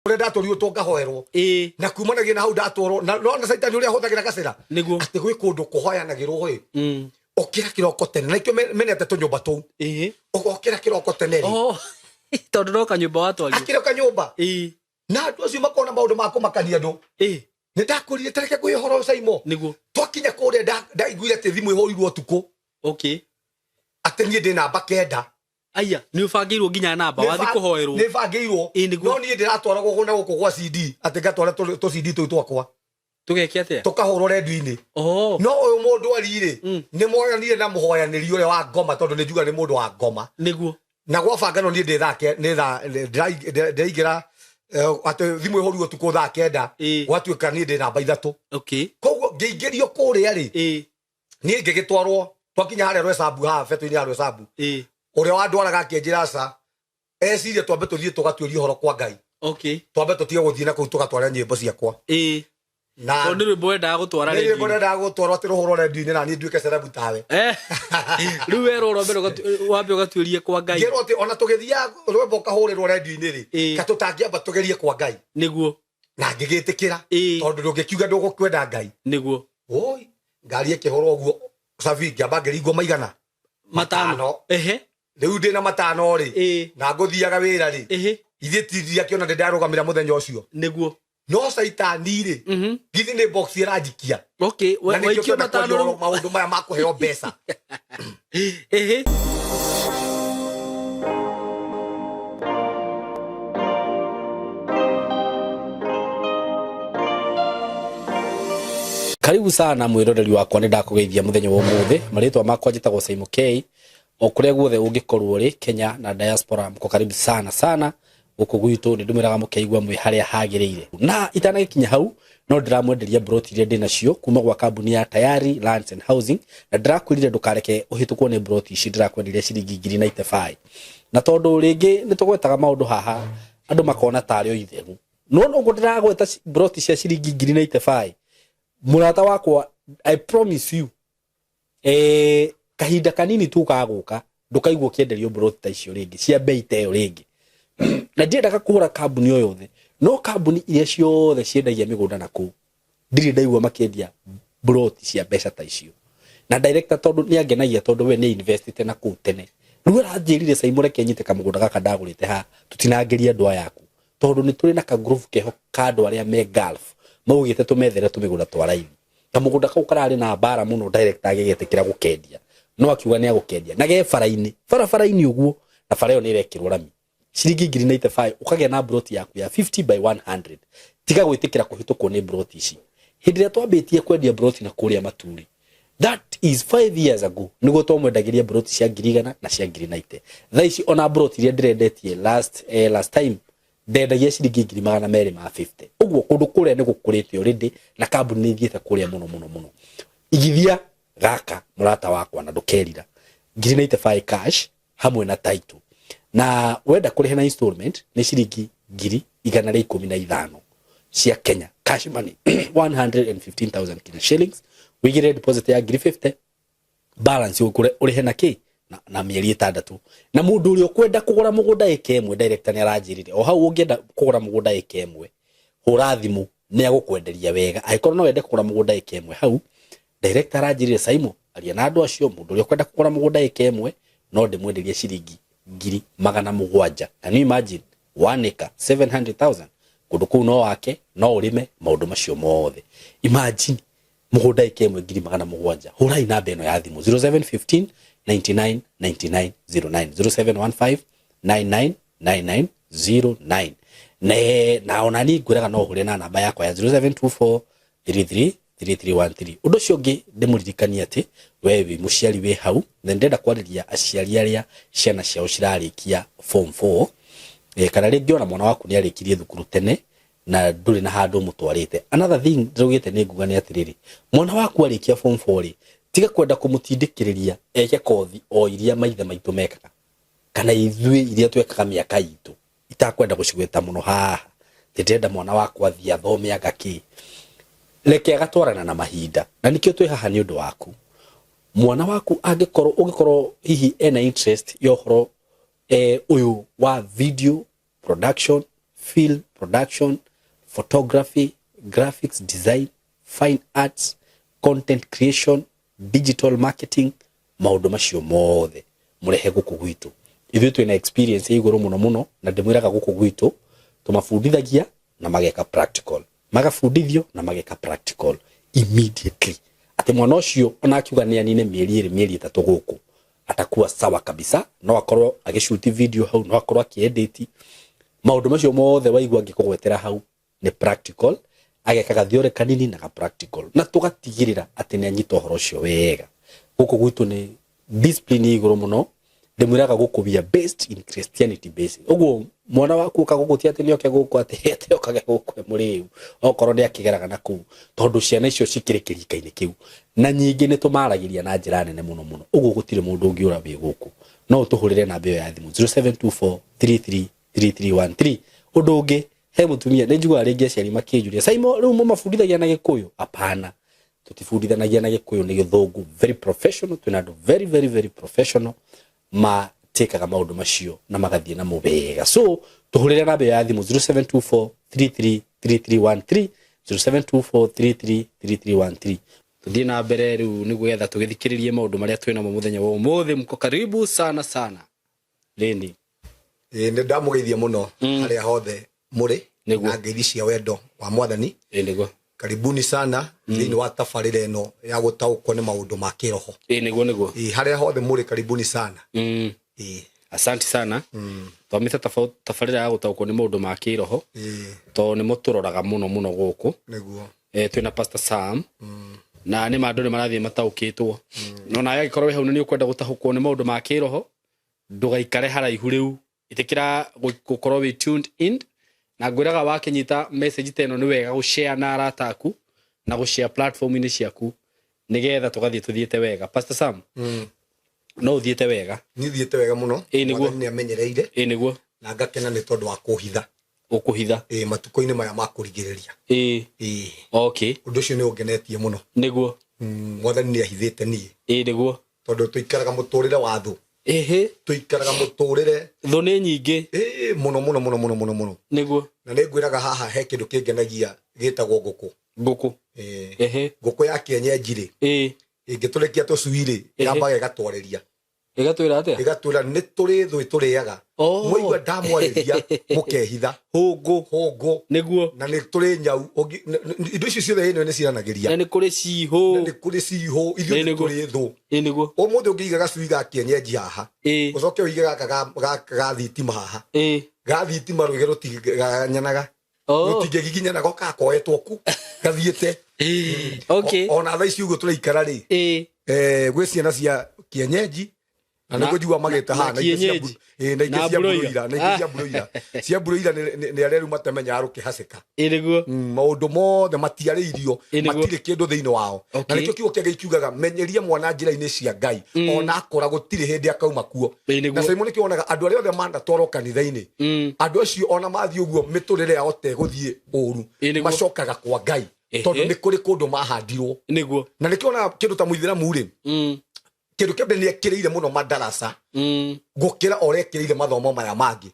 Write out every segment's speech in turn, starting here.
Ũrĩa ndatwarirwo to ngahoerwo. Na kumanagia na hau ndatwarwo na no na caitani ũrĩa ahũthagĩra gacĩra. Atĩ gwĩ kũndũ kũhoyanagĩrwo ĩ. Ũkĩra kĩroko tene na ikĩo menete tũnyũmba tũu. Ũgokĩra kĩroko tene rĩ. Oh, tondũ no kanyũmba watwarirwo. Akĩrĩ kanyũmba. Na andũ acio makona maũndũ ma kũmakania andũ. Nĩ ndakwĩrire tareke ngwĩhe ũhoro Saimo. Nĩguo. Twakinya kũrĩa ndaiguire atĩ thimũ ĩhũrirwo ũtukũ. Atĩ niĩ ndĩ namba 9. Aya, nĩ ũbangĩirwo nginya namba, wathiĩ kũhoerwo. Nĩ bangĩirwo. Ĩĩ, nĩguo. No niĩ ndĩratwaragwo na gũkũ gwa CD, atĩ ngatwara tũ CD tũu twakwa. Tũgeke atĩa? Tũkahũrwo rendio-inĩ. Oh. No ũyũ mũndũ ari-rĩ, nĩ moyanire na mũhoyanĩri ũrĩa wa ngoma, tondũ nĩ njuga nĩ mũndũ wa ngoma. Nĩguo. Na gwabanganwo niĩ ndĩ thaa ke-, nĩ thaa, ndĩraingĩra, atĩ thimũ ĩhũrirwo ũtukũ thaa 9, gwatuĩka niĩ ndĩ namba 3. Koguo ngĩingĩrio kũrĩa rĩ, niĩ ngĩgĩtwarwo, twakinya harĩa Rwesambu, haha betũ-inĩ ya Rwesambu. Ũrĩa wandwaraga akĩnjĩra aca, ecirie twambe tũthiĩ tũgatuĩrie ũhoro kwa Ngai. Twambe tũtige gũthiĩ na kũu tũgatware nyĩmbo ciakwa. Na Tondũ nĩ rwĩmbo wendaga gũtwara nĩ rwĩmbo rendio-inĩ. ndendaga gũtwarwo atĩ rũhũrwo rendio-inĩ na niĩ nduĩke celeb tawe. Rĩu werwo ũrĩa mbere wambe ũgatuĩrie kwa Ngai. Ngĩrwo atĩ ona tũgĩthiaga rwĩmbo ũkahũrĩrwo rendio-inĩ rĩ, ka tũtangĩamba tũgerie kwa Ngai. Nĩguo. Na ngĩgĩtĩkĩra. Tondũ ndũngĩkiuga ndũgũkwenda Ngai. Nĩguo. Oi, ngari ĩkĩhũrwo ũguo, Sabi, ngĩamba ngĩringwo maigana? Matano. Matano. Rĩu ndĩna matano rĩ, na ngũthiaga wĩra rĩ, ithuĩ ti ndiakĩona ndĩ ndarũgamĩra mũthenya ũcio. Nĩguo. No caitani rĩ, githĩ nĩ box ĩranjikia. Na nĩkĩo Waikio kĩenda matano kwaria rĩu. maũndũ maya ma kũheo mbeca. Karibu sana mwiroreri wakwa, nĩ ndakũgeithia mũthenya wa ũmũthĩ. Marĩtwa makwa njĩtagwo Saimo K. O kũrĩa guothe ũngĩkorwo ũrĩ Kenya na diaspora, mko karibu sana sana gũkũ gwitũ. Nĩ ndũmĩraga mũkeigua mwĩ harĩa hagĩrĩire. Na itanagĩkinya hau, no ndĩramwenderia broti iria ndĩ nacio kuma gwa kambuni ya Tayari Lands and Housing, na ndĩrakwĩrire ndũkareke ũhĩtũkwo nĩ broti ici. Ndĩrakwenderia ciringi ngiri na itebai, na tondũ rĩngĩ nĩ tũgwetaga maũndũ haha andũ makona tarĩ o itheru, no ũguo ndĩragweta broti cia ciringi ngiri na itebai, mũrata wakwa, I promise you, kahinda kanini tu gagũka ndũkaigua ũkĩenderio broti ta icio rĩngĩ cia bei ta ĩyo rĩngĩ. Na ndiendaga kũhũra kambuni o yothe, no kambuni iria ciothe ciendagia mĩgũnda na kũu ndirĩ ndaigua makĩendia broti cia mbeca ta icio. Na director tondũ nĩ angenagia, tondũ we nĩ investite na kũu tene, rĩu aranjĩrire, Saimo, reke nyite kamũgũnda gaka ndagũrĩte haha tũtinangĩrie andũ aya aku, tondũ nĩ tũrĩ na ka group keho ka andũ arĩa me Gulf maugĩte tũmethere tũmĩgũnda twa raithi. Kamũgũnda kau kararĩ na mbara mũno, director agĩgĩtĩkĩra gũkendia, no akiuga nĩ agũkendia na ge bara-inĩ, barabara-inĩ ũguo, na bara ĩyo nĩ ĩrekĩrwo rami. Ciringi ngiri na itebaĩ ũkagĩa na broti yaku ya 50 by 100. Tiga gwĩtĩkĩra kũhĩtũkwo nĩ broti ici. Hĩndĩ ĩrĩa twambĩtie kwendia broti na kũrĩa Maturi, that is 5 years ago, nĩguo twamwendagĩria broti cia ngiri igana na cia ngiri na ite. Thaa ici ona broti iria ndĩrendetie last time ndendagia ciringi ngiri magana merĩ ma 50. Ũguo kũndũ kũrĩa nĩ gũkũrĩte already na kambuni nĩ ithiĩte kũrĩa mũno mũno mũno. Igithia gaka mũrata wakwa na ndũkerira. Ngiri na itebaĩ cash hamwe na title, na wenda kũrĩha na installment nĩ ciringi ngiri igana rĩa ikũmi na ithano cia Kenya, cash money 115,000 Kenya shillings. Wĩigĩrĩre deposit ya ngiri 50, balance ũkũre ũrĩhe na kĩ na mĩeri 6. Na mũndũ ũrĩa ũkwenda kũgũra mũgũnda ĩka ĩmwe, director nĩ aranjĩrire o hau, ũngĩenda kũgũra mũgũnda ĩka ĩmwe, hũra thimũ, nĩ agũkwenderia wega. Angĩkorwo no wende kũgũra mũgũnda ĩka ĩmwe hau, director aranjĩrire, Saimo, aria na andũ acio, mũndũ ũrĩa ũkwenda kũgũra mũgũnda ĩka ĩmwe no ndĩmwenderie ciringi ngiri magana mũgwanja. Can you imagine? 1 acre 700,000. Kũndũ kũu no wake, no ũrĩme maũndũ macio mothe. Imagine mũgũnda ĩka ĩmwe ngiri magana mũgwanja. Hũrai namba ĩno ya thimũ 0715 99 99 09, 0715 99 99 09. Na ona niĩ ngwĩraga no ũhũre na namba yakwa ya 0724 33 3313. Ũndũ ũcio ũngĩ ndĩmũririkanie atĩ we wĩ mũciari wĩ hau, na ndĩrenda kwarĩria aciari arĩa ciana ciao cirarĩkia form 4, kana rĩngĩ ona mwana waku nĩ arĩkirie thukuru tene na ndũrĩ na handũ ũmũtwarĩte. Another thing ndĩraugĩte nĩ nguga nĩ atĩrĩrĩ, mwana waku arĩkia form 4 rĩ, tiga kwenda kũmũtindĩkĩrĩria eke kothi o iria maithe maitũ mekaga, kana ithuĩ iria twekaga mĩaka itũ, itakwenda gũcigweta mũno haha. Ndĩrenda mwana wakwa athiĩ athome anga kĩ, reke agatwarana na mahinda, na nĩkĩo twĩ haha nĩ ũndũ waku. Mwana waku angĩkorwo ũngĩkorwo hihi ena interest ya ũhoro ũyũ wa video production, Film production, photography, graphics design, fine arts, content creation, digital marketing, maũndũ macio mothe mũrehe gũkũ gwitũ. Ithuĩ twĩna experience ya igũrũ mũno mũno, na ndĩmwĩraga gũkũ gwitũ tũmabundithagia na mageka practical, magabundithio na mageka practical immediately, atĩ mwana ũcio ona akiuga nĩ anine mĩeri 2 mĩeri 3 gũkũ atakuwa sawa kabisa. No akorwo agĩshuti video hau, no akorwo akĩedit maũndũ macio mothe waigua ngĩkũgwetera hau nĩ practical, agekaga theory kanini na ga practical, na tũgatigĩrĩra atĩ nĩ anyita ũhoro ũcio wega. Gũkũ gwitũ nĩ discipline ya igũrũ mũno, ndĩmwĩraga gũkũ we are based in Christianity base. Ũguo mwana waku ũka gũkũ ti atĩ nĩ oke gũkũ atĩ atĩ okage gũkũ e mũrĩu, okorwo nĩ akĩgeraga na kũu, tondũ ciana icio cikĩrĩ kĩrika-inĩ kĩu, na nyingĩ nĩ tũmaragĩria na njĩra nene mũno mũno. Ũguo gũtirĩ mũndũ ũngĩũra wĩ gũkũ. No ũtũhũrĩre namba ĩyo ya thimũ 0724333313. Ũndũ ũngĩ, he mũtumia nĩ njiguaga rĩngĩ aciari makĩnjũria, Saimo, rĩu mũmabundithagia na Gĩkũyũ? Hapana, tũtibundithanagia na Gĩkũyũ, nĩ Gĩthũngũ very professional. Twĩna andũ very very very professional matĩkaga maũndũ macio na magathiĩ namo wega. So tũhũrĩre namba ya thimũ 0724333313, 0724333313. Tuthiĩ na mbere rĩu nĩguo getha tũgĩthikĩrĩrie maũndũ marĩa twĩ namo mũthenya wa ũmũthĩ. Mko karibu sana sana. Lĩni Ĩĩ, nĩ ndamũgeithia mũno harĩa hothe mũrĩ na ngeithi cia wendo wa Mwathani. Ĩĩ nĩguo. Karibuni sana thĩinĩ wa tabarĩra ĩno ya gũtaũkwo nĩ maũndũ ma kĩroho. Ĩĩ nĩguo nĩguo. Ĩĩ, harĩa hothe mũrĩ karibuni sana. Ĩĩ. Asante sana. Twamĩte tabarĩra ya gũtaũkwo nĩ maũndũ ma kĩroho. Tondũ nĩmo tũroraga mũno mũno gũkũ. Nĩguo. Twĩna Pastor Sam. Na nĩ ma andũ nĩ marathiĩ mataũkĩtwo. No nawe angĩkorwo wĩ hau nĩ ũkwenda gũtaũkwo nĩ maũndũ ma kĩroho, ndũgaikare haraihu rĩu, ĩtĩkĩra gũkorwo wĩ tuned in. Na ngwĩraga wakĩnyita message ta ĩno nĩ wega gũshare na arata aku na gũshare platform-inĩ ciaku nĩgetha tũgathiĩ tũthiĩte wega. Pastor Sam, no ũthiĩte wega? Niĩ thiĩte wega mũno. Ĩĩ, nĩguo. Mwathani nĩ amenyereire. Ĩĩ nĩguo. Na ngakena nĩ tondũ wa kũhitha. Ũkũhitha. Ĩĩ, matukũ-inĩ maya ma kũrigĩrĩria. Ĩĩ. Ĩĩ. Okay. Ũndũ ũcio nĩ ũngenetie mũno. Nĩguo. Mwathani nĩ ahithĩte niĩ. Ĩĩ nĩguo. Tondũ tũikaraga mũtũrĩre wa thũ. Ĩhĩ. Tũikaraga mũtũrĩre. Thũ nĩ nyingĩ. Ĩĩ, mũno, mũno, mũno, mũno, mũno, mũno. Nĩguo. Na nĩ ngwĩraga haha he kĩndũ kĩngenagia gĩtagwo ngũkũ. Ngũkũ. Ĩĩ. Ĩhĩ. Ngũkũ ya kienyeji rĩ. Ĩĩ. Ĩngĩtũrekia tũcui rĩ, Ĩhĩ. yambaga ĩgatwarĩria. Ĩgatwĩra atĩa? Ĩgatwĩra nĩ tũrĩ thũ ĩtũrĩaga. Oh. Mwaigua ndamwarĩria mũkehitha. Hũngũ. Hũngũ. Nĩguo. Na nĩ tũrĩ nyau. Indo icio ciothe ĩno nĩ ciranagĩria. Na nĩ kũrĩ cihũ. Na nĩ kũrĩ cihũ. Ithuĩ Ĩĩ, nĩ nĩguo. tũrĩ thũ. Ĩĩ, nĩguo. Ũmũthĩ ũngĩiga gacui ga kienyeji haha. Ĩĩ. Ũcoke ũige gaka ga thitima haha. Ĩĩ. Ga thitima rwĩgĩ rũtiganyanaga. Oh. Rũtingĩgiginyana goka koetwo ku. Gathiĩte. Okay. Ona thaa ici ũguo tũraikara rĩ. Ĩĩ. Gwĩ ciana cia kienyeji. Na nĩguo njigua magĩta haha, na ingĩ cia kienyeji. na ingĩ Na cia broiler. broiler, na ingĩ cia broiler. Cia broiler nĩ arĩa rĩu matemenyaga rũkĩhacĩka. Ĩĩ nĩguo. Maũndũ mothe matiarĩirio, Ĩĩ nĩguo. matirĩ kĩndũ thĩinĩ wao. Na Okay. nĩkĩo kiugo kĩa Ngai kiugaga, menyeria mwana njĩra-inĩ cia Ngai, ona akũra gũtirĩ hĩndĩ akauma kuo. Ĩĩ nĩguo. Na Simon nĩkĩo wonaga andũ arĩa othe manatwarwo kanitha-inĩ, andũ acio ona mathiĩ ũguo mĩtũrĩre yao tegũthiĩ ũru, Ĩĩ nĩguo. macokaga kwa Ngai, Ehe. tondũ nĩ kũrĩ kũndũ mahandirwo. Nĩguo. Na nĩkĩo wonaga kĩndũ ta mũithĩramu rĩ, kĩndũ kĩa mbere nĩ ekĩrĩire mũno madarasa gũkĩra ũrĩa ekĩrĩire mathomo maya mangĩ.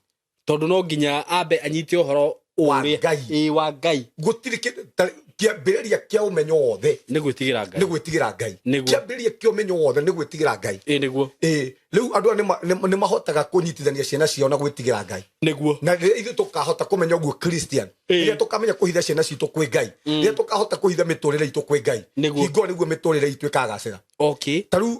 Tondũ no nginya ambe anyite ũhoro Wa ũrĩa- Ngai. Ĩĩ, wa Ngai. Gũtirĩ kĩndũ ta kĩambĩrĩria kĩa ũmenyo wothe Nĩ gwĩtigĩra Ngai. Nĩ gwĩtigĩra Ngai. Nĩguo. Kĩambĩrĩria kĩa ũmenyo wothe nĩ gwĩtigĩra Ngai. Ĩĩ, nĩguo. Ĩĩ, rĩu andũ aya nĩ mahotaga kũnyitithania ciana ciao na gwĩtigĩra Ngai. Nĩguo. Na rĩrĩa ithuĩ tũkahota kũmenya ũguo Christian, Ĩĩ. rĩrĩa tũkamenya kũhitha ciana citũ kwĩ Ngai, rĩrĩa tũkahota kũhitha mĩtũrĩre itũ kwĩ Ngai, Nĩguo. hingo nĩguo mĩtũrĩre itũ ĩkagacĩra. Okay. Ta rĩu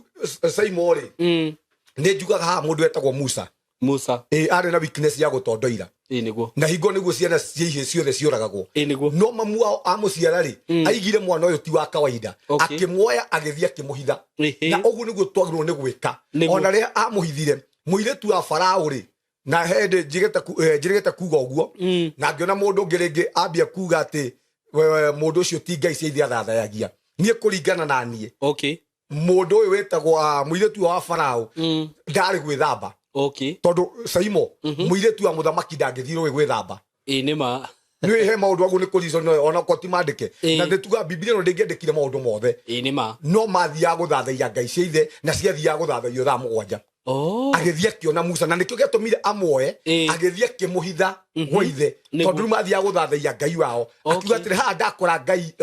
Simon rĩ, nĩ njugaga haha mũndũ etagwo Musa. Musa. Ĩĩ, arĩ na weakness ya gũtondoira. Ĩĩ, nĩguo. Na hingo nĩguo ciana cia ihĩĩ ciothe ciũragagwo. Ĩĩ, nĩguo. No mamu wao amũciara rĩ, aigire mwana ũyũ ti wa kawaida. Okay. Akĩmuoya agĩthiĩ akĩmũhitha. Ĩhĩ. Na ũguo nĩguo twagĩrĩirwo nĩ gwĩka. Nĩguo. Ona rĩrĩa amũhithire, mũirĩtu wa Farao rĩ, na he hĩndĩ njĩrĩgĩte kuga ũguo, na ngĩona mũndũ ũngĩ rĩngĩ ambia kuga atĩ, mũndũ ũcio ti Ngai cia ithe athathayagia. Niĩ kũringana na niĩ. Okay. Mũndũ ũyũ wĩtagwo, mũirĩtu wa Farao, ndarĩ gwĩthamba. Okay. Tondũ Saimo, mũirĩtu wa mũthamaki ndangĩthiĩ rũĩ gwĩthamba. Ĩĩ, nĩ ma. Nĩ he maũndũ aguo nĩ kũrico no, ona ko ti mandĩke. Ĩĩ. Na nĩ tuga Biblia ĩno ndĩngĩandĩkire maũndũ mothe. Ĩĩ, nĩ ma. No mathiaga gũthathaiya Ngai cia ithe, na ciathiaga gũthathaiyo thaa 7. Agĩthiĩ akĩona Musa na nĩkĩo gĩatũmire amuoe. Agĩthiĩ akĩmũhitha gwa ithe tondũ rĩu mathiaga gũthathaiya Ngai wao. Akiuga atĩrĩ, haha ndakora Ngai,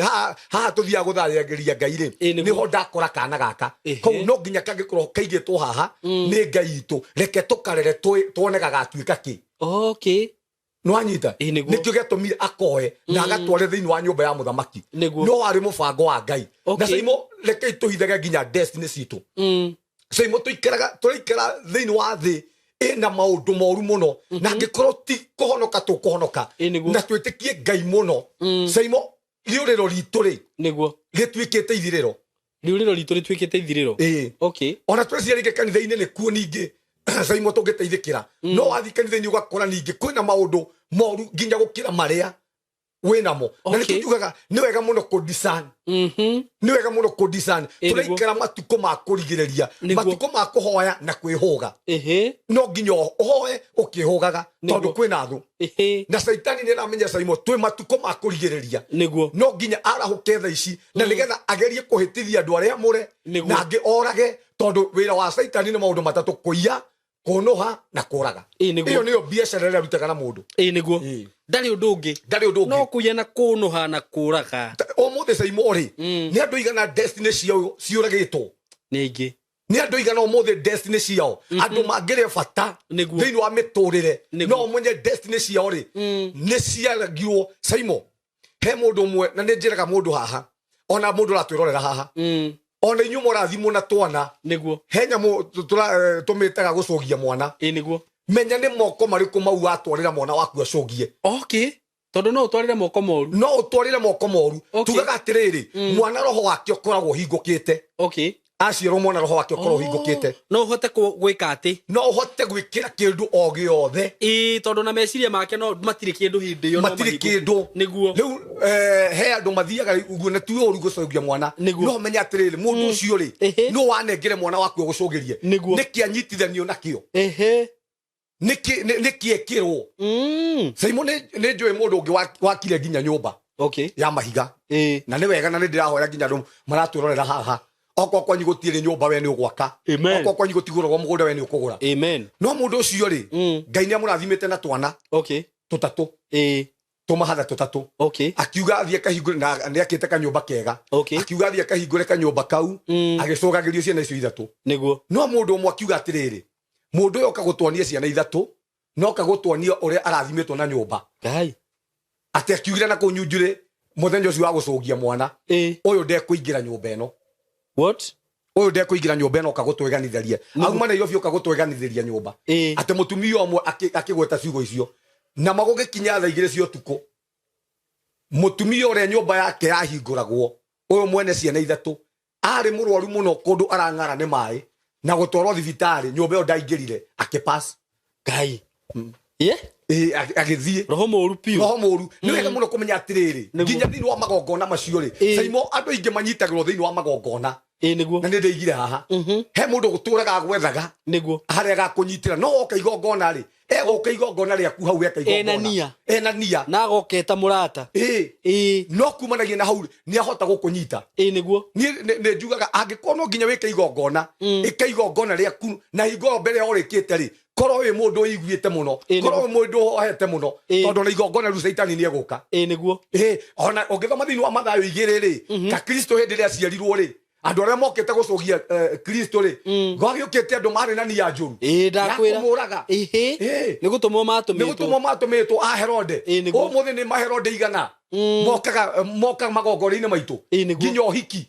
haha tũthiaga gũthathaiya Ngai rĩ, nĩho ndakora kana gaka. Koguo no nginya kangĩkorwo kaigĩtwo haha nĩ Ngai itũ, reke tũkarere tuone gagatuĩka kĩ. Nĩwanyita? Nĩkĩo gĩatũmire akoe na agatware thĩinĩ wa nyũmba ya mũthamaki. No warĩ mũbango wa Ngai. Na Saimo, rekei tũhithage nginya destiny citũ. Saimo, tũikaraga tũraikara thĩinĩ wa thĩ ĩna maũndũ moru mũno, na angĩkorwo ti kũhonoka tũkũhonoka na twĩtĩkie Ngai mũno, Saimo, rĩũrĩro ritũ rĩ rĩtuĩkĩte ithirĩro. Rĩũrĩro ritũ rĩtuĩkĩte ithirĩro. Ĩĩ. Ona tweciria rĩngĩ kanitha-inĩ nĩkuo ningĩ Saimo tũngĩteithĩkĩra, no wathiĩ kanitha-inĩ ũgakora ningĩ kwĩna maũndũ moru nginya gũkĩra marĩa wĩnamo. Na nĩkĩo njugaga nĩ wega mũno kũ-discern. Nĩ wega mũno kũ-discern. Tũraikara matukũ ma kũrigĩrĩria, matukũ ma kũhoya na kwĩhũga. No nginya ũhoe ũkĩhũgaga tondũ kwĩna thũ. Na Caitani nĩ aramenya, Saimo, twĩ matukũ ma kũrigĩrĩria. No nginya arahũke thaa ici na nĩgetha agerie kũhĩtithia andũ arĩa amũre na angĩ orage, tondũ wĩra wa Caitani nĩ maũndũ matatũ: kũiya, kũnũha na kũraga. Ĩyo nĩyo biacara ĩrĩa arutaga na mũndũ. Ĩĩ nĩguo. Ndarĩ ũndũ ũngĩ. Ndarĩ ũndũ ũngĩ. No kũiya na kũnũha na kũraga. Ũmũthĩ, Saimo rĩ, nĩ andũ igana destiny ciao ciũragĩtwo? Nĩ aingĩ. Nĩ andũ igana ũmũthĩ destiny ciao, andũ mangĩrĩ bata thĩinĩ wa mĩtũrĩre, no ũmenye destiny ciao rĩ nĩ ciaragirwo. Saimo, he mũndũ ũmwe, na nĩ njĩraga mũndũ haha, ona mũndũ ũratwĩrorera haha, ona inyuĩ mũrathimwo na twana, he nyamũ tũmĩtaga gũcũgia mwana. Ĩĩ nĩguo. Menya nĩ moko marĩkũ mau watwarĩra mwana waku acũgie. Tondũ no ũtwarĩre moko moru. No ũtwarĩre moko moru. Tugaga atĩrĩrĩ, mwana roho wake ũkoragwo ũhingũkĩte. Aciarwo mwana roho wake ũkoragwo ũhingũkĩte. No ũhote gwĩka atĩ. No ũhote gwĩkĩra kĩndũ o gĩothe. Ĩĩ, tondũ na meciria make no matirĩ kĩndũ hĩndĩ ĩyo. Matirĩ kĩndũ. Nĩguo. Rĩu he andũ mathiaga ũguo na ti ũru gũcũgia mwana. No menye atĩrĩrĩ, mũndũ ũcio rĩ, no wanengere mwana waku ũgũcũgĩrie. Nĩkĩ anyitithanio nakĩo? Nĩkĩ ekĩrwo? Saimo, nĩ njũĩ mũndũ ũngĩ wakire nginya nyũmba ya mahiga. Na nĩ wega, na nĩ ndĩrahoya nginya andũ maratwĩrorera haha, okorwo kwanyu gũtirĩ nyũmba, we nĩ ũgwaka. Okorwo kwanyu gũtigũragwo mũgũnda, we nĩ ũkũgũra. No mũndũ ũcio rĩ, Ngai nĩ amũrathimĩte na twana tũtatũ, tũmahatha tũtatũ. Akiuga athiĩ akahingũre, na nĩ akĩte kanyũmba kega. Akiuga athiĩ akahingũre kanyũmba kau, agĩcũgagĩrio ciana icio ithatũ. No mũndũ ũmwe akiuga atĩrĩrĩ, mũndũ ũyũ oka gũtuonia ciana ithatũ, no oka gũtuonia ũrĩa arathimĩtwo na nyũmba. Atĩ akiugire na kũu nyunjurĩ mũthenya ũcio wa gũcũgia mwana, ũyũ ndekũingĩra nyũmba ĩno. What? Ũyũ ndekũingĩra nyũmba ĩno, oka gũtweganithĩria, auma Nairobi oka gũtweganithĩria nyũmba. Atĩ mũtumia ũmwe akĩgweta ciugo icio, na magũgĩkinya thaa 2 cia ũtukũ, mũtumia ũrĩa nyũmba yake yahingũragwo, ũyũ mwene ciana ithatũ, arĩ mũrwaru mũno kũndũ arang'ara nĩ maĩ na gũtwarwo thibitarĩ, nyũmba ĩyo ndaingĩrire, akĩpass. Ngai. Ye? Ĩĩ, agĩthiĩ. Roho mũru piũ. Roho mũru. Nĩ wega mũno kũmenya atĩrĩrĩ, nginya thĩinĩ wa magongona macio rĩ, Saimo, andũ aingĩ manyitagĩrwo thĩinĩ wa magongona. Ĩĩ nĩguo. Na nĩ ndĩigire haha, he mũndũ gũtũraga gwethaga harĩa agakũnyitĩra, no woka igongona rĩ, egũka igongona rĩaku hau eka igongona ena nia. Ena nia. Na agoketa mũrata. Ĩĩ. No kumanagia na hau nĩ ahota gũkũnyita. Ĩĩ nĩguo. Niĩ nĩ njugaga angĩkorwo no nginya wĩke igongona, ĩka igongona rĩaku na hingo ĩyo mbere ya ũrĩkĩte rĩ, korwo wĩ mũndũ ũiguĩte mũno, korwo wĩ mũndũ ũhoete mũno, tondũ na igongona rĩu caitani nĩ egũka. Ĩĩ nĩguo. Ĩĩ, ona ũngĩthoma thĩinĩ wa Mathayo 2 rĩ, ka Kristo hĩndĩ ĩrĩa aciarirwo rĩ, andũ arĩa mokĩte gũcũgia Kristo rĩ, gwagĩũkĩte andũ marĩ na nia njũru ya ndakwĩra. Kũmũraga. Nĩ gũtũmwo nĩ matũmĩtwo. Gũtũmwo matũmĩtwo a Herode. Ĩĩ, nĩguo. Ũmũthĩ nĩ maherode igana mokaga mokaga magongona-inĩ maitũ, Ĩĩ, nĩguo. Nginya ũhiki,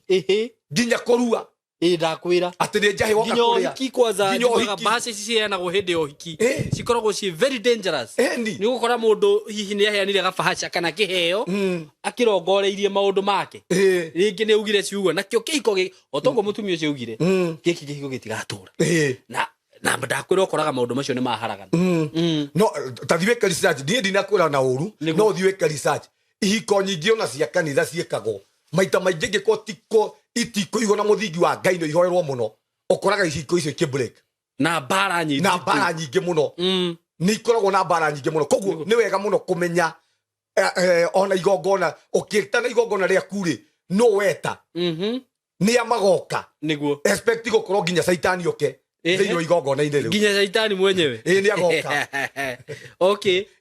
nginya kũrua. Ĩĩ, ndakwĩra. Atĩ nĩ njahĩ woka nginya kũrĩa. Ũhiki kwanza. Nginya Njugaga ũhiki. mbaca ici ciheanagwo hĩndĩ ya ũhiki cikoragwo ciĩ very dangerous. Ĩni. Nĩ ũgũkora mũndũ hihi nĩ aheanire gabahaca kana kĩheo akĩrongoreirie maũndũ make. Rĩngĩ nĩ augire ciugo nakĩo kĩhiko o toguo mũtumia ũcio augire, gĩkĩ kĩhiko gĩtigatũra. Na ndakwĩra ũkoraga maũndũ macio nĩ maharagana. No ta thiĩ wĩke research, niĩ ndinakwĩra na ũru. No thiĩ wĩke research, ihiko nyingĩ ona cia kanitha ciĩkagwo maita maingĩ, ingĩkorwo tiko itikũigwo na mũthingi wa Ngai no ihoerwo mũno, ũkoraga ihiko icio ikĩ-break. Na mbara nyingĩ. Na mbara nyingĩ mũno. Nĩ ikoragwo na mbara nyingĩ mũno. Koguo nĩ wega mũno kũmenya ona igongona, ũkĩtana igongona rĩaku rĩ, no weta nĩ a magoka. Expect gũkorwo nginya caitani oke. Thĩinĩ wa igongona-inĩ rĩu. Nginya caitani mwenyewe. Ĩĩ, nĩ agoka.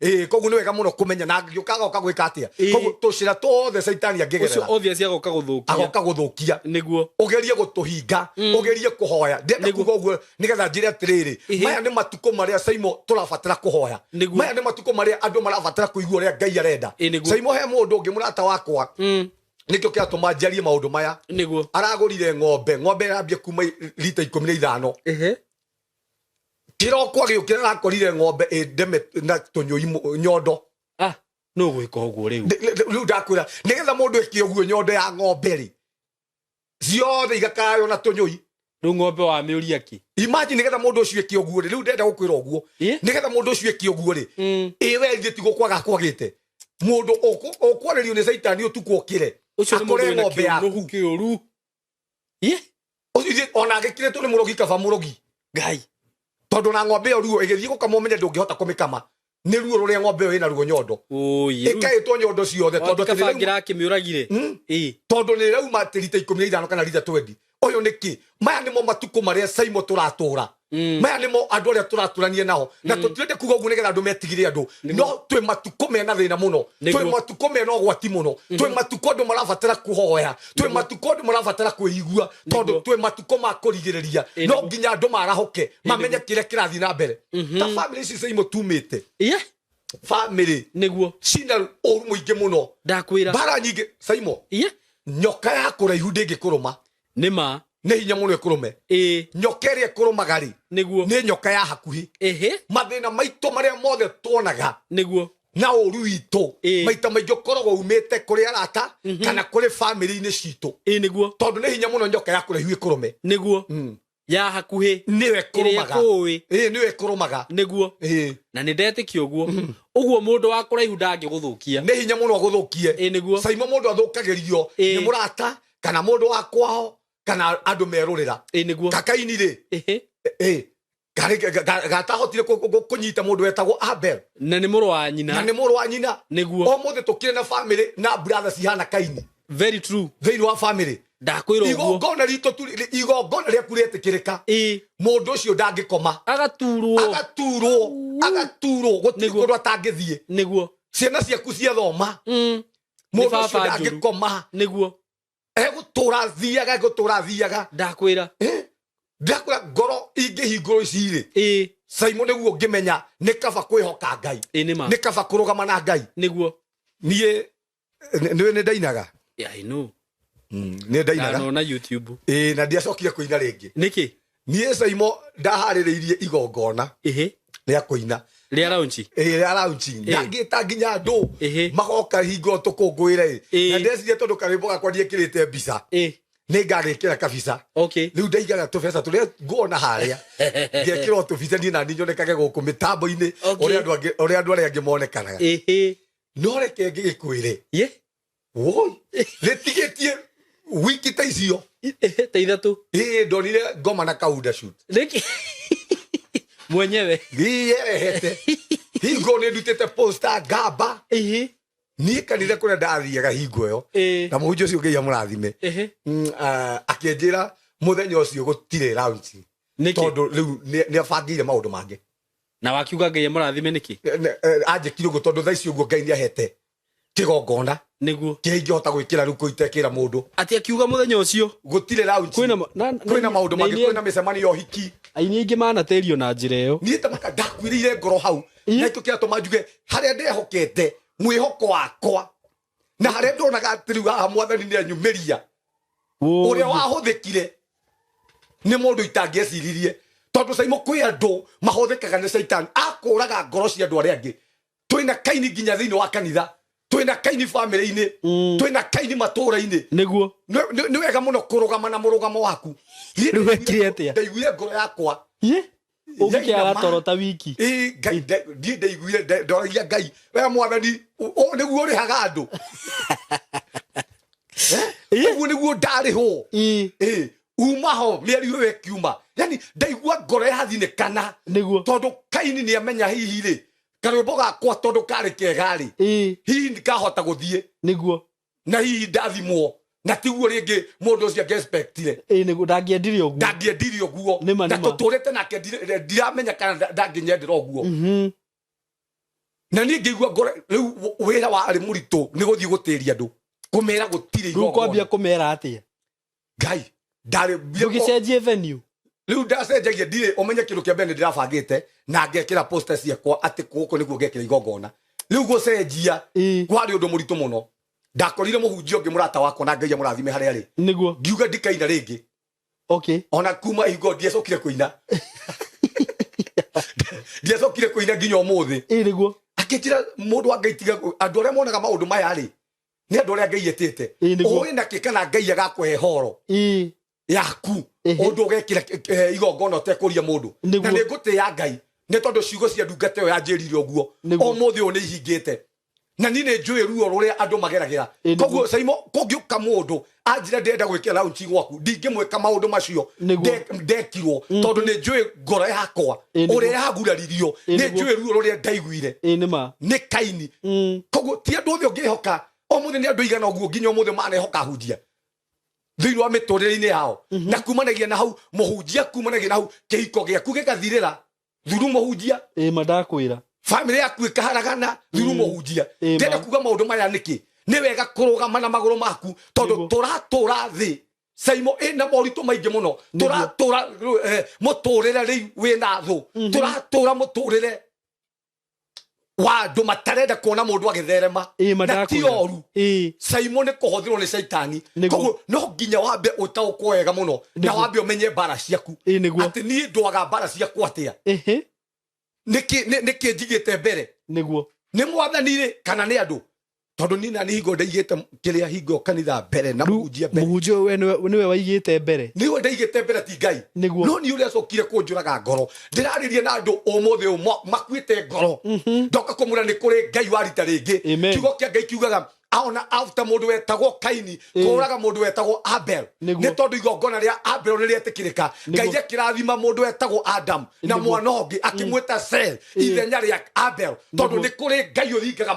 Ĩĩ, koguo nĩ wega mũno kũmenya na angĩũka agoka gwĩka atĩa. Koguo tũcĩra tuothe caitani Ũcio angĩgerera obvious agoka gũthũkia. Agoka gũthũkia. Ũgerie gũtũhinga, ũgerie kũhoya. Ndĩrenda kuga ũguo nĩgetha njĩre atĩrĩrĩ, maya nĩ matukũ marĩa Saimo tũrabatara kũhoya. Maya nĩ matukũ marĩa andũ marabatara kũigua ũrĩa Ngai arenda. Saimo, he mũndũ ũngĩ mũrata wakwa, nĩkĩo kĩratũma njarie maũndũ maya. Aragũrire ng'ombe, ng'ombe ĩrambia kuma rita 15. Kĩroko agĩũkĩra arakorire ng'ombe ĩndeme na tũnyũi nyondo. Ah, no gwĩka ũguo rĩu. Rĩu ndakwĩra, nĩgetha mũndũ eke ũguo, nyondo ya ng'ombe rĩ, ciothe igakaywo na tũnyũi. Rĩu ng'ombe wamĩũria kĩ? Imagine, nĩgetha mũndũ ũcio eke ũguo rĩ, rĩu ndĩrenda gũkwĩra ũguo, nĩgetha mũndũ ũcio eke ũguo rĩ, ĩ we ithuĩ tiguo kwaga kwagĩte mũndũ ũkwarĩrio nĩ caitani ũtukũ ũkĩre Ũcio nĩ mũndũ akore wĩna ng'ombe kĩũnũhu yaku. kĩũru. Ũcio ona agĩkirĩtwo nĩ mũrogi, kaba mũrogi. Ngai. Tondũ na ng'ombe ĩyo ruo ĩgĩthiĩ gũkama, ũmenye ndũngĩhota kũmĩkama nĩ ruo rũrĩa ng'ombe ĩyo ĩna ruo nyondo. Ĩkaĩtwo nyondo ciothe tondũ atĩ kaba nĩ ngĩrakĩmĩũragire. Tondũ nĩ rauma atĩ rita 15 kana rita 20. Ũyũ nĩ kĩ? Maya nĩmo matukũ marĩa Saimo tũratũra. Maya nĩmo andũ arĩa tũratũrania nao, na tũtirende kuga ũguo nĩgetha andũ metigĩre andũ, no twĩ matukũ mena thĩna mũno, twĩ matukũ mena ũgwati mũno, twĩ matukũ andũ marabatara kũhoya, twĩ matukũ andũ marabatara kwĩigua, tondũ twĩ matukũ ma kũrigĩrĩria. No nginya andũ marahũke mamenye kĩrĩa kĩrathiĩ na mbere. Ta bamĩrĩ ici Saimo tumĩte, bamĩrĩ cina ũru mũingĩ mũno, Ndakwĩra. Mbara nyingĩ Saimo. Nyoka ya kũraihu ndĩngĩkũrũma. Nĩ ma. Nĩ hinya mũno ĩkũrũme. Nyoka ĩrĩa ĩkũrũmaga rĩ, nĩ nyoka ya hakuhĩ. Mathĩna maitũ marĩa mothe tuonaga na ũru witũ, maita maingĩ ũkoragwo umĩte kũrĩ arata kana kũrĩ bamĩrĩ-inĩ citũ, Tondũ nĩ hinya mũno nyoka ya kũraihu ĩkũrũme. Ya hakuhĩ. Nĩyo Ĩrĩa ĩkũrũmaga. ĩkũĩ. Ĩĩ, nĩyo ĩkũrũmaga. Na nĩ ndetĩkia ũguo. Ũguo mũndũ wa kũraihu ndangĩgũthũkia. Nĩ hinya mũno agũthũkie. Saimo, mũndũ athũkagĩrio nĩ mũrata kana mũndũ wa kwao kana andũ merũrĩra. Kakaini rĩ, ĩ gatahotire kũnyita mũndũ wetagwo Abel. Na nĩ mũrũ wa Na nyina. Nĩ mũrũ wa nyina. Ũmũthĩ tũkĩrĩ na famĩlĩ na brother cihana Kaini Very true. Thĩinĩ wa famĩlĩ. Ndakwĩra ũguo. Igongona ritũ igongona rĩaku rĩetĩkĩrĩka, mũndũ ũcio ndangĩkoma. Agaturwo. Agaturwo, agaturwo, gũtirĩ kũndũ atangĩthiĩ. Ciana ciaku ciathoma, mũndũ Nĩ ũcio baba njũru. ndangĩkoma. Egũtũra thiaga, egũtũra thiaga. Ndakwĩra. Ndakwĩra, ngoro ingĩhingũrwo ici rĩ, Saimo, nĩguo ngĩmenya nĩ kaba kwĩhoka Ngai. Ĩ, nĩ ma. Nĩ kaba kũrũgama na Ngai. Niĩ nĩ nĩ ndainaga. Yeah, I know. Nĩ ndainaga. Ndanona YouTube. Ĩĩ, na ndiacokire kũina rĩngĩ. Nĩkĩ? Niĩ Saimo ndaharĩrĩirie igongona rĩa kũina. Rĩa launch. Ĩĩ, rĩa launching. Ndangĩta nginya andũ magoka hingo tũkũngũĩre. Na ndeciria tondũ karwĩmbo gakwa ndiĩkĩrĩte mbica, nĩ ngagĩkĩra kabica. Rĩu ndaigaga tũbeca tũrĩa nguona harĩa, ngekĩra o tũbica niĩ nani nyonekage gũkũ mĩtambo-inĩ, ũrĩa andũ arĩa angĩ monekanaga. No reke ngĩgĩkwĩre, woi, rĩtigĩtie wiki ta icio Ta ithatũ. Ĩĩ, ndonire ngoma na kaunda shoot. Nĩkĩ? Mwenyewe. Ĩĩ, hingo nĩ ndutĩte poster ngamba. Niĩ kanitha kũrĩa ndathiaga hingo ĩyo, na mũhunjia ũcio Ngai amũrathime, akĩnjĩra mũthenya ũcio gũtirĩ launching. Nĩkĩ? Tondũ rĩu nĩ abangĩire maũndũ mangĩ. Na wakiuga Ngai amũrathime nĩkĩ? Anjĩkire ũguo tondũ thaa ici ũguo Ngai nĩ ahete kĩgongona kĩrĩa ingĩhota gwĩkĩra rĩu kũitekĩra mũndũ. Atĩ akiuga mũthenya ũcio Gũtirĩ launching. Kwĩna Kwĩna maũndũ na mangĩ, kwĩna mĩcemanio ya ũhiki. Aini aingĩ manatĩrio na njĩra ĩyo. Niĩ ta maka ndakuĩrĩire ngoro hau, na kĩo kĩratũma njuge harĩa ndehokete mwĩhoko wakwa na harĩa ndonaga atĩ rĩu haha mwathani nĩ anyumĩria, ũrĩa wahũthĩkire nĩ mũndũ itangĩeciririe, tondũ Saimo, kwĩ andũ mahũthĩkaga nĩ caitani akũraga ngoro cia andũ arĩa angĩ. Twĩna Kaini nginya thĩinĩ wa kanitha, twĩna Kaini bamĩrĩ-inĩ, twĩna Kaini matũũra-inĩ. Nĩ wega mũno kũrũgama na mũrũgamo waku. Niĩ Rĩu wekire atĩa? Ndaiguire ngoro yakwa Ũngĩkĩaga Yainama. toro ta wiki. Ĩĩ, Ngai, niĩ ndaiguire ndoragia Ngai, we mwathani, ũũ nĩguo ũrĩhaga andũ? Ũguo nĩguo ndarĩhwo? Ĩĩ, uma ho mĩario ĩyo ĩkiuma, yani ndaigua ngoro yathinĩkana. Tondũ Kaini nĩ amenya hihi rĩ, karwĩmbo gakwa tondũ karĩ kega rĩ, hihi ndikahota gũthiĩ na hihi ndathimwo. Na tiguo rĩngĩ mũndũ ũcio angĩexpectire. Ĩĩ nĩguo, ndangĩendire ũguo. Ndangĩendire ũguo. Nĩma, Na nĩma. tũtũrĩte nake ndiramenya kana ndangĩnyendera ũguo. Na niĩ ngĩigua ngoro rĩu wĩra warĩ mũritũ nĩ gũthiĩ gũtĩria andũ, kũmera gũtirĩ Rĩu kwambia igongona. Kũmera atĩa? Ngai ndarĩ Ndũgĩcenjie venue. Rĩu ndacenjagia, ndirĩ ũmenye kĩndũ kĩa mbere nĩ ndĩrabangĩte na ngekĩra poster ciakwa atĩ gũkũ nĩguo ngekĩra igongona. Rĩu gũcenjia kwarĩ ũndũ mũritũ mũno. Ndakorire mũhunjia ũngĩ, mũrata wakwa, na Ngai amũrathime harĩa arĩ. Ngiuga ndikaina rĩngĩ. Ona kuma hingo ndiacokire kũina, ndiacokire kũina nginya ũmũthĩ. Ĩĩ nĩguo. Akĩnjĩra, mũndũ wa Ngai, tiga andũ arĩa monaga maũndũ maya rĩ, nĩ andũ arĩa Ngai etĩte. Ũĩ nakĩ kana Ngai agakũhe horo yaku ũndũ ũgekĩra igongona ũtekũria mũndũ. Na nĩ ngũtĩĩa Ngai nĩ tondũ ciugo cia ndungata ĩyo yanjĩrire ũguo, ũmũthĩ ũyũ nĩ ihingĩte, na niĩ nĩ njũĩ ruo rũrĩa andũ mageragĩra. Koguo Saimo, kũngĩũka mũndũ anjĩre ndĩrenda gwĩkĩra launch gwaku, ndingĩmwĩka maũndũ macio ndekirwo, tondũ nĩ njũĩ ngoro yakwa ũrĩa yaguraririo, nĩ njũĩ ruo rũrĩa ndaiguire. Ĩĩ nĩma. Nĩ kaini. Koguo ti andũ othe ũngĩhoka. Ũmũthĩ nĩ andũ igana ũguo nginya ũmũthĩ manehoka hunjia thĩinĩ wa mĩtũrĩre-inĩ yao, na kumanagia na hau mũhunjia, kumanagia na hau kĩhiko gĩaku gĩgathirĩra thuru mũhunjia. Ĩĩ ma, ndakwĩra. Famĩlĩ yaku ĩkaharagana thuru mũhunjia. Ĩĩ, Ndĩrenda ma. kuga maũndũ maya nĩkĩ? Nĩ wega kũrũgama na magũrũ maku, tondũ tũratũra thĩ, Saimo, ĩna moritũ maingĩ mũno. Tũratũra mũtũrĩre rĩu wĩna thũ, tũratũra mũtũrĩre wa andũ matarenda kuona mũndũ agĩtherema. Ĩĩ ma, Na ti ndakwĩra. oru, Saimo, nĩ kũhũthĩrwo nĩ caitani. Koguo no nginya wambe ũtaũkwo wega mũno na wambe ũmenye mbara ciaku, Ĩĩ nĩguo. atĩ niĩ ndwaga mbara ciakwa atĩa, nĩkĩ njigĩte mbere, nĩ Mwathani rĩ kana nĩ andũ, tondũ niĩ nani hingo ndaigĩte kĩrĩa hingo kanitha mbere na Rĩu mũhunjia mbere. Mũhunjia ũyũ we nĩwe waigĩte mbere. Nĩwe ndaigĩte mbere, ti Ngai. No niĩ ũrĩa acokire kũnjũraga ngoro, ndĩrarĩria na andũ ũmũthĩ ũyũ makuĩte ngoro, ndoka kũmũra nĩ kũrĩ Ngai warita rĩngĩ. Kiugo kĩa Ngai kiugaga ona after mũndũ wetagwo Kaini kũraga mũndũ wetagwo Abel, nĩ tondũ igongona rĩa Abel nĩ rĩetĩkĩrĩka, Ngai akĩrathima mũndũ wetagwo Adam na mwana ũngĩ akĩmwĩta Seth ithenya rĩa Abel, tondũ nĩ kũrĩ Ngai ũthingaga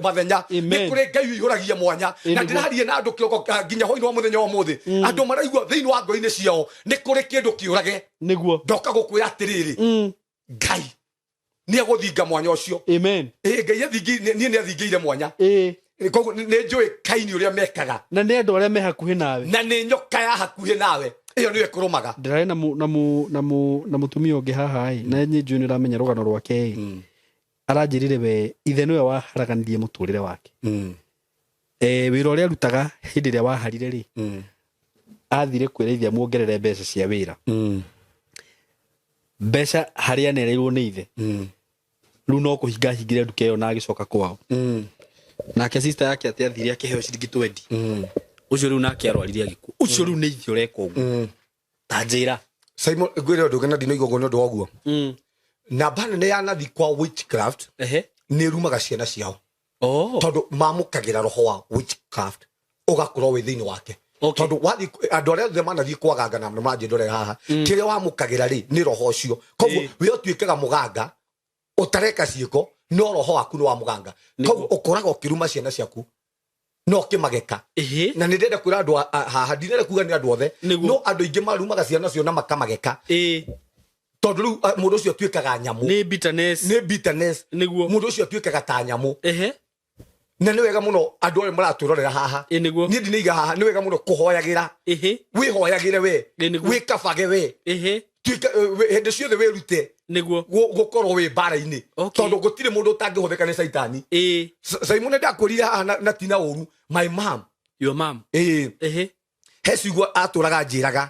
mathenya, nĩ kũrĩ Ngai ũihũragia mwanya. Na ndĩraria na andũ kĩroko nginya hwainĩ wa mũthenya wa ũmũthĩ, andũ maraigua thĩinĩ wa ngoro-inĩ ciao nĩ kũrĩ kĩndũ kĩũrage. Ndoka gũkwĩra atĩrĩrĩ, Ngai nĩ egũthinga mwanya ũcio. Ĩĩ, Ngai niĩ nĩ athingĩire mwanya. Koguo nĩ njũĩ Kaini ũrĩa mekaga. Na nĩ andũ arĩa me hakuhĩ nawe. Na nĩ nyoka ya hakuhĩ nawe, ĩyo nĩyo ĩkũrũmaga. Ndĩrarĩ na mu- na mu- na mu- na mũtumia ũngĩ haha ĩ, na niĩ njũĩ nĩ ũramenya rũgano rwake ĩ. Aranjĩrire we ithe nĩwe waharaganirie mũtũrĩre wake. Wĩra ũrĩa arutaga hĩndĩ ĩrĩa waharire rĩ, athire kwĩra ithe amuongerere mbeca cia wĩra, mbeca harĩa anereirwo nĩ ithe. Rĩu no kũhinga ahingire nduka ĩyo na agĩcoka kwao. Nake sister yake atĩ athire akĩheo ciringi 20. Ũcio rĩu nake arwarire agĩkua. Ũcio rĩu nĩ ithe ũreka ũguo, ta njĩra. Simon, ngwĩre ũndũ ũngĩ, na ndinoigua ũguo nĩ ũndũ wa ũguo. Namba nene ya nathi kwa witchcraft nĩ ĩrumaga ciana ciao, tondũ mamũkagĩra roho wa witchcraft ũgakorwo wĩ thĩinĩ wake. Tondũ wathiĩ andũ arĩa othe manathiĩ kwa ganga na manjĩndorera haha, kĩrĩa wamũkagĩra rĩ nĩ roho ũcio. Koguo we ũtuĩkaga mũganga ũtareka ciĩko, no roho waku nĩ wa mũganga. Koguo ũkoragwo ũkĩruma ciana ciaku no ũkĩmageka. Na nĩ ndĩrenda kwĩra andũ haha, ndinenda kuga nĩ andũ othe, no andũ aingĩ marumaga ciana cio na makamageka, tondũ rĩu mũndũ ũcio atuĩkaga nyamũ. Nĩ bitterness. Nĩ bitterness. Mũndũ ũcio atuĩkaga ta nyamũ. Na nĩ wega mũno andũ arĩa maratwĩrorera haha, niĩ ndinaiga haha, nĩ wega mũno kũhoyagĩra. Wĩhoyagĩre we. Wĩkabage we. Tuĩka hĩndĩ ciothe wĩrute gũkorwo wĩ mbara-inĩ, tondũ gũtirĩ mũndũ ũtangĩhũthĩka nĩ caitani. Simon, ndakwĩrire haha na tina ũru, my mom. Your mom. Ĩĩ. He ciugo atũraga njĩraga.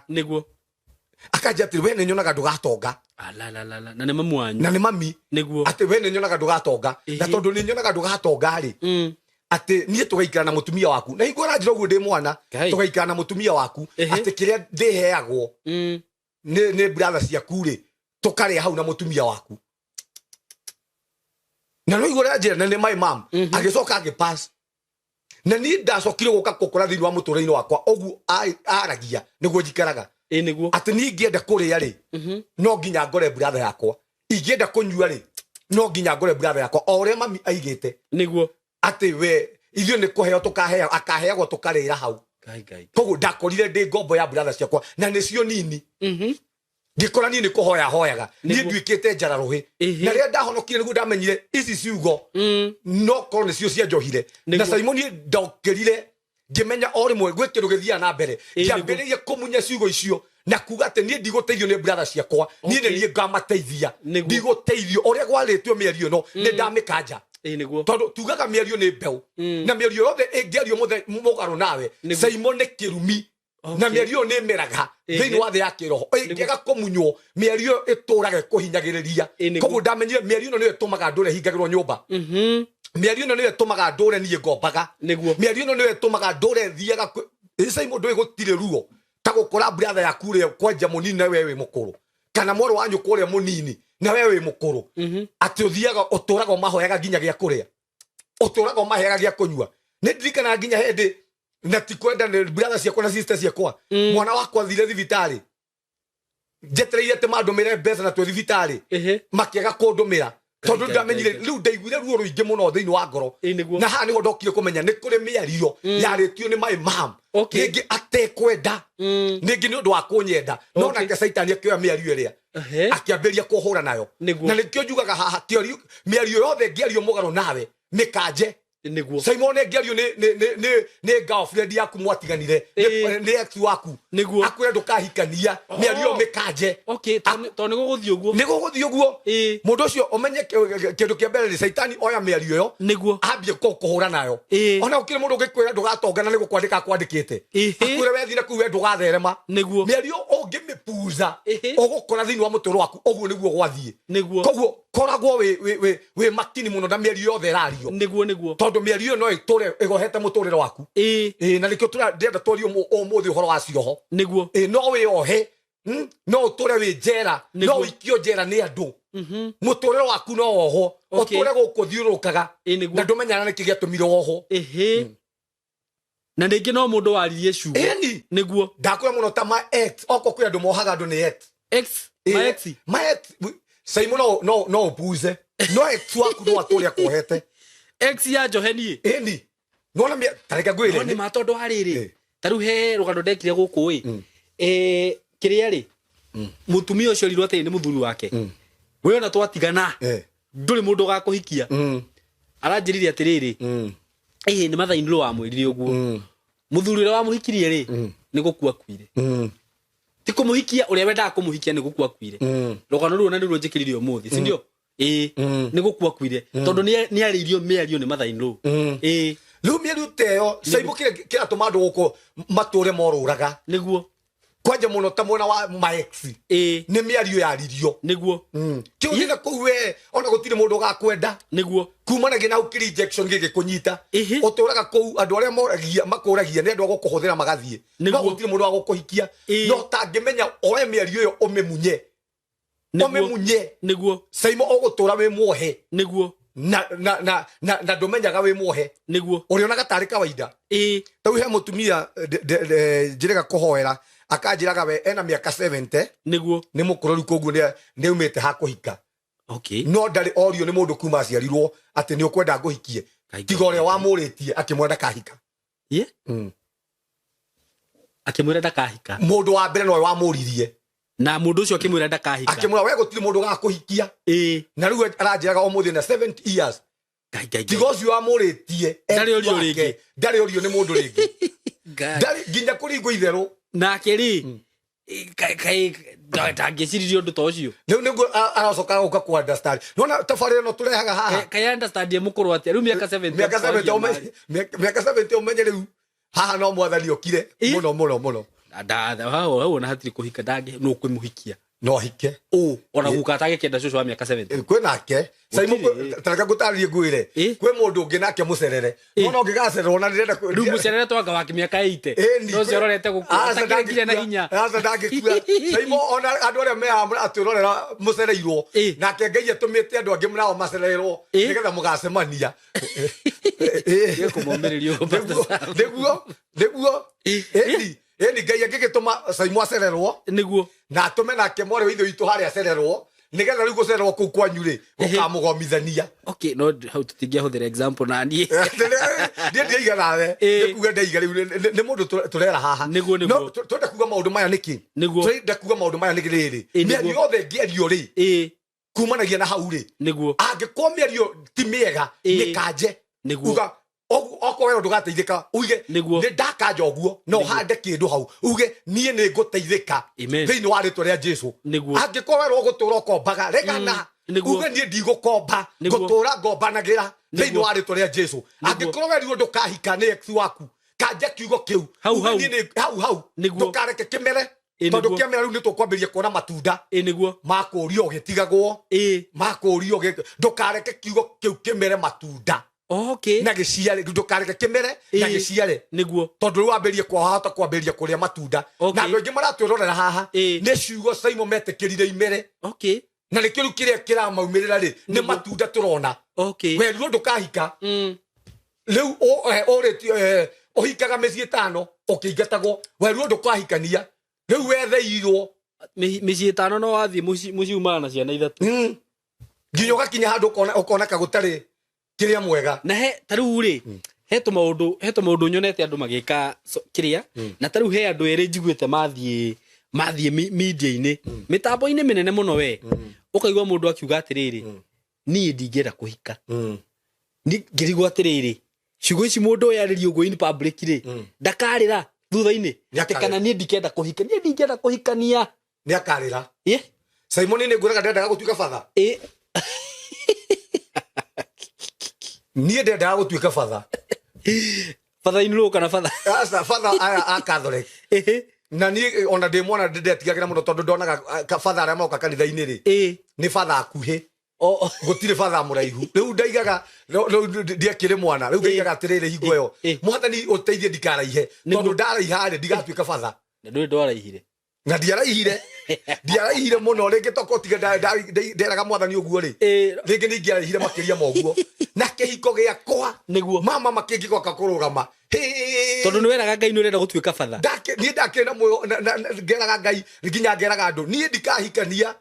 Akanjia atĩrĩ, we nĩ nyonaga ndũgatonga. Alalalala, na nĩ mamu wanyu? Na nĩ mami. Atĩ we nĩ nyonaga ndũgatonga, na tondũ nĩ nyonaga ndũgatonga rĩ, atĩ niĩ tũgaikara na mũtumia waku, na hingo ũranjĩra ũguo ndĩ mwana, Ngai. tũgaikara na mũtumia waku, atĩ kĩrĩa ndĩheagwo nĩ brother ciaku rĩ, tũkarĩa hau na mũtumia waku. Na no igũrũ njĩra, na nĩ my mom. Agĩcoka agĩpass, na niĩ ndacokire gũka gũkũra thĩinĩ wa mũtũrĩre-inĩ wakwa ũguo aragia nĩguo njikaraga. Ĩĩ nĩguo. Atĩ niĩ ingĩenda kũrĩa rĩ, no nginya ngore brother yakwa, ingĩenda kũnyua rĩ, no nginya ngore brother yakwa, o ũrĩa mami aigĩte. Atĩ we ithuĩ nĩ kũheo tũkaheo, akaheagwo tũkarĩra hau. Ngai Ngai. Koguo ndakorire ndĩ ngombo ya brother ciakwa na nĩcio nini. Ngĩkora niĩ nĩ kũhoya hoyaga, niĩ nduĩkĩte njara rũhĩ. Na rĩrĩa ndahonokire nĩguo ndamenyire ici ciugo no korwo nĩcio cianjohire na Simon ndokĩrire ngĩmenya o rĩmwe gwĩ kĩndũ gĩthiaga na mbere. Ngĩambĩrĩria kũmunya ciugo icio na kuga atĩ niĩ ndigũteithio nĩ brother ciakwa, niĩ nĩ niĩ ngamateithia. Ndigũteithio ũrĩa gwarĩtio mĩario ĩno nĩ ndamĩkanja. Tondũ tugaga mĩario nĩ mbeũ na mĩario yothe ĩngĩario mũgarũ nawe, Simon, nĩ kĩrumi na mĩario ĩyo nĩ ĩmeraga thĩinĩ wa thĩ ya kĩroho. Ĩngĩaga kũmunywo, mĩario ĩyo ĩtũraga ĩkũhinyagĩrĩria. Koguo ndamenyire mĩario ĩno nĩyo ĩtũmaga ndũre hingagĩrwo nyũmba, mĩario ĩno nĩyo ĩtũmaga ndũre niĩ ngombaga, mĩario ĩno nĩyo ĩtũmaga ndũre thiaga ĩcai mũndũ ĩ gũtirĩ ruo ta gũkora brother yaku ũrĩa kwanja mũnini na we wĩ mũkũrũ, kana mwarĩ wa nyũkwa ũrĩa mũnini na we wĩ mũkũrũ, atĩ ũthiaga ũtũraga ũmahoyaga nginya gĩa kũrĩa, ũtũraga ũmaheaga gĩa kũnyua. Nĩ ndirikanaga nginya hĩndĩ, na ti kwenda, nĩ brother ciakwa na sister ciakwa, mwana wakwa thire thibitarĩ njetereire atĩ mandũmĩre mbeca na twĩ thibitarĩ, makĩaga kũndũmĩra tondũ Ngai, ndamenyire. Ngai, Ngai. Rĩu ndaiguire ruo rũingĩ mũno thĩinĩ wa ngoro. Na haha nĩho ndokire kũmenya nĩ kũrĩ mĩario yarĩtio nĩ my mom, rĩngĩ atekwenda, rĩngĩ nĩ ũndũ wa kũnyenda, no nake caitani akĩoya mĩario ĩrĩa akĩambĩrĩria kũhũra nayo. Na nĩkĩo njugaga haha mĩario yothe ĩngĩario mũgarũ nawe, mĩkanje. Simon, ĩngĩario nĩ girlfriend yaku mwatiganire, nĩ ex waku, akwĩre ndũkahikania, mĩario ĩyo mĩkanje. Okay, tondũ nĩ gũgũthiĩ ũguo. Nĩ gũgũthiĩ ũguo. Mũndũ ũcio ũmenye kĩndũ kĩa mbere nĩ caitani oya mĩario ĩyo ambie kũhũra nayo. Ona gũkĩrĩ mũndũ ũngĩkwĩra ndũgatonga na nĩ gũkwandĩka akwandĩkĩte, akwĩre wethire kũu we ndũgatherema. Mĩario ũngĩmĩpuza, ũgũkora thĩinĩ wa mũtũrĩre waku ũguo nĩguo gwathiĩ. Koguo koragwo wĩ makini mũno na mĩario yothe ĩrario, Nĩguo nĩguo. tondũ mĩario ĩyo no ĩtũre ĩgohete mũtũrĩre waku. Ĩĩ, na nĩkĩo ndĩrenda twarie ũmũthĩ ũhoro wa cioho. Ĩĩ, no wĩohe, no ũtũre wĩ njera, no ũikio njera nĩ andũ, mũtũrĩre waku no wohwo, ũtũre gũkũ thiũrũrũkaga na ndũmenyaga nĩkĩ gĩatũmire wohwo. Na rĩngĩ no mũndũ waririe ciugo. Ĩni. Ndakwĩra mũno ta ma ex, okorwo kwĩ andũ mohaga andũ nĩ ex. Ex, ma ex. Ma ex, Simon, no ũpuze, no ex waku no atũre akuohete. Ex ya njohe niĩ. Ĩni, nona tareke No ngwĩre. Nĩ ma, tondũ wa rĩrĩ, ta rĩu he rũgano ndekire gũkũ ĩ, kĩrĩa rĩ, mũtumia ũcio orirwo atĩrĩ nĩ mũthuri wake, we ona twatigana, ndũrĩ mũndũ ũgakũhikia. Aranjĩrire atĩrĩrĩ, ĩhĩ, nĩ mathainĩ wamwĩrire ũguo, mũthuri ũrĩa wamũhikirie rĩ, nĩ gũkua akuire, ti kũmũhikia ũrĩa wendaga kũmũhikia, nĩ gũkua akuire. Rũgano rũu na nĩruo njĩkĩrire ũmũthĩ, si ndio? Ĩĩ, nĩ gũkua akuire tondũ nĩ arĩirio mĩario nĩ mathainĩ rũu, ĩĩ. Rĩu mĩario ta ĩyo, Simon, kĩrĩa kĩratũma andũ gũkũ matũre morũraga, kwanja mũno ta mwena wa ma ex, nĩ mĩario yaririo. Kĩu na kũu we ona gũtirĩ mũndũ ũgakwenda, kumanagia na hau rejection gĩgĩkũnyita. Ũtũraga kũu, andũ arĩa moragia makũragia nĩ andũ a gũkũhũthĩra magathiĩ, no gũtirĩ mũndũ wa gũkũhikia. No tangĩmenya oe mĩario ĩyo ũmĩmunye, ũmĩmunye. Simon, ũgũtũra wĩ muohe na ndũmenyaga wĩ muohe, ũrĩonaga tarĩ kawaida. Rĩu he mũtumia njĩrĩga kũhoera, akanjĩraga we ena mĩaka 70, nĩ mũkũrũ rĩu, koguo nĩ aumĩte ha kũhika, no ndarĩ orio nĩ mũndũ kuma aciarirwo atĩ nĩ ũkwenda ngũhikie, Ngai. tiga ũrĩa wamũrĩtie akĩmwĩra ndakahika. Ye? Akĩmwĩra ndakahika. Mũndũ wa mbere nowe wamũririe. Na mũndũ ũcio akĩmwĩra ndakahika. Akĩmwĩra we gũtirĩ mũndũ ũgakũhikia. Na rĩu aranjĩraga ũmũthĩ na 70 years, Ngai Ngai. Tiga ũcio wamũrĩtie Ndarĩ orio wake, rĩngĩ. Ndarĩ orio nĩ mũndũ rĩngĩ. Ngai. Ndarĩ nginya kũringwo itherũ. Nake rĩ, ndangĩciririe ũndũ ta ũcio. Rĩu nĩguo aracoka gũka ku understand, nona tabarĩra ĩno tũrehaga haha. Kaĩ understand ye mũkũrũ atĩa rĩu mĩaka 70? Mĩaka 70, mĩaka 70, ũmenye rĩu haha no mwathani okire. Mũno mũno mũno. Hau ona hatirĩ kũhika, ndangĩ nũ kwĩmũhikia. No hike. Ũ ona guka atagĩkĩenda cũcũ wa mĩaka 70. Kwĩ nake Simon. Gũtirĩ. Tareka ngũtarĩrie, ngwĩre, kwĩ mũndũ ũngĩ nake mũcerere, no no ngĩgacererwo na ndĩrenda Rĩu mũcerere twanga wake mĩaka 80, Ĩni, no ũcio ũrorete gũkua Aca, atakĩrĩ nginya na ndangĩkua. hinya. Aca, ndangĩkua, Simon. Ona andũ arĩa me haha atwĩrorera mũcereirwo, nake Ngai atũmĩte andũ angĩ nao macererwo nĩgetha mũgacemania. Nĩ kũmomĩrĩria ũguo, Pastor Sam. Nĩguo ĩni ĩni Ngai angĩgĩtũma Simon acererwo na atũme nake mwarĩ wa ithe witũ harĩa acererwo. Nĩgetha rĩu gũcererwo kũu kwanyu rĩ, gũkamũgomithania. Okay, no hau tũtingĩahũthĩra example na niĩ. Niĩ ndiaiga nawe. Nĩ kuga ndaiga rĩu nĩ mũndũ tũrera haha. Nĩguo. No twenda kuga maũndũ maya nĩkĩ? Twenda kuga maũndũ maya nĩ rĩrĩ, mĩario yothe ĩngĩario rĩ, kumanagia na hau rĩ, Angĩkorwo mĩario ti mĩega, nĩ kanje. Uga okorwo wee ndũgateithĩka, uige nĩ ndakanja ũguo, na ũhande kĩndũ hau, uge niĩ nĩ ngũteithĩka thĩinĩ wa rĩtwa rĩa Jesu. Angĩkorwo werwo gũtũra ũkombaga, regana. Uge niĩ ndigũkomba, ngũtũra ngombanagĩra thĩinĩ wa rĩtwa rĩa Jesu. Angĩkorwo werirwo ndũkahika nĩ ex waku, kanja kiugo kĩu. Hau, Uge hau. niĩ hau hau. Ndũkareke kĩmere, tondũ kĩamera rĩu nĩ tũkwambĩrĩria kuona matunda makũrio ũgĩtigagwo, makũrio ndũkareke kiugo kĩu kĩmere matunda na gĩciare. Ndũkareke kĩmere na gĩciare, tondũ rĩu wambĩrĩrie kwahota kwambĩrĩria kũrĩa matunda. Na andũ aingĩ maratwĩrorera haha, nĩ ciugo Simon metĩkĩrire imere, na nĩkĩo rĩu kĩrĩa kĩramaumĩrĩra rĩ, nĩ matunda tũrona. Werirwo ndũkahika, rĩu ũrĩtie ũhikaga mĩciĩ ĩtano ũkĩingatagwo. Werirwo ndũkahikania, rĩu wetheirwo. Mĩciĩ ĩtano, no wathiĩ mũciĩ umaga na ciana ithatũ. Nginya ũgakinya handũ ũkona ka gũtarĩ kĩrĩa mwega. Na he ta rĩu rĩ, he tũmaũndũ nyonete andũ magĩka kĩrĩa, na ta rĩu he andũ erĩ njiguĩte mathiĩ media-inĩ, mĩtambo-inĩ mĩnene mũno, we ũkaigua mũndũ akiuga atĩrĩrĩ, niĩ ndingĩenda kũhika. Ni ngĩrigwo atĩrĩrĩ, ciugo ici mũndũ ũyũ arĩrie ũguo in public rĩ, ndakarĩra thutha-inĩ atĩ Nĩakarĩra. kana niĩ ndikenda kũhika, niĩ ndingĩenda kũhikania? Nĩ akarĩra. Simon nĩ ngwĩraga ndendaga gũtuĩka batha. Niĩ ndendaga gũtuĩka batha. Father in law kana father? Aca, batha aya a Catholic. Na niĩ ona ndĩ mwana ndetigagĩra mũno, tondũ ndonaga batha arĩa moka kanitha-inĩ rĩ, nĩ batha akuhĩ, gũtirĩ batha mũraihu. Rĩu ndaigaga, rĩu ndiakĩrĩ mwana, rĩu ngaigaga atĩrĩrĩ, hingo ĩyo, Mwathani ũteithie ndikaraihe, tondũ ndaraiha rĩ, ndigatuĩka batha. Na ndũrĩ ndwaraihire? Na ndiaraihire mũno rĩngĩ, toko tiga nderaga Mwathani ũguo rĩ, rĩngĩ nĩ ingĩaraihire makĩria ma ũguo na kĩhiko gĩakwa. Mama makĩngĩgoka kũrũgama. Hĩ! Tondũ nĩ weraga Ngai nĩ ũrenda gũtuĩka batha. Niĩ ndakĩrĩ na muoyo ngeraga Ngai, nginya ngeraga andũ, niĩ ndikahikania,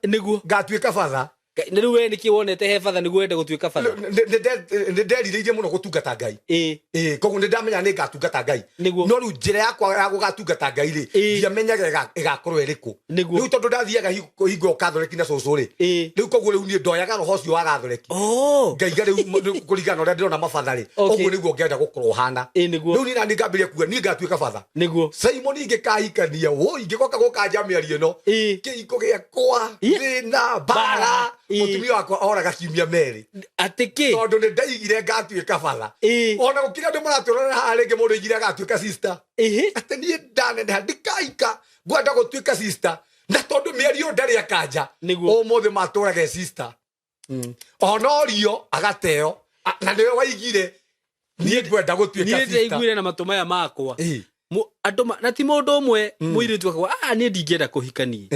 ngatuĩka batha. Nĩ rĩu we nĩkĩ wonete he batha nĩguo wende gũtuĩka batha? Nĩ nderirĩirie mũno gũtungata Ngai. Ĩĩ, koguo nĩ ndamenya nĩ ngatungata Ngai. No rĩu njĩra yakwa ya gũgatungata Ngai rĩ, ndiamenyaga ĩgakorwo ĩrĩkũ. Rĩu tondũ ndathiaga hingo ĩyo Katholeki na cũcũ rĩ, rĩu koguo rĩu niĩ ndoyaga roho ũcio wa Katholeki, ngaiga rĩu kũringana na ũrĩa ndĩrona mabatha rĩ, ũguo nĩguo ngenda gũkorwo hana. Rĩu niĩ nani ngambĩrĩria kuga niĩ ngatuĩka batha. Simon ingĩkahikania, woi, ingĩgoka gũkanja mĩario ĩno, kĩhiko gĩakwa, thĩna, mbara. Mũtumia wakwa oraga kiumia merĩ. Atĩ kĩ? Tondũ nĩ ndaigire ngatuĩka batha. Ona gũkĩrĩ andũ maratũrora haha, rĩngĩ mũndũ aigire agatuĩka sister, atĩ niĩ ndaneneha ndikaika, ngwenda gũtuĩka sister, na tondũ mĩario ndarĩ akanja, ũmũthĩ matũraga e sister, onorio agateo. Na nĩwe waigire niĩ ngwenda gũtuĩka Niĩ sister. ndĩraiguire na matũ maya makwa. Andũ na ti mũndũ ũmwe, mũirĩtu akauga, ah, niĩ ndingĩenda kũhikania.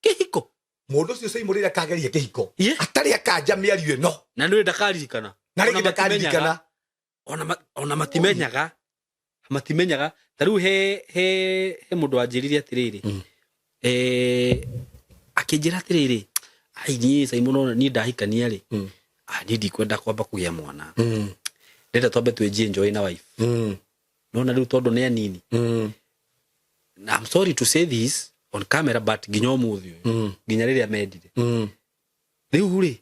Kĩhiko. Mũndũ ũcio Simon rĩrĩa akageria kĩhiko, atarĩ akanja mĩario ĩno, Na nĩ ndakaririkana. Na rĩngĩ Ona ndakaririkana. Ona matimenyaga. Ta rĩu he mũndũ wanjĩrire atĩrĩrĩ, akĩnjĩra atĩrĩrĩ, ai, niĩ Simon, ona niĩ ndahikania rĩ, ah, niĩ ndikwenda kwamba kũgĩa mwana, ndĩrenda twambe twĩnjie enjoy na wife. Nona rĩu tondũ nĩ anini, na I'm sorry to say this on camera, but nginya ũmũthĩ ũyũ, nginya rĩrĩa mendire, rĩu rĩ,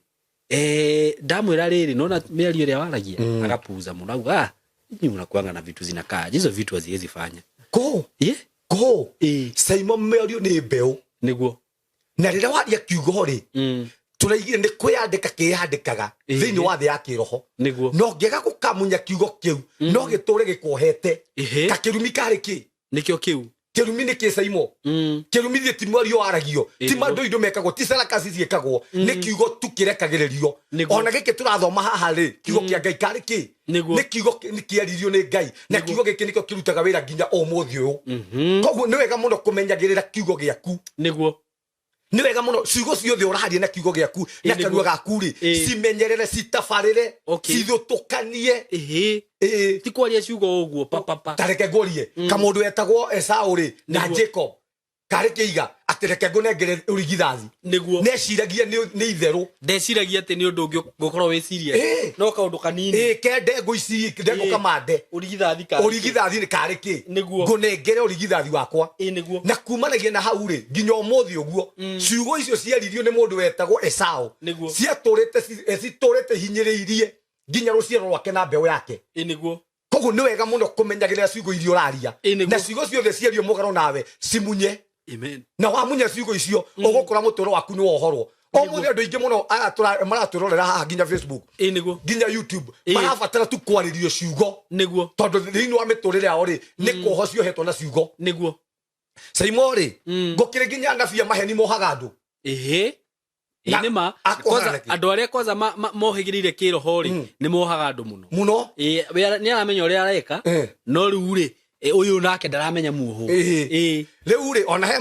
ndamwĩra rĩrĩ, nona mĩario ĩrĩa waragia, agapuza mũno, auga, ah, nyinyi mnakuanga na vitu zinakaa hizo, vitu haziwezi fanya. Kũ? Kũ? Simon, mĩario nĩ mbeũ. Na rĩrĩa waria kiugo rĩ, tũraigire nĩ kwĩyandĩka kĩyandĩkaga thĩinĩ wa thĩ ya kĩroho. No ngĩaga gũkamunya kiugo kĩu, no gĩtũre gĩkuohete. Kakĩrumi karĩ kĩ? Nĩkĩo kĩu. Kĩrumi nĩ kĩ, Simon? Kĩrumi thiĩ ti mwario waragio, ti mandũ indo mekagwo, ti sarakasi ciĩkagwo, nĩ kiugo tu kĩrekagĩrĩrio. Ona gĩkĩ tũrathoma haha rĩ, kiugo kĩa Ngai karĩ kĩ? Nĩ kiugo nĩ kĩaririo nĩ Ngai, na kiugo gĩkĩ nĩkĩo kĩrutaga wĩra nginya ũmũthĩ ũyũ. Koguo nĩ wega mũno kũmenyagĩrĩra kiugo gĩaku. Nĩ wega mũno ciugo ciothe ũraria na kiugo gĩaku na kanua gaku rĩ, cimenyerere, citabarĩre, cithũtũkanie. Ti kwaria ciugo ũguo papapa. Ta reke ngũrie, kamũndũ wetagwo Esau rĩ na Jacob karĩ kĩiga. Atĩ reke ngũnengere ũrigithathi. Nĩguo. Neciragia nĩ itherũ. Ndeciragia atĩ nĩ ũndũ ũngĩ ngũkorwo wĩ serious. Ĩĩ. No kaũndũ kanini. Ĩĩ, ke ndengũ ici, ndengũ kamande. Ũrigithathi karĩ kĩ? Ũrigithathi nĩ karĩ kĩ? Nĩguo. Ngũnengere ũrigithathi wakwa. Ĩĩ, nĩguo. Na kumanagia na hau rĩ, nginya ũmũthĩ ũguo, ciugo icio ciaririo nĩ mũndũ wetagwo Esau. Nĩguo. Ciatũrĩte citũrĩte hinyĩrĩirie nginya rũciaro rwake na mbeũ yake. Ĩĩ, nĩguo. Koguo nĩ wega mũno kũmenyagĩrĩra ciugo iria ũraria. Ĩĩ, nĩguo. Na ciugo ciothe ciario mũgarũ nawe, cimunye. Amen. Na wamunya ciugo icio, ũgũkora mũtũũro waku nĩ wohorwo. Ũmũthĩ andũ aingĩ mũno aya maratwĩrorera haha nginya Facebook, Ĩĩ, nĩguo. nginya YouTube, Ĩĩ. marabatara tu kwarĩrio ciugo. Nĩguo. Tondũ thĩinĩ wa mĩtũrĩre yao rĩ, nĩ kuohwo ciohetwo na ciugo. Nĩguo. Saimo rĩ, gũkĩrĩ nginya anabii a maheni mohaga andũ. Ĩhĩ. Ĩĩ, Na nĩ ma. akũhana Kwanza, nĩkĩ? andũ arĩa kwanza mohĩgĩrĩire kĩroho rĩ, nĩ mohaga andũ mũno. Mũno. Ĩĩ, we nĩ aramenya ũrĩa areka, no rĩu rĩ, ũyũ nake ndaramenya muoho. Ĩhĩ. Ĩĩ. Rĩu rĩ, ona he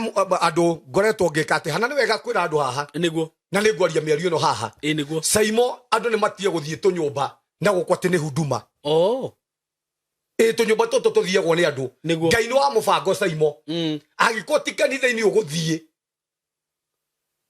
andũ ngoretwo ngĩka atĩ, hana nĩ wega kwĩra andũ haha. Nĩguo. Na nĩ ngwaria mĩario ĩno haha. Ĩĩ, nĩguo. Saimo, andũ nĩ matige gũthiĩ tũnyũmba na gũkũ atĩ nĩ huduma. Oh. Ĩĩ, tũnyũmba tũtũ tũthiagwo nĩ andũ. Nĩguo. Ngai nĩ wa mũbango, Saimo. Angĩkorwo ti kanitha-inĩ ũgũthiĩ.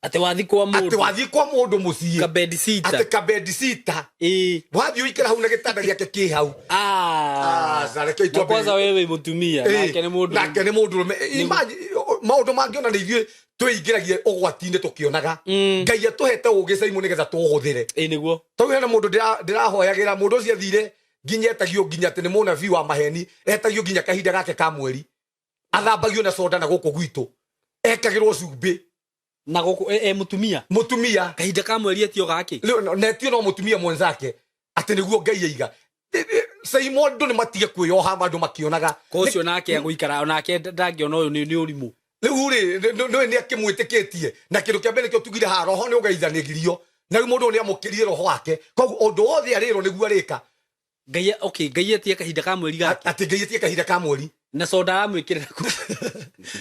Atĩ wathiĩ kwa Atĩ mũndũ. wathiĩ kwa mũndũ mũciĩ. Kabedi sita. Atĩ kabedi sita. Ĩĩ. Wathiĩ ũikare hau na gĩtanda gĩake kĩ hau. Ah. Ah, reke Na kwanza itwambĩrĩrie. wewe mũtumia, Ĩĩ, nake nĩ mũndũ. Nake nĩ mũndũ ũrũme. Imagine, maũndũ mangĩ ona nĩ ithuĩ twĩingĩragia ũgwati-inĩ tũkĩonaga. Ngai atũhete ũũgĩ Saimo nĩgetha tũũhũthĩre. Ĩĩ, nĩguo. Tondũ hena mũndũ ndĩrahoyagĩra, mũndũ ũcio athire nginya etagio nginya atĩ nĩ mũnabii wa maheni, etagio nginya kahinda gake ka mweri. Athambagio na soda na gũkũ gwitũ. Ekagĩrwo cumbĩ. Na gũkũ, e mũtumia? Mũtumia. Kahinda ka mweri etio gakĩ? Rĩu, na etio no mũtumia mwenzake, atĩ nĩguo Ngai aiga. Saimo andũ nĩ matige kwĩyoha andũ makĩonaga. Ko ũcio nake agũikara, onake ndangĩona ũyũ nĩ ũrimũ. Rĩu rĩ, nĩ nĩ akĩmwĩtĩkĩtie. Na kĩndũ kĩa mbere nĩkĩo tugire haha, roho nĩ ũgeithanĩgirio. Na rĩu mũndũ ũyũ nĩ amũkĩrie roho wake. Koguo ũndũ wothe arĩrwo nĩguo arĩka. Ngai, okay, Ngai etie kahinda ka mweri gake. Atĩ Ngai etie kahinda ka mweri. Na soda aramwĩkĩrĩra kũ?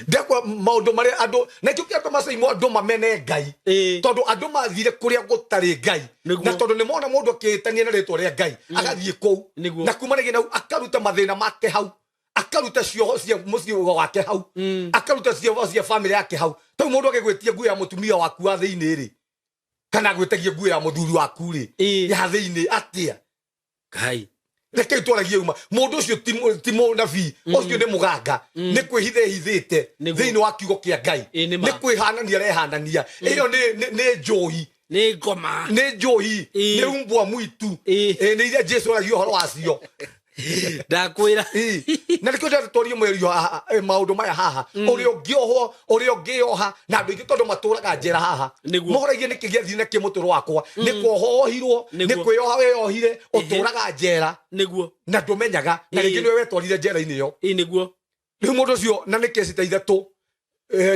Ndekwa maũndũ marĩa andũ, na kĩo kĩa andũ macaimwo andũ mamene Ngai. Ĩĩ. Tondũ andũ mathire kũrĩa gũtarĩ Ngai. Nĩguo. Na tondũ nĩ mona mũndũ akĩĩtania na rĩtwa rĩa Ngai, agathiĩ kũu. Nĩguo. Na kumanagia na hau, akaruta mathĩna make hau. Akaruta cioho cia mũciĩ wake hau. Akaruta cioho cia family yake hau. Tondũ mũndũ agĩgwĩtia nguo ya mũtumia waku wa thĩinĩ rĩ, kana agwĩtagie nguo ya mũthuri waku rĩ, Ĩĩ. ya thĩinĩ atĩa? Ngai. Reke twaragie uma. Mũndũ ũcio ti mũnabii, ũcio nĩ mũganga. Nĩ kwĩhitha ehithĩte Nĩguo. thĩinĩ wa kiugo kĩa Ngai. Ĩĩ, nĩ ma. Nĩ kwĩhanania arehanania. Ĩyo nĩ njohi. Nĩ ngoma. Nĩ njohi. Ĩĩ. Nĩ umbwa mwitu. Ĩĩ. Ĩĩ, nĩ iria Jesu aragia ũhoro wacio. Ndakwĩra. Ĩĩ. Na nĩkĩo ndĩrenda twarie mĩario haha, maũndũ maya haha. Ũrĩa ũngĩohwo, ũrĩa ũngĩoha, na andũ aingĩ tondũ matũraga njera haha. Nĩguo. Moragia nĩkĩ gĩathire na kĩ mũtũrũ wakwa. Nĩ kuohwo wohirwo, nĩ Nĩguo. kwĩyoha weyohire, ũtũraga njera. Nĩguo. Na ndũmenyaga, na Ĩĩ. rĩngĩ nĩwe wetwarire njera-inĩ ĩyo. Ĩĩ, nĩguo. Rĩu mũndũ ũcio, na nĩ kesi ta ithatũ,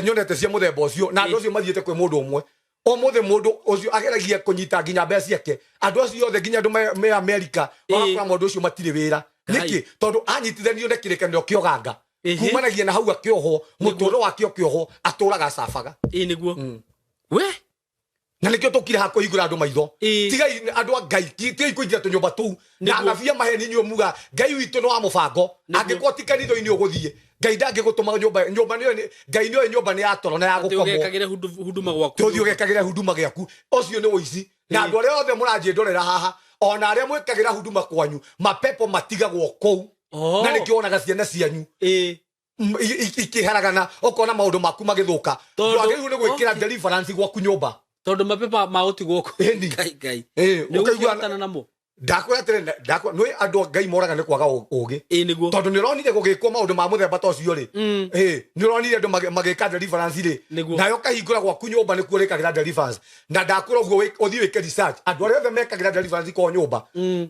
nyonete cia mũthemba ũcio, na andũ Ĩĩ. acio mathiĩte kwĩ mũndũ ũmwe. Ũmũthĩ mũndũ ũcio ageragia kũnyita nginya mbeca ciake. Andũ acio othe nginya andũ me Amerika, Ĩĩ. magakora mũndũ ũcio matirĩ wĩra. Ngai. Nĩkĩ? Tondũ anyitithanio na kĩrĩkanĩro kĩa ũganga. Ĩhĩ. Kumanagia na hau akĩohwo, Nĩguo. mũtũũro wake ũkĩohwo, atũraga cabaga. Ĩĩ, nĩguo. We? Na nĩkĩo tũkire haha kũhingũra andũ maitho. Ĩĩ. Tigai andũ a Ngai, tigai kũingĩra tũnyũmba tũu. Na Nĩguo. anabii a maheni inyuĩ muga, Ngai witũ nĩ wa mũbango. Nĩguo. Angĩkorwo ti kanitha-inĩ ũgũthiĩ, Ngai ndangĩgũtũma nyũmba, nyũmba nĩyo nĩ, Ngai nĩoĩ nyũmba nĩ ya toro na ya Atĩ gũkomwo. ũgekagĩre huduma gwaku. Tũthiĩ ũgekagĩre huduma gĩaku. Ũcio nĩ ũici. Na Ĩĩ. andũ arĩa othe mũranjĩndorera haha, ona arĩa mwĩkagĩra huduma kwanyu, mapepo matigagwo kũu. Oh. Na nĩkĩo wonaga ciana cianyu. Ĩĩ. Ikĩharagana, ũkona maũndũ maku magĩthũka. Tondũ- Ndwagĩrĩirwo nĩ gwĩkĩra Okay. deliverance gwaku nyũmba. Tondũ mapepa ma gũtigwo kũu. Ĩni. Ngai, Ngai. Ĩĩ, Nĩ ũkaigua ũkĩhotana namo? Ndakwĩra atĩrĩ, ndakwĩra, nĩ andũ a Ngai moraga nĩ kwaga ũũgĩ. Ĩĩ, nĩguo. Tondũ nĩ ũronire gũgĩkwo maũndũ ma mũthemba ta ũcio rĩ. Ĩĩ, nĩ ũronire andũ magĩka deliverance rĩ. Nĩguo. Nayo ũkahingũra gwaku nyũmba nĩkuo ũrĩkagĩra deliverance. Na ndakwĩra ũguo ũthiĩ wĩke research. Andũ arĩa othe mekagĩra deliverance kwa nyũmba,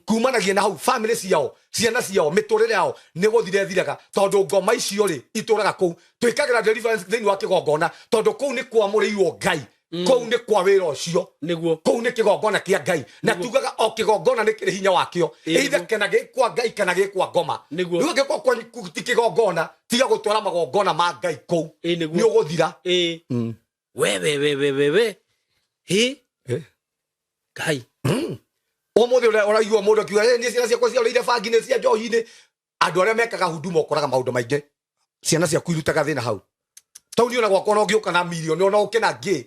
kumanagia na hau family ciao, ciana ciao, mĩtũrĩre yao nĩ gũthira ĩthiraga. Tondũ ngoma icio rĩ, itũraga kũu. Twĩkagĩra deliverance thĩinĩ wa kĩgongona, tondũ kũu nĩ kwamũrĩirwo Ngai. Kũu nĩ kwa wĩra ũcio. Nĩguo. Kũu nĩ kĩgongona kĩa Ngai. Na Nĩguo. tugaga o kĩgongona nĩ kĩrĩ hinya wakĩo. Ĩĩ, Either nĩguo. kana gĩ kwa Ngai kana gĩ kwa ngoma. Nĩguo. Rĩu angĩkorwo kwanyu ti kĩgongona, tiga gũtwara magongona ma Ngai kũu. Ĩĩ, nĩguo. Nĩ ũgũthira. Ĩĩ. We, we, we, we, we, we. Hĩ? Ngai. Ũmũthĩ ũraigua mũndũ akiuga, niĩ ciana ciakwa ciarĩire bangi-inĩ, cia njohi-inĩ. Andũ arĩa mekaga huduma ũkoraga maũndũ maingĩ. Ciana ciaku irutaga thĩna hau. Tau niĩ ona gwakwa ona ũngĩũka na mirioni ona ũke na ngĩ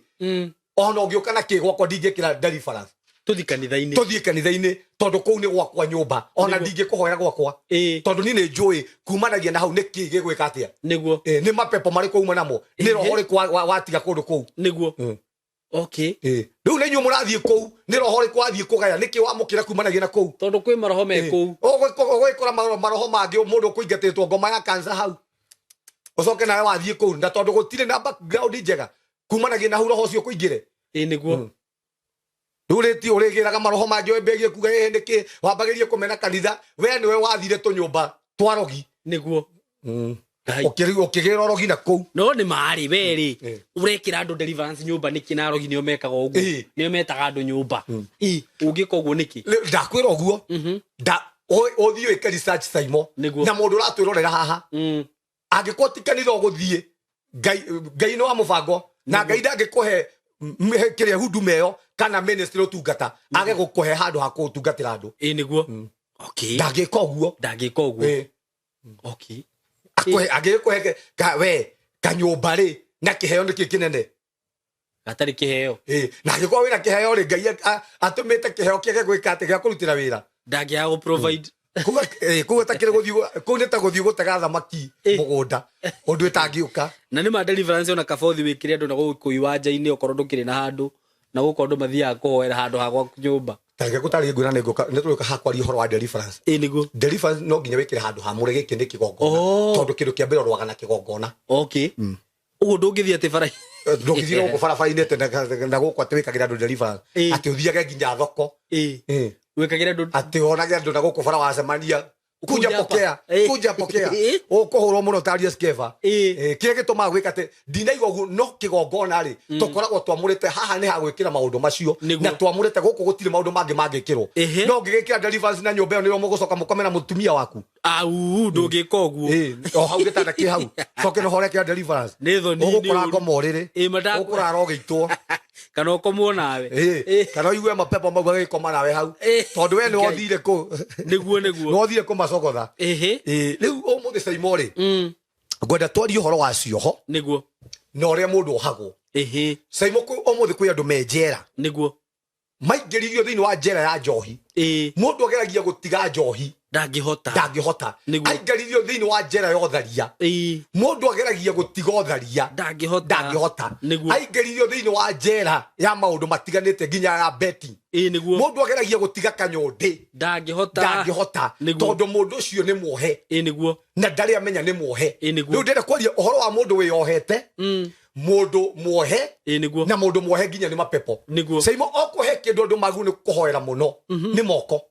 ona ũngĩũka na kĩ gwakwa ndingĩkĩra deliverance. Tũthi kanitha-inĩ. Tũthiĩ kanitha-inĩ tondũ kũu nĩ gwakwa nyũmba ona Nĩguo. ndingĩkũhoera gwakwa tondũ niĩ nĩ njũĩ kumanagia na hau nĩ kĩ gĩgwĩka atĩa. Nĩguo. Nĩ mapepo marĩkũ uma namo, nĩ roho ũrĩkũ watiga kũndũ kũu. Nĩguo. Okay. Rĩu nĩ inyuĩ mũrathiĩ kũu, nĩ roho ũrĩkũ wathiĩ kũgaya, nĩkĩ wamũkĩra kumanagia na kũu? Tondũ kwĩ maroho me kũu. Ũgũgĩkora maroho mangĩ, mũndũ ũkũingatĩtwo ngoma ya kansa hau, ũcoke nawe wathiĩ kũu, na tondũ gũtirĩ na background njega kumanagia na hau roho ũcio ũkũingĩre. Nĩguo. Rĩu rĩti ũrĩgĩraga maroho mangĩ wambĩrĩrie kuga ĩĩ nĩkĩ wambagĩrĩrie kũmena kanitha, we nĩwe wathire tũnyũmba twa rogi. Nĩguo. Ngai. Ũkĩgĩra ũrogi na kũu. No nĩ marĩ werĩ ũrekĩra andũ deliverance nyũmba nĩkĩ, na arogi nĩo mekaga ũguo, nĩo metaga andũ nyũmba. Ũngĩka ũguo nĩkĩ? Rĩu ndakwĩra ũguo, ũthiĩ wĩke research Saimo. Nĩguo. Na mũndũ ũratwĩrorera haha angĩkorwo ti kanitha ũgũthiĩ, Ngai nĩ wa mũbango na Ngai ndangĩkũhe kĩrĩa huduma ĩyo kana ministry ũtungata age gũkũhe handũ ha kũtungatĩra andũ. Nĩguo. Okay. Ndangĩka ũguo. Ndangĩka ũguo. Okay. Akũhe, angĩgĩkũhe we kanyũmba rĩ, na kĩheo nĩkĩ kĩnene? Gatarĩ kĩheo. Na angĩkorwo wĩna kĩheo rĩ, Ngai atũmĩte kĩheo kĩage gwĩka atĩ, gĩa kũrutĩra wĩra. Ndangĩaga gũ provide. Kuga takĩrĩ gũthiĩ kũu nĩ ta gũthiĩ gũtega thamaki mũgũnda, ũndũ ĩtangĩũka. Na nĩ ma deliverance ona kabothi wĩkĩre andũ na gũkũ iwanja-inĩ okorwo ndũkĩrĩ na handũ, na gũkũ andũ mathiaga kũhoera handũ ha gwaku nyũmba. Ta reke ngũtarĩrie ngwĩra nĩ ngũka, nĩ tũgũka haha kwaria ũhoro wa deliverance. Nĩguo. Deliverance no nginya wĩkĩre handũ hamũre, gĩkĩ nĩ kĩgongona. Tondũ kĩndũ kĩa mbere ũrũaga na kĩgongona. Okay. Ũguo ndũngĩthiĩ atĩ bara. Ndũngĩthiĩ gũkũ barabara-inĩ atĩ na gũkũ atĩ wĩkagĩra andũ deliverance. Atĩ ũthiage nginya thoko. Wĩkagĩra andũ Atĩ wonage andũ na gũkũ bara wacemania. Kuja Kuja pokea, hapa. kuja pokea. Ũkũhũrwo mũno ta Arias Keva. Kĩrĩa gĩtũmaga gwĩka atĩ ndinaigua ũguo, no kĩgongona rĩ, tũkoragwo twamũrĩte haha nĩ ha gwĩkĩra maũndũ macio, na twamũrĩte gũkũ gũtirĩ maũndũ mangĩ mangĩkĩrwo. No ũngĩgĩkĩra deliverance na nyũmba ĩyo nĩrĩo mũgũcoka mũkome na mũtumia waku. Au, ndũngĩka ũguo. O hau gĩtanda kĩ hau. Coke no horekera deliverance. Nĩ thoni, nĩ Ũgũkora ũru. ngoma ũrĩrĩ. Ũkũrara ũgĩitwo. Kana ũkomwo nawe. Kana ũigue mapepo mau agĩkoma nawe hau. Tondũ we nĩ wothire kũ. Nĩguo, nĩguo. Nĩ wothire kũmacogotha. Rĩu ũmũthĩ Saimo rĩ, ngwenda twarie ũhoro wa cioho. Nĩguo. Na ũrĩa mũndũ ohagwo. Saimo, ũmũthĩ kwĩ andũ me njera. Nĩguo. Maingĩririo thĩinĩ wa njera ya njohi. Mũndũ ageragia gũtiga njohi. Ndangĩhota. Ndangĩhota. Nĩguo. Aingĩririo thĩinĩ wa njera ya ũtharia. Mũndũ ageragia gũtiga ũtharia. Ndangĩhota. Ndangĩhota. Nĩguo. Aingĩririo thĩinĩ wa njera ya maũndũ matiganĩte nginya ya betting. Nĩguo. Mũndũ ageragia gũtiga kanyũndĩ. Ndangĩhota. Ndangĩhota. Nĩguo. Tondũ mũndũ ũcio nĩ muohe. Nĩguo. Na ndarĩ amenya nĩ muohe. Nĩguo. Rĩu ndĩrenda kwaria ũhoro wa mũndũ wĩyohete. Mũndũ muohe. Nĩguo. Na mũndũ muohe nginya nĩ mapepo. Nĩguo. Saimo, okũhe kĩndũ andũ magu nĩ kũhoera mũno. Nĩ moko.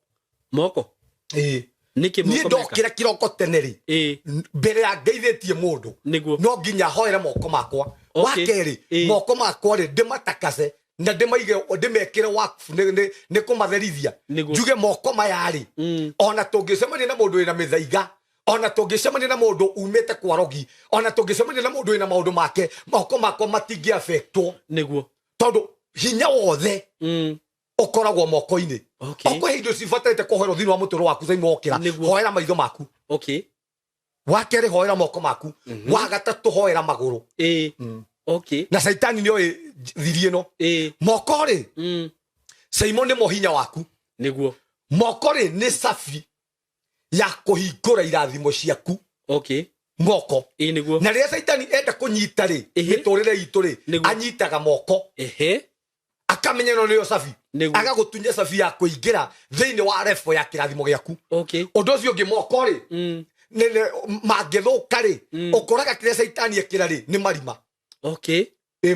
Moko? Nĩkĩ Niĩ moko meka? ndokĩra kĩroko tene rĩ, mbere ya ngeithĩtie mũndũ, Nĩguo. no nginya hoere moko makwa. Wa kerĩ, moko makwa rĩ, ndĩmatakase na ndĩmaige, ndĩmekĩre wakfu, nĩ kũmatherithia. Nĩguo. Njuge moko maya rĩ, ona tũngĩcemania na mũndũ wĩna mĩthaiga, ona tũngĩcemania na mũndũ umĩte kwa rogi, ona tũngĩcemania na mũndũ wĩna maũndũ make, moko makwa matingĩafektwo. Nĩguo. Tondũ hinya wothe ũkoragwo moko-inĩ. Okorwo indo cibatarĩte kũhoerwo thĩinĩ wa mũtũrĩre waku, Saimo, wokĩra, hoera maitho maku. Wa kerĩ, hoera moko maku. Wa gatatũ, hoera magũrũ. Na Caitani nĩoĩ thiri ĩno. Moko rĩ, Saimo, nĩmo hinya waku. Nĩguo. Moko rĩ, nĩ cabi ya kũhingũra irathimo ciaku. Moko. Nĩguo. Na rĩrĩa Caitani enda kũnyita rĩ, mĩtũrĩre itũ rĩ, Nĩguo. anyitaga moko. Akamenya ĩno nĩyo cabi. Nĩguo. Agagũtunya cabi ya kũingĩra thĩinĩ wa refo ya kĩrathimo gĩaku. Ũndũ ũcio ũngĩ, moko rĩ, mangĩthũka rĩ, ũkoraga kĩrĩa Caitani ekĩra rĩ, nĩ marima.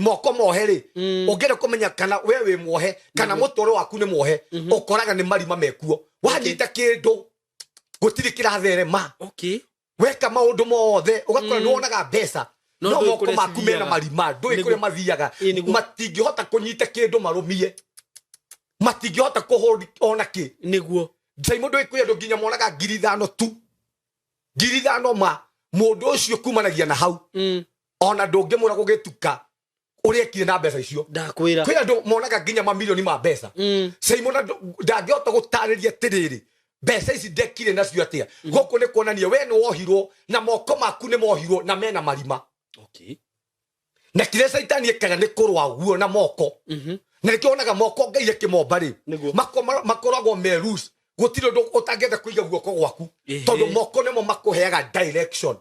Moko mohe rĩ, ũngĩenda kũmenya kana we wĩ muohe, kana mũtũrĩre waku nĩ muohe, ũkoraga nĩ marima mekuo. Wanyita kĩndũ, gũtirĩ kĩratherema. Weka maũndũ mothe, ũgakora nĩ wonaga mbeca. No No ndũĩ moko kũrĩa maku mena cithiaga. marima, ndũĩ Nĩguo. kũrĩa mathiaga. Nĩguo. Matingĩhota kũnyita kĩndũ marũmie. Matingĩhota kũhold ona kĩ. Nĩguo. Saimo, ndũĩ kwĩ andũ nginya monaga ngiri ithano tu. Ngiri ithano ma, mũndũ ũcio kumanagia na hau. Ona ndũngĩmũra gũgĩtuka ũrĩa ekire na mbeca icio. Ndakwĩra. Kwĩ andũ monaga nginya mamirioni ma mbeca. Saimo, na ndangĩhota gũtarĩria atĩrĩrĩ, mbeca ici ndekire nacio atĩa. Gũkũ nĩ kuonania we nĩ wohirwo na moko maku nĩ mohirwo na mena marima. Na kĩrĩa caitani ekaga nĩ kũrũa guo na moko. Na nĩkĩo wonaga moko Ngai akĩmomba rĩ, Nĩguo. Makoragwo me loose, gũtirĩ ũndũ ũtangĩenda kũiga guoko gwaku, tondũ moko nĩmo makũheaga direction.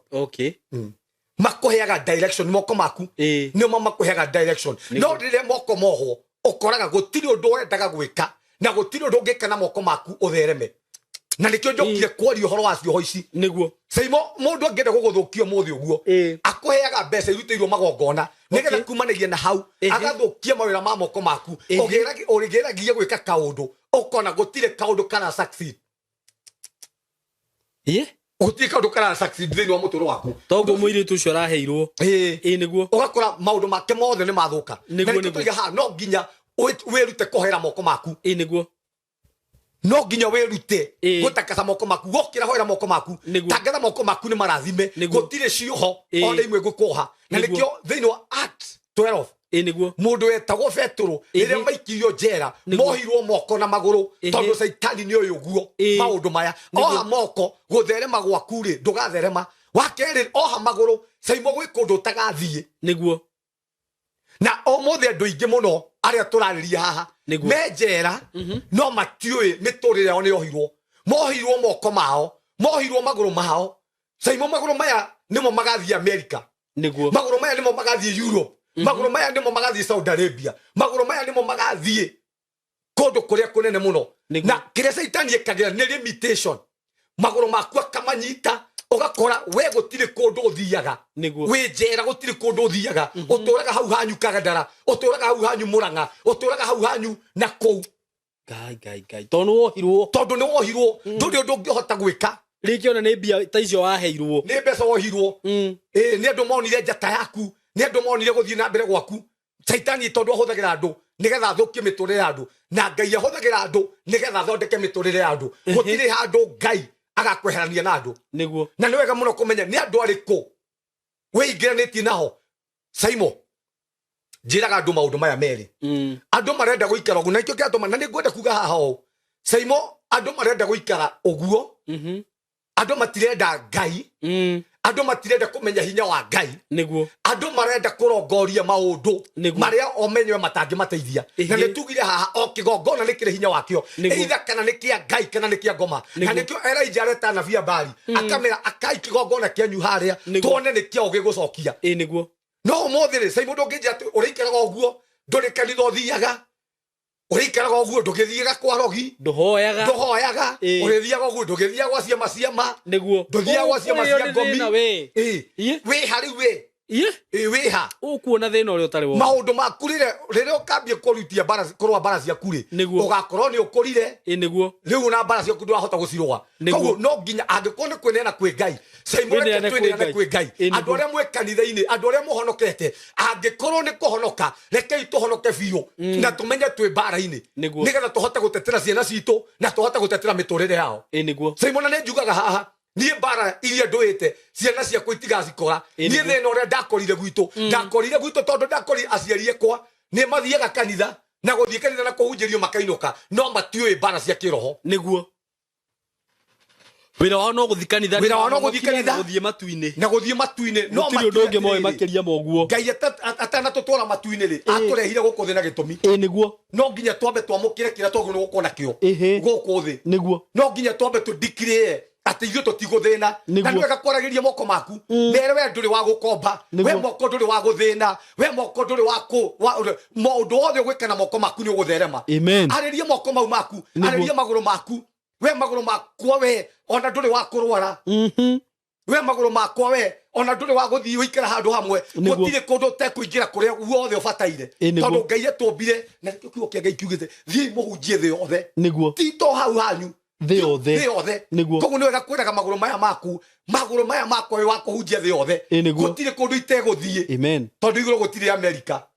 Makũheaga direction moko maku, nĩmo makũheaga direction. No rĩrĩa moko mohwo, ũkoraga gũtirĩ ũndũ ũrendaga gwĩka na gũtirĩ ũndũ ũngĩka na moko maku ũthereme. Na nĩkĩo njokire kwaria ũhoro wa cioho ici. Caimo mũndũ angĩenda gũgũthũkia ũmũthĩ ũguo, akũheaga mbeca irutĩirwo magongona nĩgetha kumanagia na hau agathũkia mawĩra ma moko maku. Ũgĩgeragia gwĩka kaũndũ, ũkona gũtirĩ kaũndũ kara succeed. Gũtirĩ kaũndũ kara succeed thĩinĩ wa mũtũrĩre waku. Toguo mũirĩtu ũcio araheirwo. Ĩĩ nĩguo. Ũgakora maũndũ make mothe nĩ mathũka. Na nĩkĩo tũiga haha no nginya wĩrute kũhoera moko maku. Ĩĩ nĩguo. No nginya wĩrute gũtakasa moko maku, wokĩra hoera moko maku, tangatha moko maku nĩ marathime. Gũtirĩ cioho ona imwe ngũkũoha. Na nĩkĩo thĩinĩ wa Acts 12, Ĩĩ nĩguo. mũndũ wetagwo Petũrũ, rĩrĩa maikirio njera, mohirwo moko na magũrũ, tondũ caitani nĩ ũyũ ũguo maũndũ maya. Oha moko, gũtherema gwaku rĩ, ndũgatherema. Wa kerĩ, oha magũrũ, caimo gwĩ kũndũ ũtagathiĩ. Na ũmũthĩ andũ aingĩ mũno arĩa tũrarĩria haha me njera, no matiũĩ mĩtũrĩre yao nĩ yohirwo. Mohirwo moko mao, mohirwo magũrũ mao. Caimo magũrũ maya nĩmo magathiĩ America. Magũrũ maya nĩmo magathiĩ Europe. Magũrũ maya nĩmo magathiĩ Saudi Arabia. Magũrũ maya nĩmo magathiĩ kũndũ kũrĩa kũnene mũno. Na kĩrĩa caitani ekagĩra nĩ limitation. Magũrũ maku akamanyita, ũgakora we gũtirĩ kũndũ ũthiaga. Wĩ njera gũtirĩ kũndũ ũthiaga. Ũtũraga hau hanyu Kagadara, ũtũraga hau hanyu Murang'a, ũtũraga hau hanyu na kũu. Ngai, ngai, ngai. Tondũ nĩ wohirwo. Tondũ nĩ wohirwo. Ndũrĩ ũndũ ũngĩhota gwĩka. Rĩngĩ ona nĩ mbia ta icio waheirwo. Nĩ mbeca wohirwo. Nĩ andũ monire njata yaku, nĩ andũ monire gũthiĩ na mbere gwaku. Caitani tondũ ahũthagĩra andũ nĩgetha athũkie mĩtũrĩre ya andũ, na Ngai ahũthagĩra andũ nĩgetha athondeke mĩtũrĩre ya andũ. Gũtirĩ handũ Ngai agakweherania na andũ. Na nĩ wega mũno kũmenya nĩ andũ arĩkũ wĩingĩranĩtie naho. Saimo, njĩraga andũ maũndũ maya merĩ. Andũ marenda gũikara ũguo, na nĩkĩo kĩratũma, na nĩngwenda kuga haha ũũ. Saimo, andũ marenda gũikara ũguo. Andũ matirenda Ngai. Andũ matirenda kũmenya hinya wa Ngai. Andũ marenda kũrongoria maũndũ marĩa o menyewe matangĩmateithia. Na nĩ tugire haha o kĩgongona nĩ kĩrĩ hinya wakĩo. Either kana nĩ kĩa Ngai kana nĩ kĩa ngoma. Na nĩkĩo Elijah areta anabii a Baali. Akamera akai kĩgongona kĩanyu harĩa, tuone nĩ kĩao gĩgũcokia. No ũmũthĩ rĩ, Saimo ndũngĩnjĩra atĩ ũrĩikaraga ũguo, ndũrĩ kanitha ũthiaga. Ũrĩikaraga ũguo, ndũgĩthiaga kwa rogi. Ndũhoyaga. Ndũhoyaga. Ũrĩthiaga ũguo, ndũgĩthiaga gwa ciama ciama. Ndũthiaga gwa ciama Ũkũrĩo cia nĩ ngomi. thĩna we. Wĩ ha rĩu we? Wĩ ha? Ũkuona thĩna ũrĩa ũtarĩ wona. Maũndũ maku rĩrĩa ũkambia kũrutia mbara, kũrũa mbara ciaku rĩ, ũgakorwo nĩ ũkũrire. Rĩu ona mbara ciaku ndũrahota gũcirũa. Koguo no nginya angĩkorwo nĩ kwĩneana kwĩ Ngai, Saimo reke Kwĩneana kwĩ twĩneane Ngai. kwĩ Ngai. Andũ arĩa mwĩ kanitha-inĩ, andũ arĩa mũhonokete, angĩkorwo nĩ kũhonoka, rekei tũhonoke biũ na tũmenye twĩ mbara-inĩ. Nĩgetha tũhote gũtetera ciana citũ na tũhote gũtetera mĩtũrĩre yao. Saimo, na nĩ njugaga haha, niĩ mbara iria ndũĩte ciana ciakwa itigacikora. Niĩ thĩna ũrĩa ndakorire gwitũ, ndakorire gwitũ tondũ ndakorire aciari akwa nĩ mathiaga kanitha na gũthiĩ kanitha na kũhunjĩrio makainũka, no matiũĩ mbara cia kĩroho. Wĩra wao no gũthiĩ kanitha, Wĩra wao no gũthiĩ kanitha. na gũthiĩ matu-inĩ. Na gũthiĩ matu-inĩ. No Gũtirĩ ũndũ ũngĩ moĩ matu-inĩ. makĩria ma ũguo. Ngai atanatũtwara matu-inĩ rĩ, atũrehire gũkũ thĩ na gĩtũmi. No nginya twambe twamũkĩre kĩrĩa twagĩrĩirwo gũkorwo nakĩo gũkũ thĩ. No nginya twambe tũdeclare atĩ ithuĩ tũtigũthĩna. Na nĩ wega kwaragĩria moko maku. Mere we ndũrĩ wa gũkomba, we moko ndũrĩ wa gũthĩna, we moko ndũrĩ wa kũ, wa, maũndũ wothe ũgwĩka na moko maku nĩ ũgũtherema. Arĩria moko mau maku, arĩria magũrũ maku. We magũrũ makwa we ona ndũrĩ wa kũrwara. We magũrũ makwa we ona ndũrĩ wa gũthiĩ ũikare handũ hamwe. Gũtirĩ kũndũ ũtekũingĩra kũrĩa guothe ũbataire. Tondũ Ngai atũmbire na nĩkĩo kiugo kĩa Ngai kiugĩte, thiĩi mũhunjie thĩ yothe. Ti to hau hanyu. Thĩ yothe. Thĩ yothe. Koguo nĩ wega kwĩraga magũrũ maya maku, magũrũ maya makwa wĩ wa kũhunjia thĩ yothe. Gũtirĩ kũndũ itegũthiĩ. Tondũ igũrũ gũtirĩ Amerika.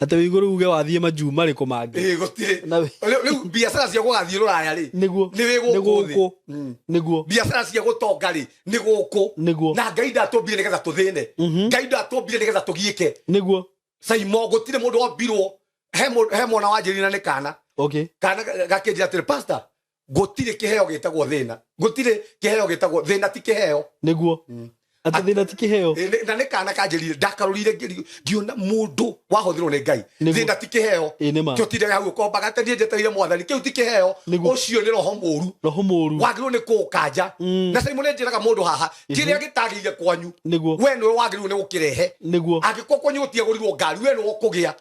Atĩ wĩ igũrũ uge wathiĩ majuu marĩkũ mangĩ? Gũtirĩ. Na wĩ- Rĩu biacara cia gũgathiĩ Rũraya rĩ, nĩ wĩ gũkũ Nĩ thĩ. gũkũ. Biacara cia gũtonga rĩ, nĩ gũkũ. Na Ngai ndatũmbire nĩgetha tũthĩne. Ngai ndatũmbire nĩgetha tũgiĩke. Saimo, gũtirĩ mũndũ wombirwo. He mwana wanjĩrire na nĩ kana. Kana gakĩnjĩra atĩrĩ, Pastor, gũtirĩ kĩheo gĩtagwo thĩna. Gũtirĩ kĩheo gĩtagwo thĩna, ti kĩheo. Atĩ thĩna ti kĩheo. Na nĩ kana kanjĩrire ndakarũrire ngĩona mũndũ wahũthĩrwo nĩ Ngai. Thĩna ti kĩheo. Tũtindaga hau ũkombaga atĩ niĩ njetereire mwathani kĩu ti kĩheo. Ũcio nĩ roho mũru. Roho mũru. Wagĩrĩirwo nĩ kũũkanja. Na Simon njĩraga mũndũ haha kĩrĩa gĩtagĩrĩire kwanyu we nĩwe wagĩrĩirwo nĩ gũkĩrehe. Angĩkorwo kwanyu gũtiagũrirwo ngari we nĩwe ũkũgĩa.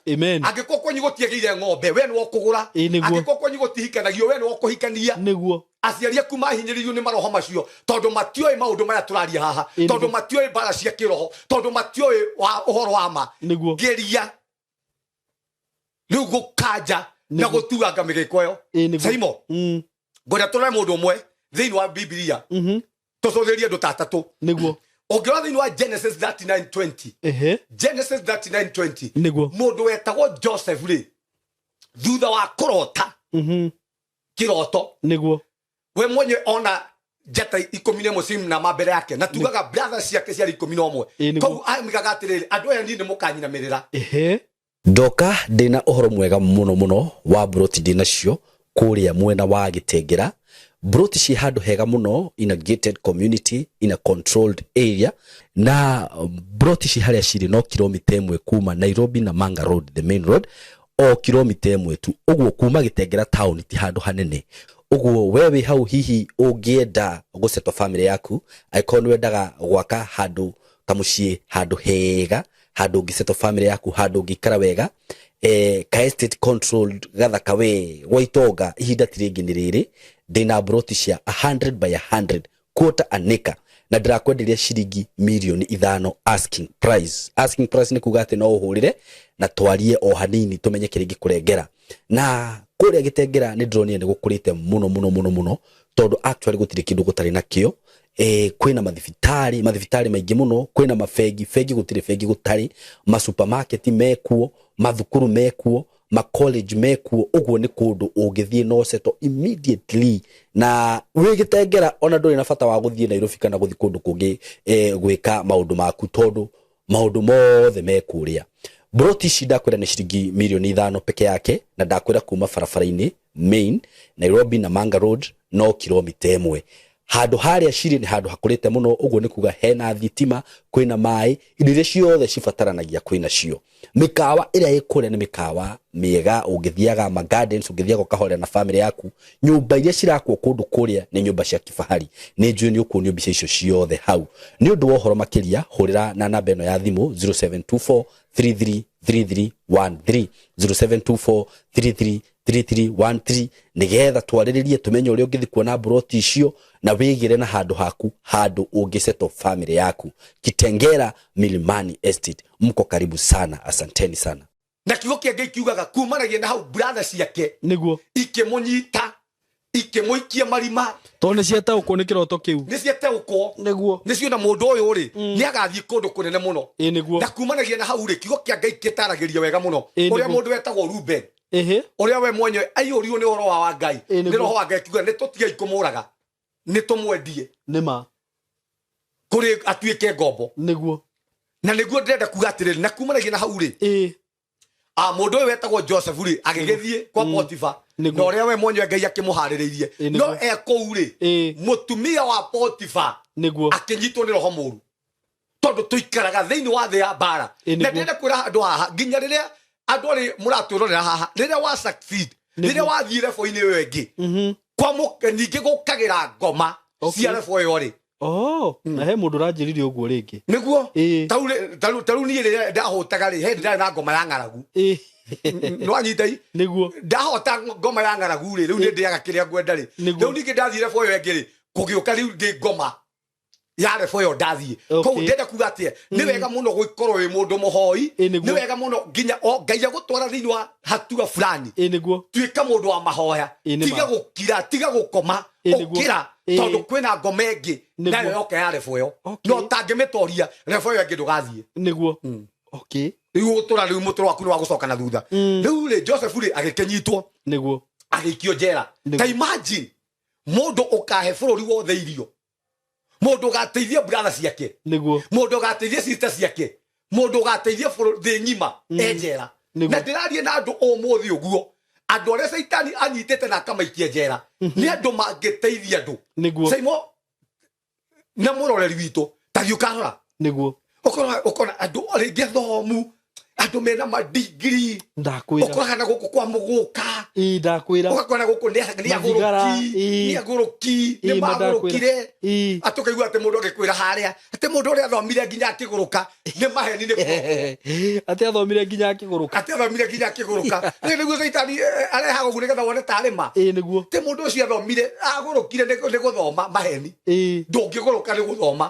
Angĩkorwo kwanyu gũtiagĩire ng'ombe we nĩwe ũkũgũra. Angĩkorwo kwanyu gũtihikanagio we nĩwe ũkũhikania. Aciari aku mahinyĩrĩirio nĩ maroho macio tondũ matioĩ maũndũ maya tũraria haha, tondũ matioĩ mbara cia kĩroho, tondũ matioĩ ũhoro wa ma. Geria rĩu gũkanja na gũtuanga mĩgĩko ĩyo. Saimo ngwenda tũrore mũndũ ũmwe thĩinĩ wa Bibilia tũcũthĩrĩrie andũ ta atatũ. Ũngĩrora thĩinĩ wa Genesis 39:20, Genesis 39:20, mũndũ wetagwo Joseph rĩ, thutha wa kũrota kĩroto, we mwenyewe ona njata 11 ciinama mbere yake, na tugaga brothers ciake ciarĩ 11. Koguo amigaga atĩrĩrĩ, andũ aya niĩ nĩ mũkanyinamĩrĩra. Ndoka ndĩna ũhoro mwega mũno mũno wa broti ndĩnacio kũrĩa mwena wa Gĩtengera. Broti ci handũ hega mũno, in a gated community, in a controlled area, na broti ci harĩa cirĩ no kilomita 1 kuma Nairobi na Manga Road, the main road, o kilomita 1 tu. Ũguo kuma Gĩtengera town ti handũ hanene. Ũguo we wĩ hau hihi ũngĩenda gũsettle family yaku, angĩkorwo nĩ wendaga gwaka handũ kamũciĩ, handũ hega, handũ ũngĩsettle family yaku, handũ ũngĩikara wega, ka estate controlled gathaka we gwa itonga, ihinda ti rĩngĩ nĩ rĩrĩ. Ndĩna broti cia 100 by 100 quarter an acre, na ndĩrakwenderia ciringi mirioni 5 asking price. Asking price nĩ kuga atĩ no ũhũrĩre na twarie o hanini tũmenye kĩrĩa ingĩkũrengera. Na kũrĩa Gĩtengera nĩ ndĩronire nĩ gũkũrĩte mũno mũno mũno mũno, tondũ actually gũtirĩ kĩndũ gũtarĩ nakĩo. Kwĩna mathibitarĩ, mathibitarĩ maingĩ mũno, kwĩna mabengi, bengi gũtirĩ bengi gũtarĩ, masupermarket mekuo, mathukuru mekuo, ma college mekuo. Ũguo nĩ kũndũ ũngĩthiĩ no settle immediately, na wĩ Gĩtengera ona ndũrĩ na bata wa gũthiĩ Nairobi kana gũthiĩ kũndũ kũngĩ gwĩka maũndũ maku, tondũ maũndũ mothe me kũrĩa. Broti ici ndakwĩra nĩ ciringi mirioni 5 peke yake, na ndakwĩra kuma barabara-inĩ main Nairobi na Manga Road no kilomita 1. Handũ harĩa cirĩ nĩ handũ hakũrĩte mũno, ũguo nĩ kuga hena thitima, kwĩna maĩ, indo iria ciothe cibataranagia kwĩna cio. Mĩkawa ĩrĩa ĩ kũrĩa nĩ mĩkawa mĩega, ũngĩthiaga ma gardens, ũngĩthiaga ũkahorera na family yaku. Nyũmba iria cirakwo kũndũ kũrĩa nĩ nyũmba cia kifahari. Nĩ njũĩ nĩ ũkuonio mbica icio ciothe hau. Nĩ ũndũ wa ũhoro makĩria, hũrĩra na namba ĩno ya thimũ 0724 333313, 0724 333313, nĩgetha twarĩrĩrie tũmenye ũrĩa ũngĩthiĩ kuona broti icio na wĩgĩre na handũ haku, handũ ũngĩsettle family yaku. Kitengera Milimani Estate, mko karibu sana, asanteni sana. Na kiugo kĩa Ngai kiugaga kumanagia na hau brother ciake ikĩmũnyita, ikĩmũikia marima, tondũ nĩ ciataũkwo nĩ kĩroto kĩu. Nĩ ciataũkwo. Nĩ ciona mũndũ ũyũ rĩ, nĩ agathiĩ kũndũ kũnene mũno. Na kumanagia na hau rĩ, kiugo kĩa Ngai kĩtaragĩria wega mũno ũrĩa mũndũ wetagwo Ruben, ũrĩa we mwenyewe aiyũrirwo nĩ ũhoro wa Ngai, nĩ roho wa Ngai, kiuga nĩ tũtigei kũmũraga, nĩ tũmwendie kũrĩ atuĩke ngombo. Na nĩguo ndĩrenda kuga atĩrĩrĩ, na kumanagia na hau rĩ, mũndũ ũyũ wetagwo Joseph rĩ, agĩgĩthiĩ kwa Potifa, na ũrĩa we mwenyewe Ngai akĩmũharĩrĩirie. No e kũu rĩ, mũtumia wa Potifa akĩnyitwo nĩ roho mũru, tondũ tũikaraga thĩinĩ wa thĩ ya mbara. Na ndĩrenda kwĩra andũ haha, nginya rĩrĩa andũ arĩ mũratwĩrorera haha, rĩrĩa wa succeed, rĩrĩa wathiĩ level-inĩ ĩyo ĩngĩ, kwa ningĩ gũkagĩra ngoma cia level ĩyo rĩ. Na he mũndũ ũranjĩrire ũguo rĩngĩ. Nĩguo. Tarĩu niĩ rĩrĩa ndahũtaga rĩ, he ndĩrarĩ na ngoma ya ng'aragu. No anyitei. Ndahota ngoma ya ng'aragu rĩ, rĩu nĩ ndĩaga kĩrĩa ngwenda rĩ. Rĩu ningĩ ndathiĩ level ĩyo ĩngĩ rĩ, kũgĩũka rĩu ndĩ ngoma ya level ĩyo ndathiĩ. Koguo ndĩrenda kuga atĩa, nĩ wega mũno gũkorwo wĩ mũndũ mũhoi, nĩ wega mũno nginya o Ngai agũtwara thĩinĩ wa hatua fulani. Tuĩka mũndũ wa mahoya, tiga gũkira, tiga gũkoma, ũkĩra, tondũ kwĩna ngoma ĩngĩ nayo yoka ya level ĩyo. No ũtangĩmĩtoria level ĩyo ĩngĩ ndũgathiĩ. Rĩu ũtũra rĩu mũtũro waku nĩ wa gũcoka na thutha. Rĩu rĩ, Joseph rĩ agĩkĩnyitwo. Agĩikio njera. Ta imagine mũndũ ũkahe bũrũri wothe irio, mũndũ ũgateithia brother ciake, mũndũ ũgateithia sister ciake, mũndũ ũgateithia thĩ ng'ima e njera. Na ndĩraria na andũ ũmũthĩ ũguo, andũ arĩa Caitani anyitĩte na akamaikia njera nĩ andũ mangĩteithia andũ. Saimo na mũroreri witũ, Tathiĩ ũkarora. Nĩguo. Ũkona ũkona andũ rĩngĩ athomu, andũ mena madigiri. Ndakwĩra. Ũkoraga na gũkũ kwa mũgũka. Ĩĩ, ndakwĩra. Ũgakora gũkũ nĩ nĩ Mathigara, agũrũki, ĩĩ. nĩ agũrũki, nĩ Ĩĩ, ma ndakwĩra. magũrũkire. Ĩĩ. Atĩ ũkaigua atĩ mũndũ agĩkwĩra harĩa atĩ mũndũ ũrĩa athomire nginya akĩgũrũka nĩ maheni nĩ Atĩ athomire nginya akĩgũrũka. Atĩ athomire nginya akĩgũrũka rĩu nĩguo caitani arehaga ũguo nĩgetha wone tarĩ ma. Ĩĩ, nĩguo. Atĩ mũndũ ũcio athomire agũrũkire nĩ gũthoma maheni. Ndũngĩgũrũka nĩ gũthoma,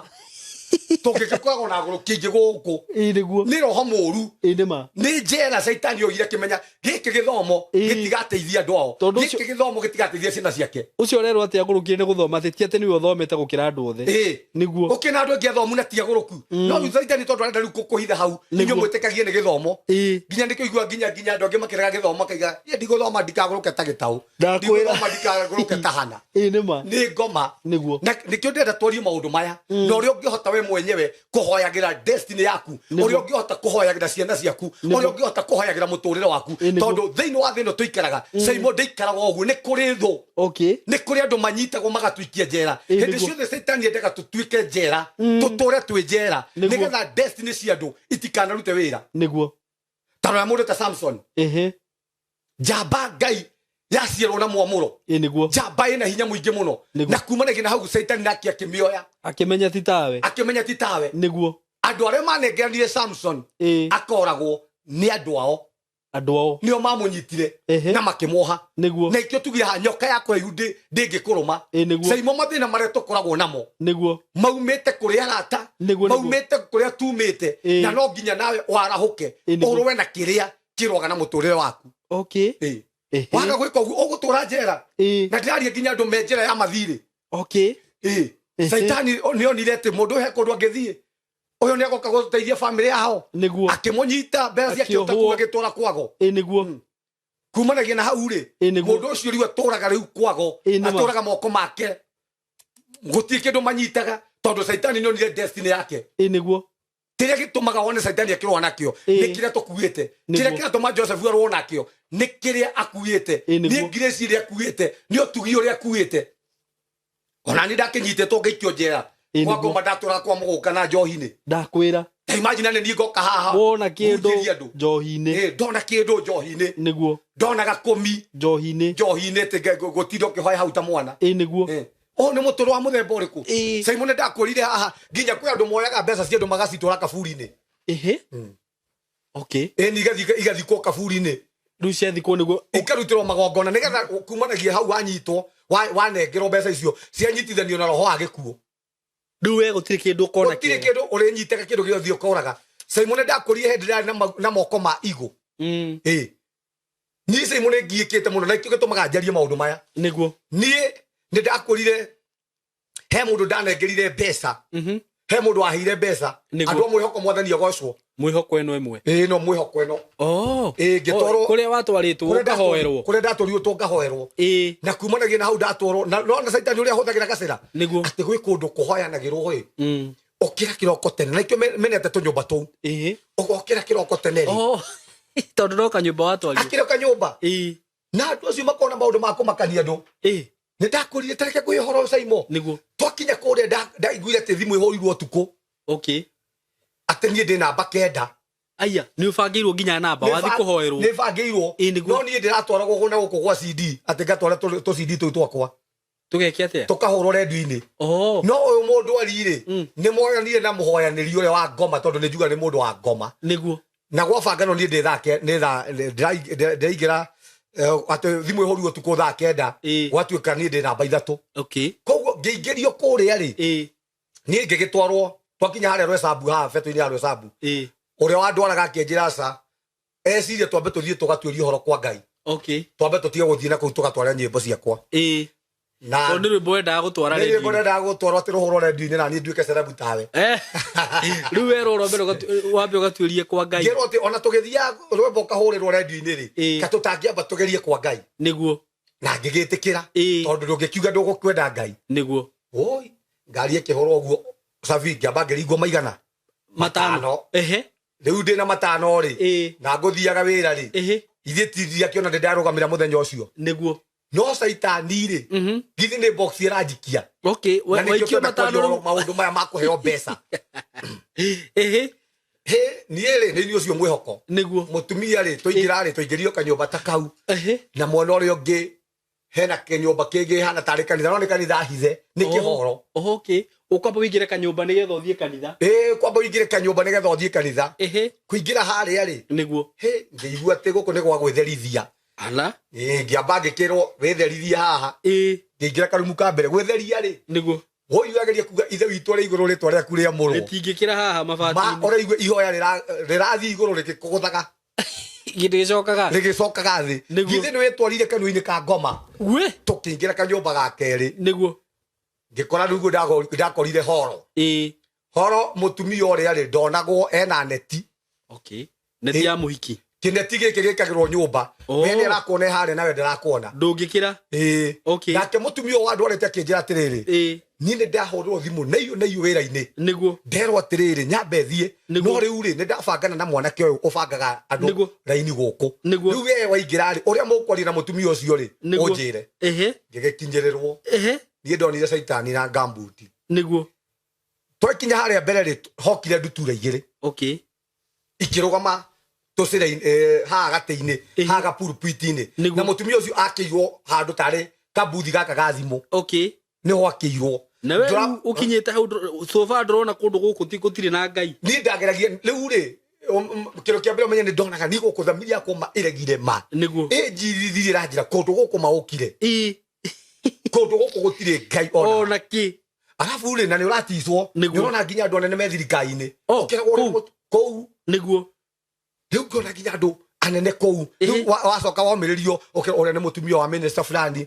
tũngĩgĩkoragwo na agũrũki aingĩ gũkũ. Ĩĩ, nĩguo. Nĩ roho mũru. Ĩĩ, nĩ ma. Nĩ njera caitani oigire akĩmenya gĩkĩ gĩthomo gĩtigateithia andũ ao. Tondũ ũcio- Gĩkĩ gĩthomo gĩtigateithia ciana ciake. Ũcio ũrerwo atĩ agũrũkire nĩ gũthoma, atĩ ti atĩ nĩwe ũthomete gũkĩra andũ othe. Nĩguo. Ũkĩna andũ aingĩ athomu na ti agũrũku, no rĩu caitani tondũ arenda rĩu kũkũhitha hau inyuĩ mwĩtĩkagie nĩ gĩthomo. Nginya nĩkĩo igua nginya andũ angĩ makĩrega gĩthomo makaiga, "Niĩ ndigũthoma ndikagũrũke ta gĩtaũ." Ndakwĩra. Ndigũthoma ndikagũrũke ta hana. Ĩĩ, nĩ ma. Nĩ ngoma. Nĩguo. Na nĩkĩo ndĩrenda twarie maũndũ maya na ũrĩa ũngĩhota we mwenyewe kũhoyagĩra destiny yaku, ũrĩa ũngĩhota kũhoyagĩra ciana ciaku, ũrĩa ũngĩhota kũhoyagĩra mũtũrĩre waku. Tondũ thĩinĩ wa thĩ ĩno tũikaraga, Saimo, ndĩikaraga ũguo, nĩ kũrĩ thũ. Nĩ kũrĩ andũ manyitagwo magatuikia njera. Hĩndĩ ciothe caitani endaga tũtuĩke njera, tũtũre twĩ njera, nĩgetha destiny cia andũ itikanarute wĩra. Ta rora mũndũ ta Samson, njamba Ngai yaciarwo na mwamũro. Ĩĩ, nĩguo. Njamba ĩna hinya mũingĩ mũno. Na kumanagia na hau caitani nake akĩmĩoya. Akĩmenya ti tawe. Akĩmenya ti tawe. Andũ arĩa manengeranire Samson akoragwo nĩ andũ ao. Andũ ao. Nĩo mamũnyitire na makĩmuoha. Na ikĩo tugire haha nyoka ya kũraihu ndĩngĩkũrũma. Ĩĩ, nĩguo. Caimo, mathĩna marĩa tũkoragwo namo maumĩte kũrĩ arata, maumĩte kũrĩa tumĩte. Na no nginya nawe warahũke, ũrũe na kĩrĩa kĩrũaga na mũtũrĩre waku. Waga gwĩka ũguo ũgũtũra njera. Na ndĩraria nginya andũ me njera ya mathirĩ. Caitani nĩonire atĩ mũndũ ũyũ he kũndũ angĩthiĩ, ũyũ nĩ agoka gũteithia bamĩrĩ yao. Akĩmũnyita, mbeca ciake Akĩohwo. ũtakuga agĩtwara kwago. Ĩĩ, nĩguo. Kumanagia na hau rĩ, Ĩĩ, nĩguo. mũndũ ũcio rĩu atũraga rĩu kwago. Ĩĩ, nĩ ma. Atũraga moko make gũtirĩ kĩndũ manyitaga tondũ caitani nĩonire destiny yake. Ĩĩ, nĩguo. Kĩrĩa gĩtũmaga wone caitani akĩrũa nakĩo nĩ kĩrĩa tũkuĩte. Kĩrĩa kĩratũma Joseph arũo nakĩo nĩ kĩrĩa akuĩte. Nĩ grace ĩrĩa akuĩte, nĩ ũtugi ũrĩa akuĩte. Ona nĩ ndakĩnyitĩtwo ngĩikio njera. Kwa ngoma ndatũraga kwa mũgũka na njohi-inĩ. Ndakwĩra. Ta imagine nĩ niĩ ngoka haha Wona kĩndũ hunjĩrie andũ. njohi-inĩ. Ndona kĩndũ njohi-inĩ. Ndona gakũmi Njohi-inĩ. njohi-inĩ, atĩ gũtinda ũkĩhoya hau ta mwana. Ĩĩ, nĩguo. Ũyũ nĩ mũtũrũ wa mũthemba ũrĩkũ? Simon, ndakwĩrire haha nginya kwĩ andũ moyaga mbeca cia andũ magacitwara kaburi-inĩ. Ehe. Okay. Ĩni igathikwo kaburi-inĩ. Rĩu ciathikwo nĩguo. Ikarutĩrwo magongona nĩgetha kumanagia hau wanyitwo wanengerwo mbeca icio cianyitithanio na roho wa gĩkuũ. Rĩu we gũtirĩ kĩndũ ũkona. Gũtirĩ kĩndũ ũrĩnyitaga, kĩndũ gĩothe ũkoraga. Simon, ndakũrire hĩndĩ ndĩrarĩ na moko ma igũ. Ĩĩ, niĩ Simon ngiĩkĩte mũno na ikĩo gĩtũmaga njarie maũndũ maya. Niĩ nĩ ndakũrire he mũndũ ndanengerire mbeca. He mũndũ waheire mbeca. Andũ a mwĩhoko, mwathani agocwo. Mwĩhoko ĩno ĩmwe. Ĩĩ, no mwĩhoko ĩno. Oh. Ĩĩ, ngĩtwarwo- Kũrĩa watwarĩtwo ũkahoerwo. Kũrĩa ndatwarirwo tũkahoerwo. Na kumanagia na hau ndatwarwo na no na caitani ũrĩa ahũthagĩra gacĩra atĩ gwĩ kũndũ kũhoyanagĩrwo ĩ, ũkĩra kĩroko tene na ikĩo menete tũnyũmba tũu. Ũgokĩra kĩroko tene rĩ. Oh. Tondũ no kanyũmba watwarirwo. Akĩrĩ kanyũmba. Na andũ acio makona maũndũ ma kũmakania andũ. Nĩ ndakũrire tareke kwĩ ũhoro, Saimo. Twakinya kũrĩa ndaiguire atĩ thimũ ĩhũrirwo ũtukũ. Atĩ niĩ ndĩ namba 9. Aya, nĩ ũbangĩirwo nginya namba wathi kũhoerwo. Nĩ bangĩirwo. Nĩguo. No niĩ ndĩratwaragwo na gũkũ gwa CD atĩ ngatwara tũ CD tũu twakwa. Tũgeke atĩa? Tũkahũrwo redio-inĩ. Oh. No ũyũ mũndũ ari-rĩ, nĩ moyanire na mũhoyanĩri ũrĩa wa ngoma tondũ nĩ njuga nĩ mũndũ wa ngoma. Na gwabangano niĩ ndĩ thaa nĩ thaa ndĩraingĩra atĩ thimũ ĩhũrirwo ũtukũ thaa 9. Gwatuĩka niĩ ndĩ namba 3. Koguo ngĩingĩrio kũrĩa rĩ, niĩ ngĩgĩtwarwo twakinya harĩa Rwesambu, haha betũ-inĩ ya Rwesambu. Ũrĩa wandwaraga akĩnjĩra aca, ecirie twambe tũthiĩ tũgatuĩrie ũhoro kwa Ngai. Twambe tũtige gũthiĩ na kũu tũgatware nyĩmbo ciakwa. Na Tondũ nĩ rwĩmbo wendaga gũtwara nĩ rwĩmbo redio-inĩ. ndendaga gũtwarwo atĩ rũhũrwo redio-inĩ na niĩ nduĩke cerebu tawe. Rĩu werwo ũrombe wambe ũgatuĩrie kwa Ngai. Ngĩrwo atĩ ona tũgĩthiaga rwĩmbo ũkahũrĩrwo redio-inĩ rĩ, ka tũtangĩamba tũgerie kwa Ngai. Na ngĩgĩtĩkĩra. Tondũ ndũngĩkiuga ndũgũkwenda Ngai. Oi, ngari ĩkĩhũrwo ũguo cabi ngĩamba ngĩringwo maigana 5. Matano. Rĩu ndĩna 5 rĩ, na ngũthiaga wĩra rĩ, ithuĩ tindiakĩona ndĩ ndarũgamĩra mũthenya ũcio. No caitani rĩ, githĩ nĩ box ĩranjikia? Okay, Na nĩkĩo waikio twenda matano kwaria rĩu. ũhoro maũndũ maya ma kũheo mbeca. Ehe. Hĩ, niĩ rĩ, nĩ niĩ ũcio mwĩhoko. Nĩguo. Mũtumia rĩ, twaingĩra rĩ, twaingĩrio kanyũmba ta kau. Ehe. Na mwena ũrĩa ũngĩ hena kĩnyũmba kĩngĩ hana tarĩ kanitha, no nĩ kanitha hithe, nĩ kĩhoro. Oh, okay, ũkwamba wĩingĩre kanyũmba nĩgetha ũthiĩ kanitha. Ĩĩ, kwamba ũingĩre kanyũmba nĩgetha ũthiĩ kanitha. Ehe. Kũingĩra harĩa rĩ, Nĩguo. Hĩ, ngĩigua atĩ gũkũ nĩ gwa gwĩtherithia. Ala. Ĩĩ, ngĩamba ngĩkĩrwo wĩtherithie haha. Ĩĩ. Ngĩingĩra karumu ka mbere gwĩtheria rĩ, Nĩguo. woiageria kuga ithe witũ arĩ igũrũ rĩtwa rĩaku rĩamũrwo. Rĩtingĩkĩra haha Ma mabati-inĩ. ũraigua ihoya rĩrathiĩ igũrũ rĩgĩkũgũthaga. Gĩcokaga. Rĩgĩcokaga thĩ. Nĩguo. Githĩ nĩ wĩtwarire kanua-inĩ ka ngoma. We. Tũkĩingĩra kanyũmba ga kerĩ. Nĩguo. Ngĩkora rĩu ndakorire horo. Ĩĩ. Horo mũtumia ũrĩa rĩ, ndonagwo ena neti. Okay. Neti ya mũhiki. Kĩneti gĩkĩ gĩkagĩrwo nyũmba. Oh. We nĩ arakuona e harĩa nawe ndarakuona. Ndũngĩkĩra. Ĩĩ. Okay. Nake mũtumia ũyũ wandwarĩte akĩnjĩra atĩrĩrĩ, Ĩĩ. niĩ nĩ ndahũrĩrwo thimũ nĩiyũ nĩiyũ wĩra-inĩ. Nĩguo. Nderwo atĩrĩrĩ, nyambe thiĩ. Nĩguo. No rĩu rĩ, nĩ ndabangana na mwanake ũyũ ũbangaga andũ Nĩguo. raini gũkũ. Nĩguo. Rĩu we waingĩra rĩ, ũrĩa mũkwaria na mũtumia ũcio rĩ, Nĩguo. ũnjĩre. Ehe. Ngĩgĩkinyĩrĩrwo. Ehe. Niĩ ndonire caitani na ngambuti. Nĩguo. Twakinya harĩa mbere rĩ, hokire ndutura igĩrĩ. Okay. Ikĩrũgama tũcĩra-inĩ, haha gatĩ-inĩ, Ehe. haha gapulpiti-inĩ. Nĩguo. Na mũtumia ũcio akĩirwo handũ tarĩ kambuthi gaka ga thimũ. Okay. Nĩho akĩirwo. Na we rĩu ũkinyĩte hau so far ndũrona kũndũ gũkũ ti gũtirĩ na Ngai. Niĩ ndageragia rĩu rĩ, kĩndũ kĩa mbere ũmenye nĩ ndonaga niĩ gũkũ thamiri yakwa ma ĩregire ma. Nĩguo. Ĩnjirithirie ĩranjĩra kũndũ gũkũ ma ũkire. Ĩĩ. Kũndũ gũkũ gũtirĩ Ngai ona. Ona kĩ. Arabu rĩ, na nĩ ũraticwo. Nĩguo. Nĩ ũrona nginya andũ anene me thirikari-inĩ. Oh, Ũkĩragwo ũrĩa kũu. kũu. Nĩguo. Rĩu ngĩona nginya andũ anene kũu. Ĩhĩ. Rĩu wacoka womĩrĩrio, ũkĩrwo ũrĩa nĩ mũtumia wa minister fulani,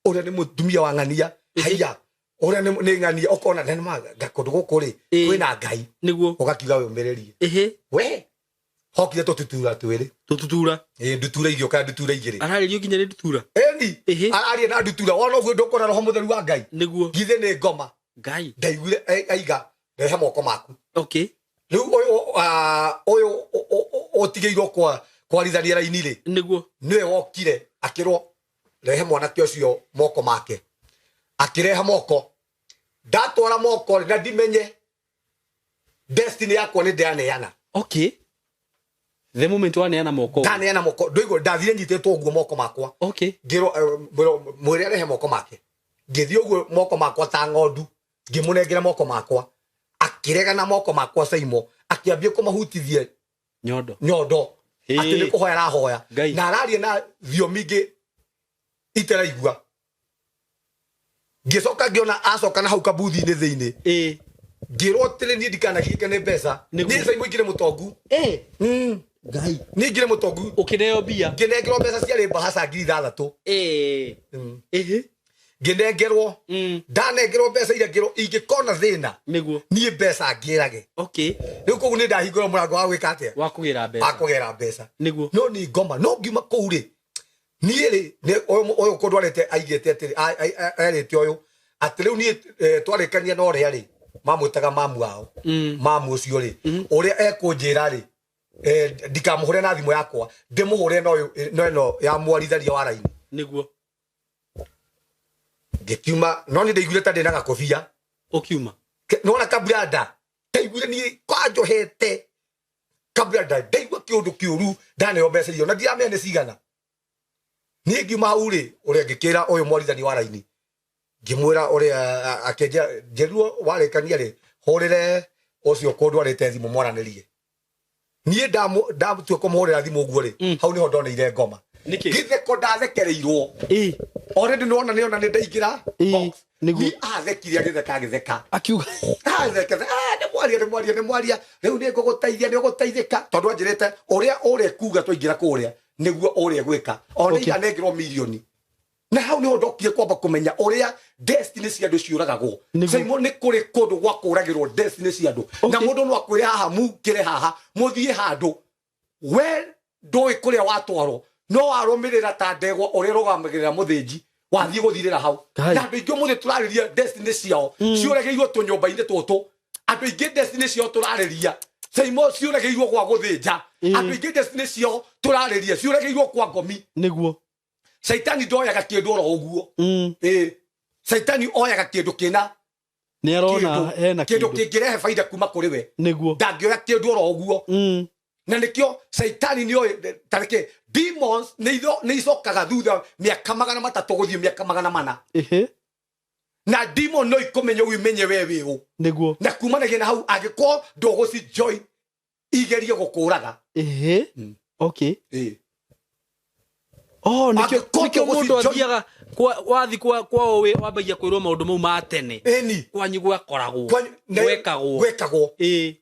ũrĩa nĩ mũtumia wa ng'ania. Ĩhĩ. Haiya, ũrĩa nĩ ng'ania, ũkona nĩ ma, kũndũ gũkũ rĩ, Ĩĩ. kwĩna Ngai. Nĩguo. Ũgakiuga wĩũmĩrĩrie. Ĩhĩ. We, hokire tũtutura twĩrĩ. Tũtutura. Ĩĩ, ndutura igĩũka, ndutura igĩrĩ. Ararĩrio nginya nĩ ndutura. Ĩni, Ĩhĩ. araria na ndutura. Wona ũguo ndũkuona roho mũtheru wa Ngai. Nĩguo. Githĩ nĩ ngoma. Ngai. Ndaiguire, aiga, rehe moko maku. Okay. Rĩu ũyũ, ũyũ, ũtigĩirwo kwarithania raini rĩ. Nĩguo. Nĩwe wokire, akĩrwo, rehe mwanake ũcio moko make. Akĩrehe moko. Ndatwara moko rĩ, na ndimenye destiny yakwa nĩ ndĩraneana. Okay. The moment waneana moko. Ndaneana moko, ndũigua, ndathire nyitĩtwo ũguo moko makwa. Okay. Ngĩrwo, mwĩre arehe moko make. Ngĩthiĩ ũguo moko makwa ta ng'ondu, ngĩmũnengera moko makwa. Akĩrega na moko makwa Saimo, akĩambia kũmahutithia Nyondo. nyondo. Hĩ. Atĩ nĩ kũhoya arahoya. Ngai. Na araria na thiomi ingĩ itaraigua. Ngĩcoka ngĩona acoka na hau kambuthi-inĩ thĩinĩ. Ĩĩ. Ngĩrwo atĩrĩ niĩ ndikanagiĩke nĩ mbeca. Nĩguo. Niĩ Saimo ingĩrĩ mũtongu. Ĩĩ. Ngai. Niĩ ingĩrĩ mũtongu. Ũkĩneo mbia. Ngĩnengerwo mbeca ciarĩ mbahaca ngiri ithathatũ. Ĩĩ. Ĩhĩ. Ngĩnengerwo. Ndanengerwo mbeca iria ngĩrwo ingĩkona thĩna. Nĩguo. Niĩ mbeca ngĩrage. Okay. Rĩu koguo nĩ ndahingũra mũrango wa gwĩka atĩa? Wa kũgĩra mbeca. Wa kũgĩra mbeca. Nĩguo. No nĩ ngoma, no ngiuma kũu rĩ, niĩ rĩ, nĩ ũyũ kũndwarĩte aigĩte atĩrĩ, erĩte ũyũ, atĩ rĩu niĩ, twarĩkania na ũrĩa rĩ, mamwĩtaga mamu wao. Mamu ũcio rĩ, ũrĩa ekũnjĩra rĩ, ndikamũhũre na thimũ yakwa, ndĩmũhũre na ũyũ, na ĩno ya mwaritharia wa raini. Nĩguo. Ngĩkiuma, no nĩ ndaiguire ta ndĩna gakobia. Ũkiuma? Nĩwona kabranda, ndaiguire niĩ kwanjohete kabranda, ndaigua kĩũndũ kĩũru, ndaneo mbeca icio, na ndiramenya nĩ cigana. Niĩ ngiuma hau rĩ, ũrĩa ngĩkĩra ũyũ mwarithani wa raini, ngĩmwĩra ũrĩa, akĩnjĩra, njĩrwo warĩkania rĩ, hũrĩre ũcio kũndwarĩte thimũ mwaranĩrie. Niĩ ndatua kũmũhũrĩra thimũ ũguo rĩ, hau nĩho ndoneire ngoma. Nĩkĩ? Githeko ndathekereirwo. Ĩĩ. Already nĩwona, nĩona nĩ ndaingĩra Ĩĩ, box. nĩguo. Niĩ athekire, agĩtheka, agĩtheka. Akiuga. Athekete, nĩ mwaria, nĩ mwaria, nĩ mwaria. Rĩu nĩ ngũgũteithia, nĩ ũgũteithĩka. Tondũ anjĩrĩte, ũrĩa ũrĩa kuga twaingĩra kũrĩa, nĩguo ũrĩa gwĩka. O nĩ Okay. anengerwo mirioni. Na hau nĩho ndokire kwamba kũmenya ũrĩa destiny cia andũ ciũragagwo. Nĩguo. Saimo nĩ kũrĩ kũndũ gwa kũragĩrwo destiny cia andũ. Na Okay. mũndũ no akwĩre haha, mukĩre haha, mũthiĩ handũ. We ndũĩ kũrĩa watwarwo, no warũmĩrĩra ta ndegwa ũrĩa ũrũgamagĩrĩra mũthĩnji, wathiĩ gũthirĩra hau. Ngai. Na andũ aingĩ ũmũthĩ tũrarĩria destiny ciao, ciũragĩirwo tũnyũmba-inĩ tũtũ. Andũ aingĩ destiny ciao tũrarĩria, Saimo ciũragĩirwo gwa gũthĩnja. Ĩĩ. Andũ aingĩ destiny ciao tũrarĩria, ciũragĩirwo kwa ngomi. Nĩguo. Caitani ndoyaga kĩndũ oro ũguo. Ĩĩ, Caitani oyaga kĩndũ kĩna Nĩ arona hena kĩndũ kĩndũ. Kĩngĩrehe baida kuma kũrĩ we. Nĩguo. Ndangĩoya kĩndũ oro ũguo. Na nĩkĩo Caitani nĩoĩ tareke demons nĩ icokaga thutha mĩaka 300 gũthiĩ mĩaka 400. Na demon no ikũmenye ũguo, imenye we wĩ ũ. Na kumanagia na hau, angĩkorwo ndũgũci join, igerie gũkũraga. Ĩĩ. Oh, nĩkĩo Angĩkorwo nĩkĩo mũndũ ndũgũci join- athiaga wathi kwao wambagia kwĩrwo maũndũ mau ma tene. Ĩni. Kwanyu gwakoragwo. Gwekagwo. Gwekagwo. Gwekagwo.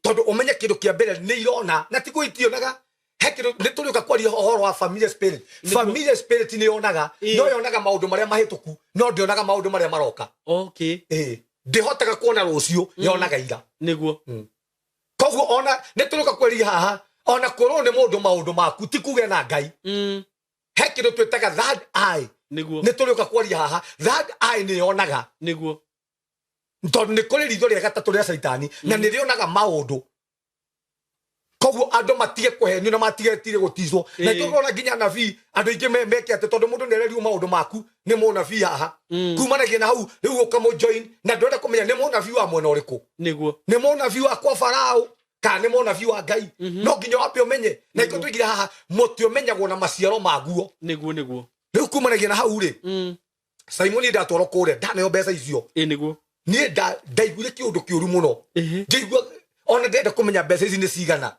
Tondũ ũmenye kĩndũ kĩa mbere nĩ irona na ti itionaga he kĩndũ. Nĩ tũrĩũka kwaria ũhoro wa familia spirit. Familia spirit nĩ yonaga, no yonaga maũndũ marĩa mahĩtũku, no ndĩonaga maũndũ marĩa maroka. Ĩĩ, ndĩhotaga kuona rũciũ, yonaga ira. Koguo ona nĩ tũrĩũka kwaria haha, ona kwĩrwo nĩ mũndũ maũndũ maku ti kuge na Ngai. He kĩndũ twĩtaga third eye. Nĩ tũrĩũka kwaria haha, third eye nĩ yonaga. Tondũ nĩ kũrĩ ritho rĩa gatatũ rĩa Caitani na nĩ rĩonaga maũndũ. Koguo andũ matige kũhenio na matige tire gũticwo na tũrona nginya anabii andũ aingĩ meke atĩ tondũ mũndũ nĩarerirwo maũndũ maku nĩ mũnabii haha. Kumanagia na hau rĩu ũkamũ-join na ndwenda kũmenya nĩ mũnabii wa mwena ũrĩkũ. Nĩ mũnabii wa kwa Farao kana nĩ mũnabii wa Ngai. No nginya wambe ũmenye na ikũ tũigire haha, mũtĩ ũmenyagwo na maciaro maguo. Nĩguo nĩguo. Rĩu kumanagia na hau rĩ, Simon, ndatwarwo kũrĩa, ndaneo mbeca icio. Ĩ nĩguo. Niĩ ndaiguire kĩũndũ kĩũru mũno. Ngĩigua ona ndĩrenda kũmenya mbeca ici nĩ cigana.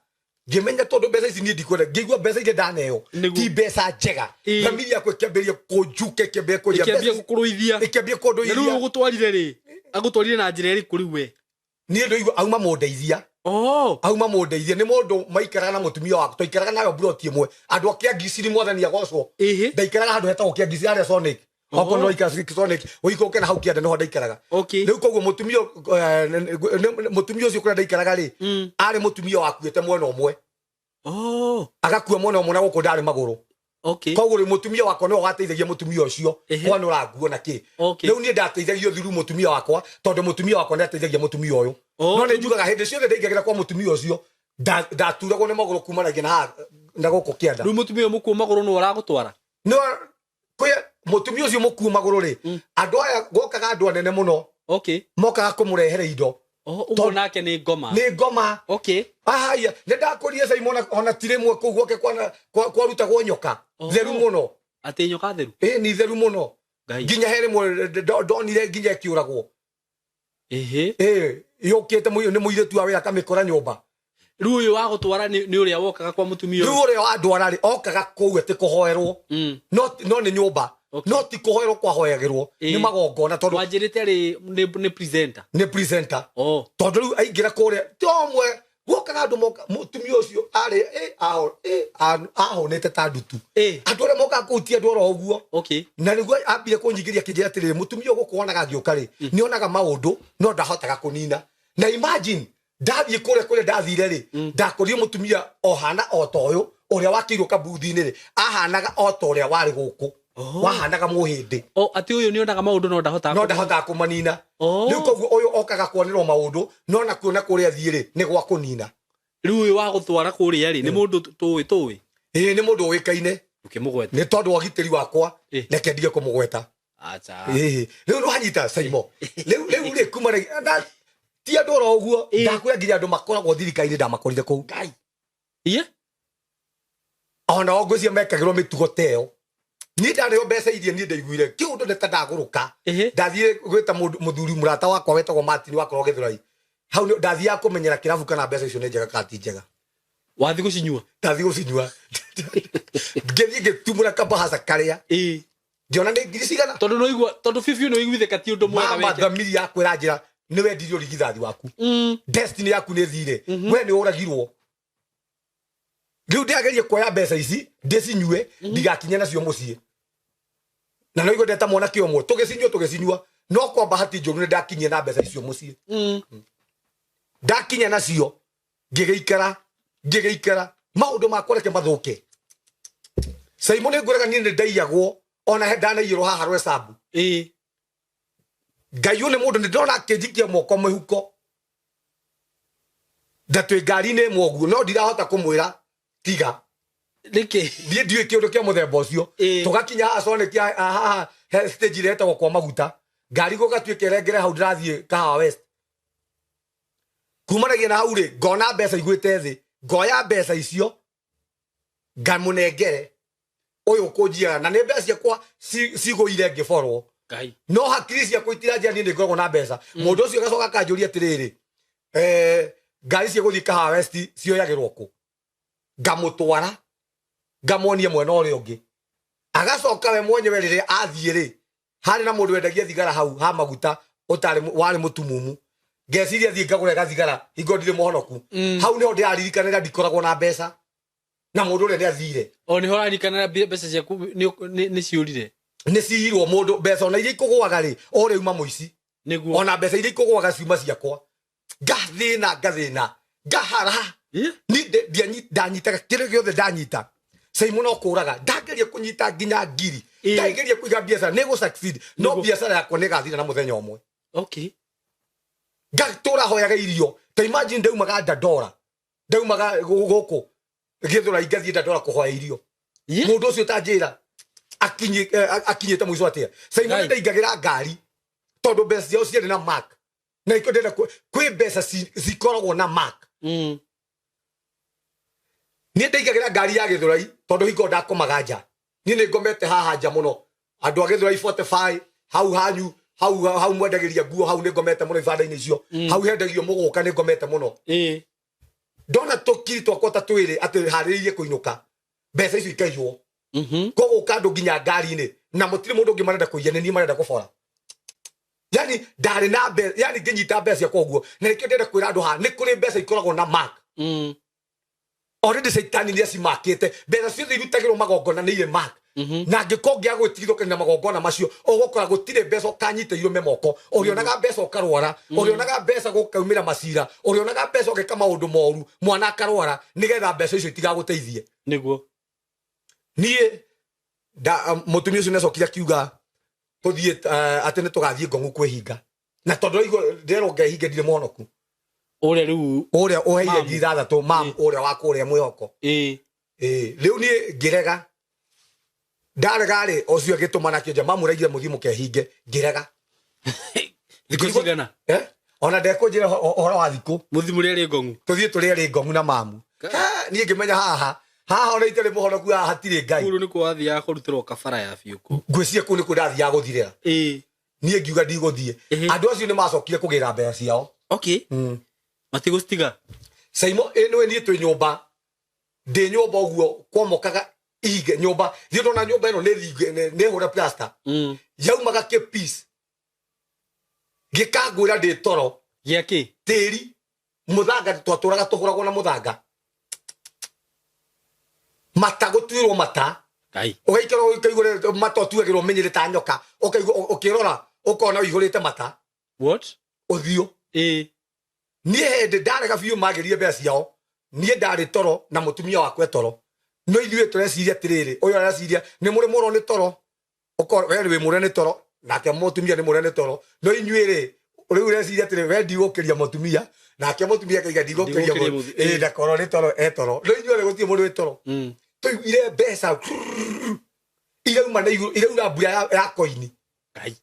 Ngĩmenya tondũ mbeca ici niĩ ndikwenda, ngĩigua mbeca iria ndaneo ti mbeca njega. Thamiri yakwa ĩkĩambĩrĩria kũnjuka, ĩkĩambĩrĩria kũnjia. Ĩkĩambia gũkũrũithia. Ĩkĩambia Na rĩu kũndũithia. ũgũtwarire rĩ, agũtwarire na njĩra ĩrĩkũ rĩu we? Niĩ ndũigua auma mũndeithia. Auma mũndeithia nĩ mũndũ maikaraga na mũtumia wakwa, twaikaraga nayo mburoti ĩmwe, andũ a Kĩangiciri, mwathani agocwo. Ndaikaraga handũ hetagwo Kĩangiciri harĩa Sonic. Okorwo no ikara Sonic, ũikũrũke na hau kĩanda, nĩho ndaikaraga. Rĩu koguo mũtumia mũtumia ũcio kũrĩa ndaikaraga rĩ, arĩ mũtumia wakuĩte mwena ũmwe. Agakua mwena ũmwe na gũkũ ndarĩ magũrũ. Koguo rĩu mũtumia wakwa nĩwe wateithagia mũtumia ũcio kwanũra nguo na kĩ. Rĩu niĩ ndateithagio through mũtumia wakwa, tondũ mũtumia wakwa nĩ ateithagia mũtumia ũyũ. No nĩ njugaga hĩndĩ ciothe ndaingagĩra kwa mũtumia ũcio, ndaturagwo nĩ magũrũ kumanagia na haha na gũkũ kĩanda. Rĩu mũtumia ũyũ mũkuo magũrũ nĩwe ũragũtwara? No kwĩ mũtumia ũcio mũkuo magũrũ rĩ, andũ aya gokaga andũ anene mũno. Mokaga kũmũrehere indo. Oh, ũguo nake nĩ ngoma. Nĩ ngoma. Ahaya, nĩ ndakũria Simon, ona ti rĩmwe kũu gwake kwarutagwo nyoka theru mũno. Atĩ nyoka theru? Ĩ, nĩ theru mũno. Ngai. Nginya he rĩmwe ndonire nginya ĩkĩũragwo. Ĩ, yũkĩte nĩ mũirĩtu wa wĩra akamĩkora nyũmba. Rĩu ũyũ wa gũtwara nĩ ũrĩa wokaga kwa mũtumia Rĩu ũyũ? Ũrĩa wandwara rĩ, okaga kũu atĩ kũhoerwo. No nĩ nyũmba. No ti kũhoerwo kwahoyagĩrwo, nĩ magongona tondũ Wanjĩrĩte arĩ nĩ presenter? Nĩ presenter. Tondũ rĩu aingĩra kũrĩa ti ũmwe guokaga andũ moka, mũtumia ũcio arĩ ahũnĩte ta ndutu. Andũ arĩa mokaga kũu ti andũ oro ũguo. Na nĩguo ambire kũnyingĩria akĩnjĩra atĩrĩrĩ, mũtumia ũyũ gũkũ wonaga agĩũka rĩ, nĩ onaga maũndũ no ndahotaga kũnina. Na imagine ndathiĩ kũrĩa kũrĩa ndathire rĩ, ndakorire mũtumia ohana o ta ũyũ ũrĩa wakĩirwo kabuthi-inĩ rĩ, ahanaga o ta ũrĩa warĩ gũkũ. Wahanaga mũhĩndĩ. Oh, atĩ ũyũ nĩ onaga maũndũ no ndahotaga No ndahotaga kũmanina. Rĩu koguo ũyũ okaga kuonerwo maũndũ, no na kuona kũrĩa athiĩ rĩ, nĩ gwa kũnina. Rĩu ũyũ wa gũtwara kũrĩa rĩ, nĩ mũndũ tũĩ tũĩ? Ĩĩ, nĩ mũndũ ũĩkaine. Ũkĩmũgweta. Nĩ tondũ wa ũgitĩri wakwa, reke ndige kũmũgweta. Acha. Ĩĩ, rĩu nĩwanyita Saimo. Rĩu rĩ, kuma rĩ ti andũ oro ũguo. Ndakwĩra nginya andũ makoragwo thirikari-inĩ ndamakorire kũu. Ngai. Iye? Ona o ngwĩciria mekagĩrwo mĩtugo ta ĩyo. Niĩ ndarĩo mbeca iria niĩ ndaiguire kĩũndũ nĩ ta ndagũrũka. Ndathiĩ gwĩta mũthuri mũrata wakwa wetagwo Martin wakorwo Gĩthũrai. Hau ndathiaga kũmenyera kĩrabu kana mbeca icio nĩ njega kana ti njega. Wathiĩ gũcinyua? Ndathiĩ gũcinyua. Ngĩthiĩ ngĩtumũra kabahaca karĩa. Ngĩona nĩ ngiri cigana. Tondũ no igua, tondũ biũ biũ no iguithĩka ti ũndũ mwega Mama, weke. thamiri yaku ĩranjĩra nĩ wendirie ũrigithathi waku. Destiny yaku nĩ thire. We nĩ ũragirwo. Rĩu ndĩrageria kuoya mbeca ici ndĩcinyue ndigakinye nacio mũciĩ. Na no igua ndeta mwanake ũmwe tũgĩcinyua tũgĩcinyua, no kwa bahati njũru nĩ ndakinyia na mbeca icio mũciĩ. Ndakinya nacio ngĩgĩikara ngĩgĩikara maũndũ makwa reke mathũke. Simon, nĩ ngwĩraga niĩ nĩ ndaiyagwo ona he ndanaiyĩrwo haha Rwesambu. Ngai ũyũ nĩ mũndũ nĩ ndĩrona akĩnjikia moko mĩhuko. Na twĩ ngari-inĩ ĩmwe ũguo, no ndirahota kũmwĩra tiga. Nĩkĩ? Niĩ ndiũĩ kĩũndũ kĩa mũthemba ũcio. Tũgakinya haha Sonic, haha he stage ĩrĩa ĩtagwo kwa maguta, ngari gũgatuĩka ĩrengere hau ndĩrathiĩ Kahawa West. Kumanagia na hau rĩ, ngona mbeca igwĩte thĩ, ngoya mbeca icio ngamũnengere ũyũ ũkũnjiaga, na nĩ mbeca ciakwa cigũire ngĩborwo. Ngai. No hakiri ciakwa itiranjĩra niĩ nĩ ngoragwo na mbeca. Mũndũ ũcio agacoka akanjũria atĩrĩrĩ, ngari cia gũthiĩ Kahawa West cioyagĩrwo kũ? Ngamũtwara ngamuonia mwena ũrĩa ũngĩ. Agacoka we mwenyewe rĩrĩa athiĩ rĩ, harĩ na mũndũ wendagia thigara hau ha maguta ũtarĩ warĩ mũtumumu. Ngeciria thiĩ ngagũre gathigara hingo ndirĩ mũhonoku. Hau nĩho ndĩraririkanĩra ndikoragwo na mbeca, na mũndũ ũrĩa nĩathire. O nĩho ũraririkanĩra mbeca ciaku nĩ ciũrire. Nĩ ciirwo mũndũ mbeca ona iria ikũgũaga rĩ, o rĩu uma mũici. Nĩguo. Ona mbeca iria ikũgũaga ciuma ciakwa. Ngathĩna, ngathĩna, ngahara. Ni ndanyitaga kĩrĩa gĩothe ndanyita. Simon no kũraga. Ndageria kũnyita nginya ngiri. Ndageria kũiga biacara nĩ gũ succeed. No biacara yakwa nĩ ĩgathira na mũthenya ũmwe. Ngatũra hoyaga irio. Ta imagine ndaumaga Dandora. Ndaumaga gũkũ Gĩthũrai ngathiĩ Dandora kũhoya irio. Mũndũ ũcio tanjĩra akinyĩte mũico atĩa. Simon ndaingagĩra ngari tondũ mbeca ciao ciarĩ na mark. Na ikĩo ndĩrenda kwĩ mbeca cikoragwo na mark. Niĩ ndaingagĩra ngari ya Gĩthũrai tondũ hingo ndakomaga nja. Niĩ nĩ ngomete haha nja mũno. Andũ a Gĩthũrai 45 hau hanyu, hau mwendagĩria nguo, hau nĩ ngomete mũno ibanda-inĩ icio. Hau hendagio mũgũka nĩ ngomete mũno. Ndona tũkiri twakwa ta twĩrĩ atĩ harĩrĩirie kũinũka, mbeca icio ikaiywo. Koguo ũka andũ nginya ngari-inĩ na mũtirĩ mũndũ ũngĩ marenda kũiya, nĩ niĩ marenda kũbora. Yani ndarĩ na mbeca, yani ngĩnyita mbeca ciakwa ũguo, na nĩkĩo ndĩrenda kwĩra andũ haha, nĩ kũrĩ mbeca ikoragwo na mark. Already Caitani nĩ acimakĩte. Mbeca ciothe irutagĩrwo magongona nĩ irĩ mark. Na angĩkorwo ũngĩaga gwĩtigithũkania na magongona macio, ũgũkora gũtirĩ mbeca ũkanyita irũme moko. Ũrĩonaga mbeca ũkarwara, ũrĩonaga mbeca gũkaumĩra macira, ũrĩonaga mbeca ũgeka maũndũ moru, mwana akarwara, nĩgetha mbeca icio itigagũteithie. Nĩguo. Niĩ mũtumia ũcio nĩacokire akiuga tũthiĩ, atĩ nĩ tũgathiĩ Ngong'u kwĩhinga. Na tondũ ndaigua ndĩrerwo ngehinge ndirĩ mũhonoku. Ũrĩa rĩu Ũrĩa ũheire Mamu. ngiri ithathatũ, mam, ũrĩa wa kũrĩa mwĩhoko. Rĩu niĩ ngĩrega. Ndarega rĩ, ũcio agĩtũma nakĩo nja, mamu ũraigire mũthiĩ mũkehinge, ngĩrega. Thikũ cigana? Ona ndekũnjĩra ũhoro wa thikũ. Mũthiĩ mũrĩe rĩ Ngong'u? Tũthiĩ tũrĩe rĩ Ngong'u na mamu. Niĩ ngĩmenya haha, haha ona itarĩ mũhonoku haha hatirĩ Ngai. Kũu nĩkuo wathiaga kũrutĩrwo kabara ya biũ kũu. Ngwĩciria kũu nĩkuo ndathiaga gũthirĩra. Niĩ ngiuga ndigũthiĩ. Andũ acio nĩ macokire kũgĩra mbeca ciao. Matigũcitiga. Saimo, nĩwe niĩ twĩ nyũmba. Ndĩ nyũmba ũguo kwomokaga ihinge nyũmba. Thiĩ ndona nyũmba ĩno nĩ thinge, nĩ hũre plaster. Yaumaga kĩ piece. Gĩkangwĩra ndĩ toro. Gĩa kĩ? Tĩri. Mũthanga twatũraga tũhũragwo na mũthanga. Mata gũtuĩrwo mata. Ngai. Ũgaikara ũkaigua mata ũtuagĩrwo menyere ta nyoka. Ũkaigua ũkĩrora ũkona ũihũrĩte mata. What? Ũthiũ. Niĩ hĩndĩ ndarega biũ magĩrie mbeca ciao. Niĩ ndarĩ toro na mũtumia wakwa e toro. No ithuĩ tũreciria atĩrĩrĩ, ũyũ areciria nĩ mũrĩ mũro nĩ toro. Ũkorwo we wĩ mũre nĩ toro, nake mũtumia nĩ mũre nĩ toro. No inyuĩ rĩ, rĩu ũreciria atĩrĩ, we ndigũkĩria mũtumia, nake mũtumia akauga ndigũkĩria Ndigũkĩria ndakorwo nĩ toro, e toro. No inyuĩ rĩ, gũtirĩ mũndũ wĩ toro. Tũiguire mbeca irauma na igũrũ, iraura mbura ya koini. Ngai.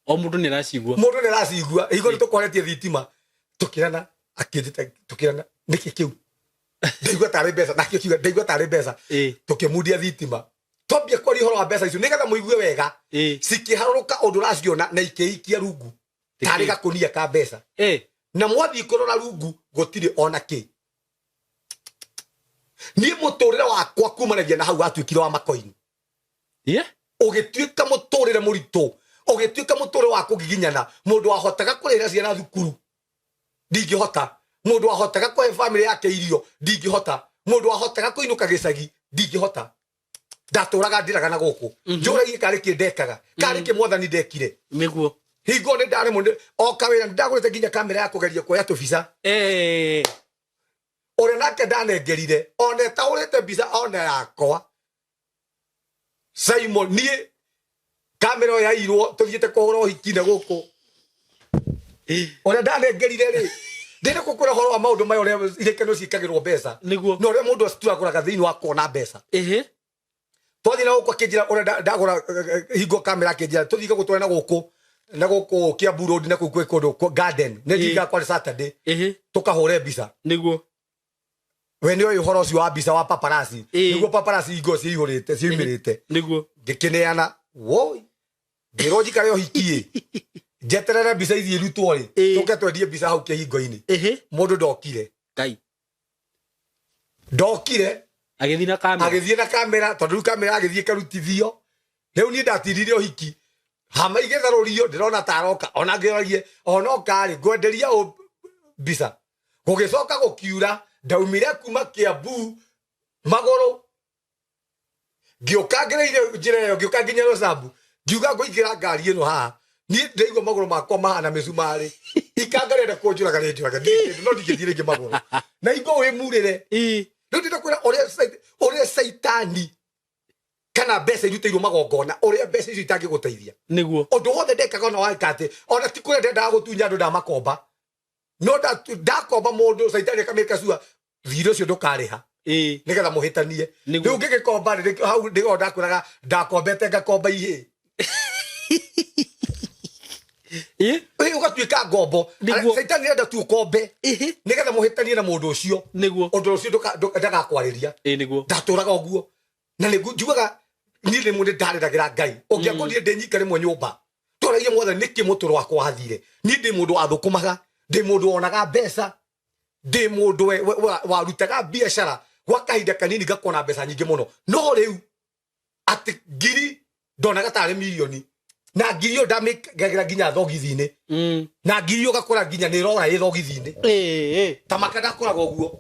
O mũndũ nĩ aracigua. Mũndũ nĩ aracigua. Hingo nĩ tũkoretie thitima. Tũkĩrana, akĩnjĩta, tũkĩrana, nĩkĩ kĩu? Ndaigua tarĩ mbeca, nake akiuga, ndaigua tarĩ mbeca. Tũkĩmundia thitima. Twambia kwaria ũhoro wa mbeca icio nĩgetha mũigue wega. Cikĩharũrũka ũndũ ũraciona na ikĩikia rungu. Tarĩ gakũnia ka mbeca. Na mwathiĩ kũrora rungu gũtirĩ ona kĩ. Niĩ mũtũrĩre wakwa kumanagia na hau watuĩkire wa makoini. Ũgĩtuĩka mũtũrĩre mũritũ, ũgĩtuĩka mũtũrĩre wa kũgiginyana. Mũndũ wahotaga kũrĩhĩra ciana thukuru, ndingĩhota. Mũndũ wahotaga kũhe famĩlĩ yake irio, ndingĩhota. Mũndũ wahotaga kũinũka gĩcagi, ndingĩhota. Ndatũraga ndĩraga na gũkũ. Njũragie karĩ kĩ ndekaga, karĩ kĩ mwathani ndekire. Nĩguo. Hingo nĩ ndarĩ mũndũ, o kawĩra nĩ ndagũrĩte nginya kamera ya kũgeria kuoya tũbica. Ũrĩa nake ndanengerire, ona etaũrĩte mbica ona yakwa. Simon, niĩ kamera ĩyo yairwo tũthiĩte kũhũra ũhiki na gũkũ. Ũrĩa ndanengerire rĩ, Ndĩrĩ kũkwĩra ũhoro wa maũndũ maya ũrĩa irĩkano ciĩkagĩrwo mbeca. Nĩguo. Na ũrĩa mũndũ acitũragũraga thĩinĩ wa kuona mbeca. Ehe. Twathiĩ na gũkũ akĩnjĩra ũrĩa ndagũra hingo kamera akĩnjĩra tũthiĩ gũtware na gũkũ na gũkũ Kiambu Road na kũu kwĩ kũndũ garden nĩ ndingaga kwarĩ Saturday. Ehe. Tũkahũre mbica. Nĩguo. We nĩ ũĩ ũhoro ũcio wa mbica wa paparazzi. Nĩguo paparazzi hingo ciihũrĩte ciumĩrĩte. Nĩguo. Ngĩkĩneana woi ngĩrwo njikare ũhiki njeterere mbica ithiĩ irutwo rĩ tũke twendie mbica hau kĩhingo-inĩ. Mũndũ ndokire. Ngai. Ndokire. Agĩthiĩ na kamera. Agĩthiĩ na kamera tondũ rĩu kamera agĩthiĩ ĩkarutithio. Rĩu niĩ ndatindirie ũhiki. Hama igĩtharũrio ndĩrona ta aroka ona ngĩoragie onoka rĩ ngwenderia ũ mbica. Gũgĩcoka gũkiura ndaumire kuma Kiambu magũrũ ngĩũka ngereire njĩra ĩyo ngĩũka nginya Rosambu ngiuga ngũingĩra ngari ĩno haha niĩ ndĩraigua magũrũ makwa mahana mĩcumarĩ ikanga rĩenda kũnjũraga rĩnjũraga no ndingĩthiĩ rĩngĩ magũrũ na ingo wĩmurĩre. Rĩu ndĩrenda kwĩra ũrĩa caitani kana mbeca irutĩirwo magongona ũrĩa mbeca icio itangĩgũteithia. Nĩguo. Ũndũ wothe ndekaga ona weka atĩ ona ti kũrĩa ndendaga gũtunya andũ ndamakomba no ndakomba mũndũ caitani akamĩka cua thirĩ ũcio ndũkarĩha. Nĩgetha mũhĩtanie. Rĩu ngĩgĩkomba rĩ hau ndĩgo ndakwĩraga ndakombete ngakomba ihĩ. Ũgatuĩka ngombo. Caitani arenda tu ũkombe. Nĩgetha mũhĩtanie na mũndũ ũcio. Nĩguo. Ũndũ ũcio ndagakwarĩria. Nĩguo. Ndatũraga ũguo. Na nĩ njugaga niĩ rĩmwe nĩ ndarĩragĩra Ngai. Ũngĩakorire ndĩ nyika rĩmwe nyũmba. Tũragia Mwathani nĩkĩ mũtũrũ wakwa wathire. Niĩ ndĩ mũndũ wathũkũmaga, ndĩ mũndũ wonaga mbeca, ndĩ mũndũ warutaga biacara gwa kahinda kanini ngakona mbeca nyingĩ mũno. No rĩu atĩ ngiri ndonaga tarĩ mirioni na ngiri ĩyo ndamĩkagĩra nginya thogithi-inĩ. Na ngiri ĩyo ũgakora nginya nĩ ĩrora ĩ thogithi-inĩ. Ta maka ndakoraga ũguo.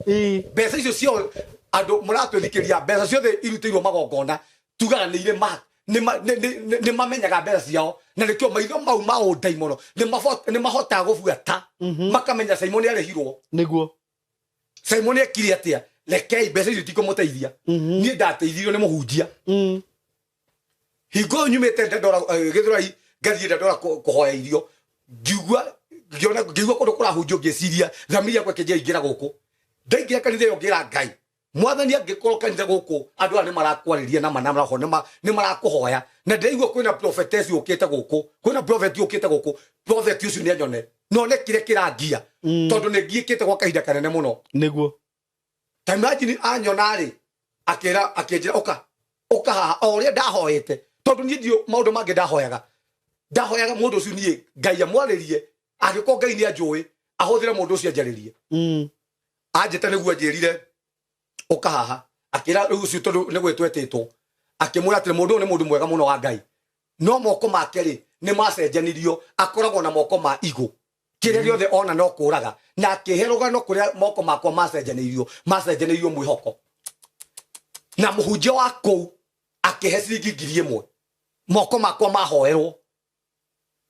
Mbeca icio ciothe andũ mũratwĩthikĩria mbeca ciothe irutĩirwo magongona tugaga nĩ irĩ nĩ mamenyaga mbeca ciao na nĩkĩo maitho mau ma ũndaimono nĩ mahotaga gũbuata makamenya Simon arĩhirwo. Nĩguo. Simon ekire atĩa rekei mbeca icio itikũmũteithia. Niĩ ndateithirio nĩ mũhunjia. Hingo nyumĩte Dandora Gĩthũrai ngathiĩ Dandora kũhoya irio ngiugua ngiona ngiugua kũndũ kũrahunjio ngĩciria thamiri yakwa ĩkĩnjĩra ingĩra gũkũ. Ndaingĩra kanitha ĩyo ngĩra Ngai Mwathani angĩkorwo kanitha gũkũ andũ aya nĩ marakwarĩria na mana maroho nĩ marakũhoya na ndĩraigua kwĩna prophetess ũkĩte gũkũ kwĩna prophet ũkĩte gũkũ prophet ũcio nĩ anyone no ne kĩrĩa kĩrangia tondũ nĩ ngiĩkĩte gwa kahinda kanene mũno. Nĩguo. Ta imagine anyona rĩ akĩra akĩnjĩra ũka ũka haha o ũrĩa ndahoete tondũ niĩ ndiũ maũndũ mangĩ ndahoyaga ndahoyaga mũndũ ũcio niĩ Ngai amwarĩrie angĩkorwo Ngai nĩ anjũĩ ahũthĩre mũndũ ũcio anjarĩrie. Anjĩte nĩguo anjĩrire ũka haha akĩra rĩu ũcio tondũ nĩ gwĩtwo etĩtwo akĩmwĩra atĩrĩ mũndũ ũyũ nĩ mũndũ mwega mũno wa Ngai no moko make rĩ nĩ macenjanirio akoragwo na moko ma igũ kĩrĩa gĩothe ona no kũraga na akĩhe rũgano kũrĩa moko makwa macenjanĩirio macenjanĩirio mwĩhoko na mũhunjia wa kũu akĩhe ciringi 1000 moko makwa mahoerwo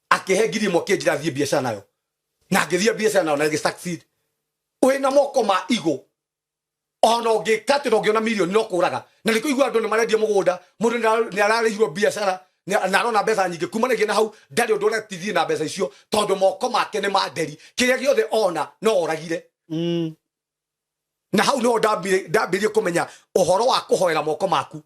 akĩhe 1000 akĩnjĩra thiĩ biacara nayo na ngĩthiĩ biacara nayo na ngĩ succeed. Wĩna moko ma igũ ona ũngĩka atĩ ndũngĩona mirioni no kũraga na nĩkĩo igua andũ nĩ marendia mũgũnda mũndũ nĩ ararĩhirwo biacara na arona mbeca nyingĩ kumanagia na hau ndarĩ ũndũ ũratithie na mbeca icio tondũ moko make nĩ ma nderi kĩrĩa gĩothe ona no oragire. Na hau nĩho ndambirie kũmenya ũhoro wa kũhoera moko maku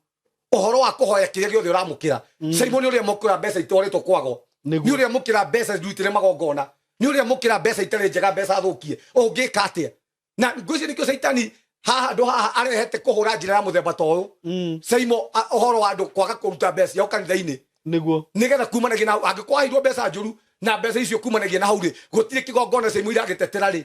ũhoro wa kũhoya kĩrĩa gĩothe ũramũkĩra. Simon nĩ ũrĩa mũkĩra mbeca itwarĩtwo kwago nĩ ũrĩa mũkĩra mbeca irutĩre magongona nĩ ũrĩa mũkĩra mbeca itarĩ njega mbeca thũkie ũngĩka atĩa na ngwĩciria nĩkĩo caitani haha andũ haha arehete kũhũra njĩra ya mũthemba ta ũyũ. Saimo ũhoro wa andũ kwaga kũruta mbeca ciao kanitha-inĩ. Nĩguo. Nĩgetha kumanagia na hau angĩkorwo waheirwo mbeca njũru na mbeca icio kumanagia na hau rĩ gũtirĩ kĩgongona Saimo iragĩtetera rĩ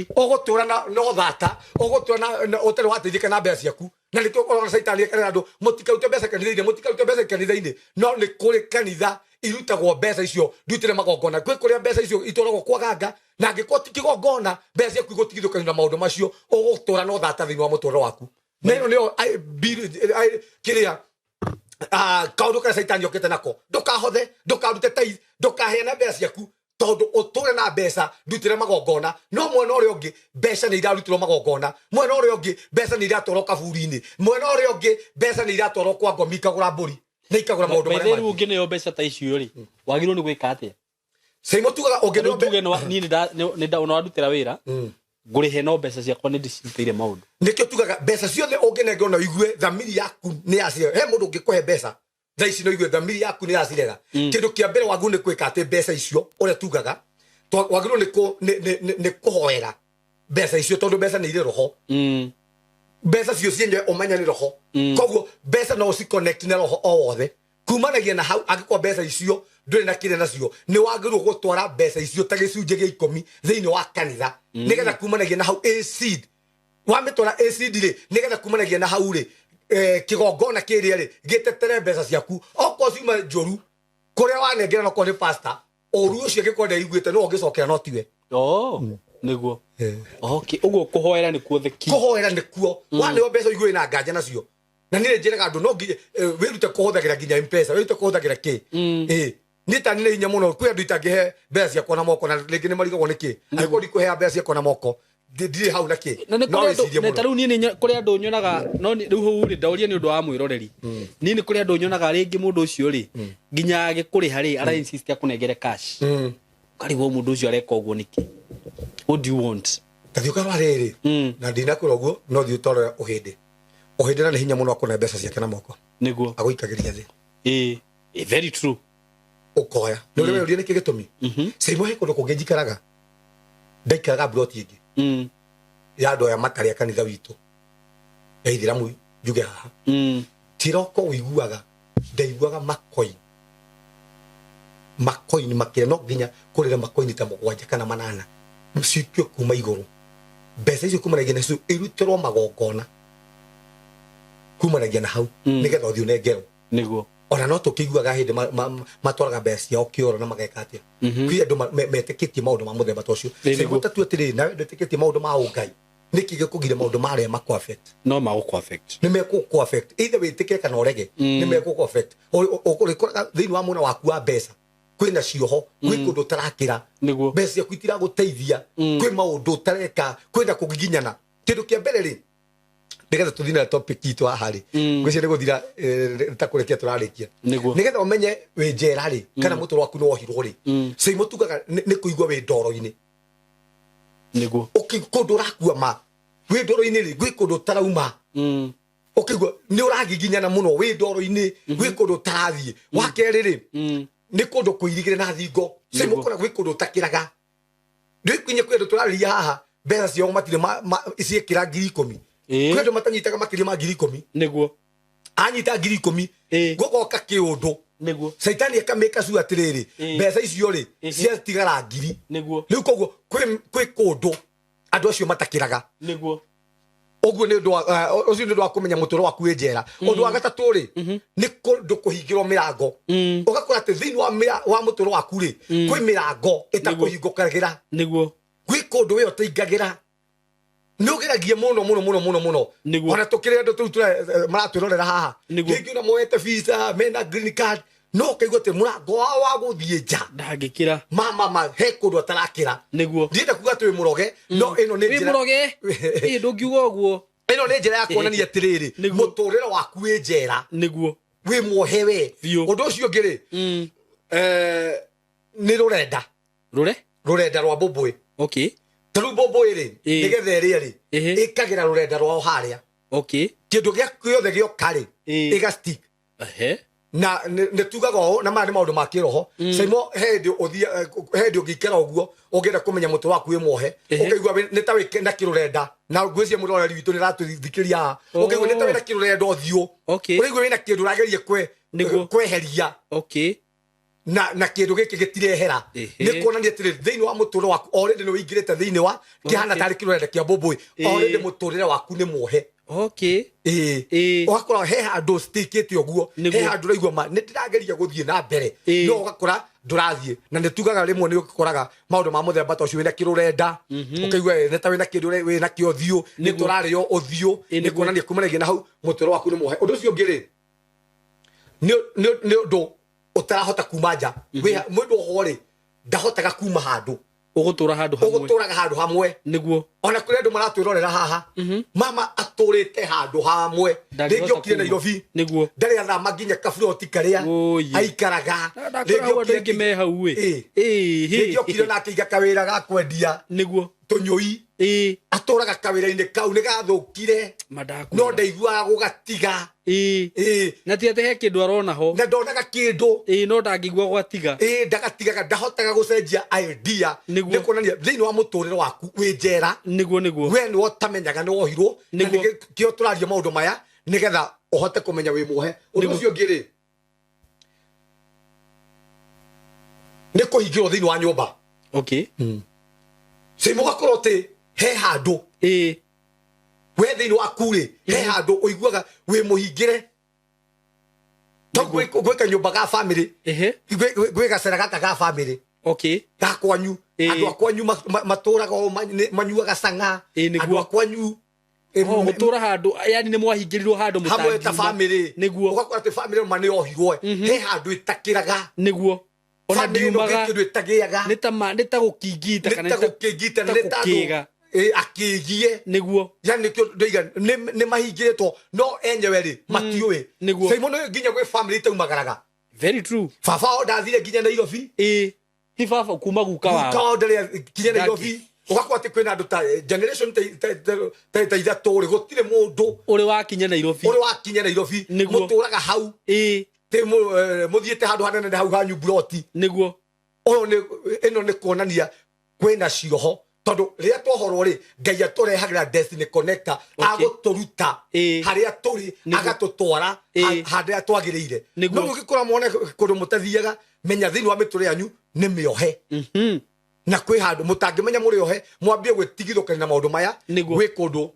ũgũtũra na ũthata ũgũtũra na ũtarĩ wateithĩka na mbeca ciaku na nĩkĩo ũrona caitani ekarĩra andũ mũtikarute mbeca kanitha-inĩ mũtikarute mbeca kanitha-inĩ no nĩ kũrĩ kanitha irutagwo mbeca icio ndutĩre magongona gwĩ kũrĩa mbeca icio itwaragwo kwa ganga na angĩkorwo ti kĩgongona mbeca ciaku igũtigithũkanio na maũndũ macio ũgũtũra na ũthata thĩinĩ wa mũtũrĩre waku. Na ĩno nĩyo kĩrĩa kaũndũ karĩa caitani okĩte nako ndũkahothe ndũkarute tithe ndũkaheane mbeca ciaku tondũ ũtũre na mbeca ndutĩre magongona no mwena ũrĩa ũngĩ mbeca nĩ irarutirwo magongona mwena ũrĩa ũngĩ mbeca nĩ iratwarwo kaburi-inĩ mwena ũrĩa ũngĩ mbeca nĩ iratwarwo kwa ngomi ikagũra mbũri na ikagũra maũndũ marĩa mangĩ. Rĩu ũngĩneo mbeca ta icio rĩ wagĩrĩirwo nĩ gwĩka atĩa? Saimo tugaga ũngĩneo tuge niĩ nĩ wandutĩra wĩra Ngũrĩhe no mbeca ciakwa nĩ ndĩcirutĩire maũndũ. Nĩkĩo tugaga mbeca ciothe ũngĩnengerwo na ũigue thamiri yaku nĩ yacirega. He mũndũ ũngĩkũhe mbeca thaa ici na ũigue thamiri yaku nĩ yacirega. Kĩndũ kĩa mbere wagĩrĩirwo nĩ gwĩka atĩ mbeca icio ũrĩa tugaga wagĩrĩirwo nĩ kũhoera mbeca icio tondũ mbeca nĩ irĩ roho. Mbeca cio cienyewe ũmenya nĩ roho. Koguo mbeca no ũci connect na roho o wothe. Kumanagia na hau angĩkorwo mbeca icio ndũrĩ na kĩrĩa nacio nĩ wagĩrĩirwo gũtwara mbeca icio ta gĩcunjĩ gĩa 10 thĩinĩ wa kanitha. Nĩgetha kumanagia na hau a seed. Wamĩtwara a seed rĩ, nĩgetha kumanagia na hau rĩ, kĩgongona kĩrĩa rĩ, gĩtetere mbeca ciaku. Okorwo ciuma njũru, kũrĩa wanengera no korwo nĩ pastor, ũru ũcio angĩkorwo ndeiguĩte no ũngĩcokera no tiwe. Nĩguo. Okay, ũguo kũhoera nĩkuo the key. Kũhoera nĩkuo. Waneo mbeca ũigue na nganja nacio. Na niĩ njĩraga andũ no nginya wĩrute kũhũthagĩra nginya M-Pesa, wĩrute kũhũthagĩra kĩ. Niĩ ta nĩ hinya mũno kwĩ andũ itangĩhe mbeca ciakwa na moko na rĩngĩ nĩ marigagwo nĩ kĩ. Angĩkorwo ndikũhea mbeca ciakwa na moko, ndirĩ hau na kĩ. Na nĩ No kũrĩ andũ, wĩcirie na ta mũno. rĩu niĩ nĩ kũrĩ andũ nyonaga, no rĩu hau rĩ, ndaũria nĩ ũndũ wa mwĩroreri. Niĩ nĩ kũrĩ andũ nyonaga rĩngĩ mũndũ ũcio rĩ, nginya agĩkũrĩha rĩ, ara insist akũnengere cash. Ũkarigwo mũndũ ũcio areka ũguo nĩkĩ? What do you want? Ta thiĩ ũkarora rĩrĩ, na ndinakwĩra ũguo, no thiĩ ũtwarĩre ũhĩndĩ. Ũhĩndĩ na nĩ hinya mũno akũne mbeca ciake na moko. Nĩguo. Agũikagĩria thĩ. Very true. Ũkoya. Nĩ ũrĩa ũria nĩkĩ gĩtũmi? Caimo he kũndũ kũngĩ njikaraga. Ndaikaraga mburoti ĩngĩ. Ya andũ aya matarĩ a kanitha witũ. Ya Ithĩramu njuge haha. Tiroko ũiguaga, ndaiguaga makoini. Makoini makĩria no nginya kũrĩra makoini ta 7 kana 8. Cikio kuma igũrũ. Mbeca icio kumanagia nacio irutĩrwo magongona. Kumanagia na hau. Nĩgetha ũthiĩ ũnengerwo. Nĩguo. Ona no tũkĩiguaga hĩndĩ matwaraga mbeca ciao kĩoro na mageka atĩa. Kwĩ andũ metĩkĩtie maũndũ ma mũthemba ta ũcio. Nĩguo. Cĩguo ta tu atĩrĩrĩ, nawe ndwĩtĩkĩtie maũndũ ma ũngai. Nĩkĩ gĩkũgiria maũndũ marĩa makũ affect? No magũkũ affect. Nĩ mekũkũ affect. Either wĩtĩkĩre kana ũrege, nĩ mekũkũ affect. Ũrĩkoraga thĩinĩ wa mwena waku wa mbeca, kwĩna cioho, kwĩ kũndũ ũtarakĩra. Nĩguo. Mbeca ciaku itiragũteithia, kwĩ maũndũ ũtareka, kwĩna kũgiginyana. Kĩndũ kĩa mbere rĩ, nĩgetha tũthiĩ na topic itũ haha rĩ, ngwĩciria nĩ gũthira, ta kũrĩkia tũrarĩkia. Nĩguo. Nĩgetha ũmenye wĩ njera rĩ, kana mũtũrĩre waku nĩ wohirwo rĩ, Caimo tugaga nĩ kũigua wĩ ndoro-inĩ. Nĩguo. Kũndũ ũrakua ma, wĩ ndoro-inĩ rĩ, gwĩ kũndũ ũtarauma. Ũkĩigua nĩ ũragiginyana mũno wĩ ndoro-inĩ, gwĩ kũndũ ũtarathiĩ. Wa kerĩ rĩ, nĩ kũndũ kũirigĩre na thingo. Caimo kũra gwĩ kũndũ ũtakĩraga. Rĩu kinya kwĩ andũ tũrarĩria haha, mbeca ciao matirĩ ciĩkĩra 10,000. Kwĩ andũ matanyitaga makĩria ma 10,000. Nĩguo. Anyita 10,000. Gũgoka kĩũndũ. Nĩguo. Caitani akamĩka cua atĩrĩrĩ, mbeca icio rĩ, ciatigara 1,000. Nĩguo. Rĩu koguo kwĩ kũndũ andũ acio matakĩraga. Nĩguo. Ũguo nĩ ũndũ wa, ũcio nĩ ũndũ wa kũmenya mũtũrĩre waku wĩ njera. Ũndũ wa gatatũ rĩ, nĩ kũndũ kũhingĩrwo mĩrango. Ũgakora atĩ thĩinĩ wa mũtũrĩre waku rĩ, kwĩ mĩrango ĩtakũhingũkagĩra. Nĩguo. Gwĩ kũndũ we ũtaingagĩra. Nĩ ũgeragia mũno, mũno, mũno, mũno, mũno. Nĩguo. Ona tũkĩrĩ andũ tũu maratwĩrorera haha. Nĩguo. Rĩngĩ ona moete visa, mena green card, no ũkaigua atĩ mũrango wao wa gũthiĩ nja. Ndangĩkĩra. Ma, he kũndũ atarakĩra. Nĩguo. Ndienda kuga atĩ wĩ mũroge, no ĩno nĩ Wĩ njĩra mũroge? Ĩ, ndũngiuga ũguo. Ĩno nĩ njĩra ya kuonania atĩrĩrĩ, Nĩguo. mũtũrĩre waku wĩ njera. Nĩguo. Wĩ muohe we. Biũ. Ũndũ ũcio ũngĩ rĩ, nĩ rũrenda. Rũre? Rũrenda rwa mbũmbũĩ. Okay. Ta rĩu mbũmbũĩ rĩ, nĩgetha ĩrĩe rĩ, ĩkagĩra rũrenda rwao harĩa. Okay. Kĩndũ gĩa gĩothe gĩoka rĩ, ĩga stick. Na nĩ tugaga ũũ, na maya nĩ maũndũ ma kĩroho. Caimo, he hĩndĩ ũthiĩ, he hĩndĩ ũngĩikara ũguo, ũngĩenda kũmenya mũtwe waku wĩ muohe, ũkaigua nĩ ta wĩ na kĩrũrenda. Na ngwĩciria mũroreri witũ nĩ aratũthikĩrĩria haha. Ũkaigua nĩ ta wĩ na kĩrũrenda ũthiũ. Okay. Ũraigua wĩna kĩndũ ũrageria Nĩguo. kweheria. Okay. Na kĩndũ gĩkĩ gĩtirehera. Nĩ kuonania atĩrĩrĩ, thĩinĩ wa mũtũrĩre waku, already nĩ ũingĩrĩte thĩinĩ wa kĩhana Okay. tarĩ kĩrũrenda kĩa mbũmbũĩ. Already mũtũrĩre waku nĩ muohe. Okay. Ũgakora he handũ stickĩte ũguo, Nĩguo. he handũ ũraigua ma, nĩ ndĩrageria gũthiĩ na mbere. No ũgakora ndũrathiĩ. Na nĩ tugaga rĩmwe nĩ ũkoraga maũndũ ma mũthemba ta ũcio wĩna kĩrũrenda, ũkaigua nĩ ta wĩna kĩndũ wĩna kĩo ũthiũ, nĩ Nĩguo. tũrarĩo ũthiũ, nĩ Nĩguo. kuonania kumanagia na hau mũtũrĩre waku nĩ muohe. Ũndũ ũcio ũngĩ rĩ, nĩ ũndũ ũtarahota kuma nja. Wĩ mũndũ oho rĩ, ndahotaga kuma handũ. Ũgũtũra handũ hamwe. Ũgũtũraga handũ hamwe. Nĩguo. Ona kũrĩ andũ maratwĩrorera haha, mama atũrĩte handũ hamwe. Ndangĩhota Rĩngĩ okire kuma. Nairobi, Nĩguo. Ndarĩ athama nginya kaburoti karĩa Ũũi. aikaraga. Ndakoragwo andũ aingĩ me hau ĩ. Ĩ. Ĩ, hĩ. Rĩngĩ okire na akĩiga kawĩra ga kwendia Nĩguo. tũnyũi. Ĩ. Atũraga kawĩra-inĩ kau nĩ gathũkire, Mandakwĩra. no ndaiguaga gũgatiga. Ĩ. Ĩ. Na ti atĩ he kĩndũ arona ho. Na ndonaga kĩndũ. Ĩ, no ndangĩigua gwatiga. Ĩ, ndagatigaga, ndahotaga gũcenjia idea. Nĩguo. Nĩ kuonania thĩinĩ wa mũtũrĩre waku wĩ njera. Nĩguo, nĩguo. We nĩwe ũtamenyaga nĩ wohirwo. Na Nĩguo. nĩkĩo tũraria maũndũ maya nĩgetha ũhote kũmenya wĩ muohe. Ũndũ Nĩguo. ũcio ũngĩ rĩ, nĩ kũhingĩrwo thĩinĩ wa nyũmba. Okay. Sĩmũ ũgakorwo atĩ he handũ. Ĩ. We thĩinĩ waku rĩ, he handũ ũiguaga wĩ mũhingĩre. To gwĩ kanyũmba ga family. Ehe. Gwĩ gacera gaka ga family. Okay. Ga kwanyu. Ĩ. Andũ a kwanyu matũraga o manyuaga cang'a. Ĩ, nĩguo. Andũ a kwanyu, Oh, gũtũra handũ, yani nĩ mwahingĩrirwo handũ hamwe ta mũtangiuma. family. Nĩguo. Ũgakora atĩ family ma nĩ yohirwo. He handũ ĩtakĩraga. Nĩguo. Ona Family ĩno ndiumaga. gwĩ kĩndũ ĩtagĩaga. Nĩ ta ma, nĩ ta gũkingita Nĩ kana ta nĩ ta gũkĩngita, ta nĩ ta andũ, gũkĩga. akĩgie. Nĩguo. Yani nĩkĩo ndoiga, nĩ mahingĩrĩtwo, no enyewe rĩ, matiũĩ. Nĩguo. Simon nĩ nginya gwĩ family itaumagaraga. Very true. Baba wao ndathire nginya Nairobi. Ĩ, ti baba kuma guka Guka wao. wao ndarĩ nginya Nairobi. Ũgakorwo atĩ kwĩna andũ ta generation ta ithatũ rĩ, gũtirĩ mũndũ ũrĩ wakinya Nairobi. Ũrĩ wakinya Nairobi. Nĩguo. Mũtũraga hau. Ĩ. Tĩ mũthiĩte handũ hanene hau hanyu buroti. Nĩguo. Ũyũ nĩ, ĩno nĩ kuonania kwĩna cioho. Tondũ rĩrĩa twohorwo rĩ, Ngai atũrehagĩra destiny connector, Okay. agũtũruta Ĩ. harĩa tũrĩ, Nĩguo. agatũtwara Ĩ. harĩa twagĩrĩire. Nĩguo. No mũngĩkora muone kũndũ mũtathiaga, menya thĩinĩ wa mĩtũrĩre yanyu nĩ mĩohe. Na kwĩ handũ mũtangĩmenya mũrĩ ohe, mwambie gwĩtigithũkania na maũndũ maya. Nĩguo. Gwĩ kũndũ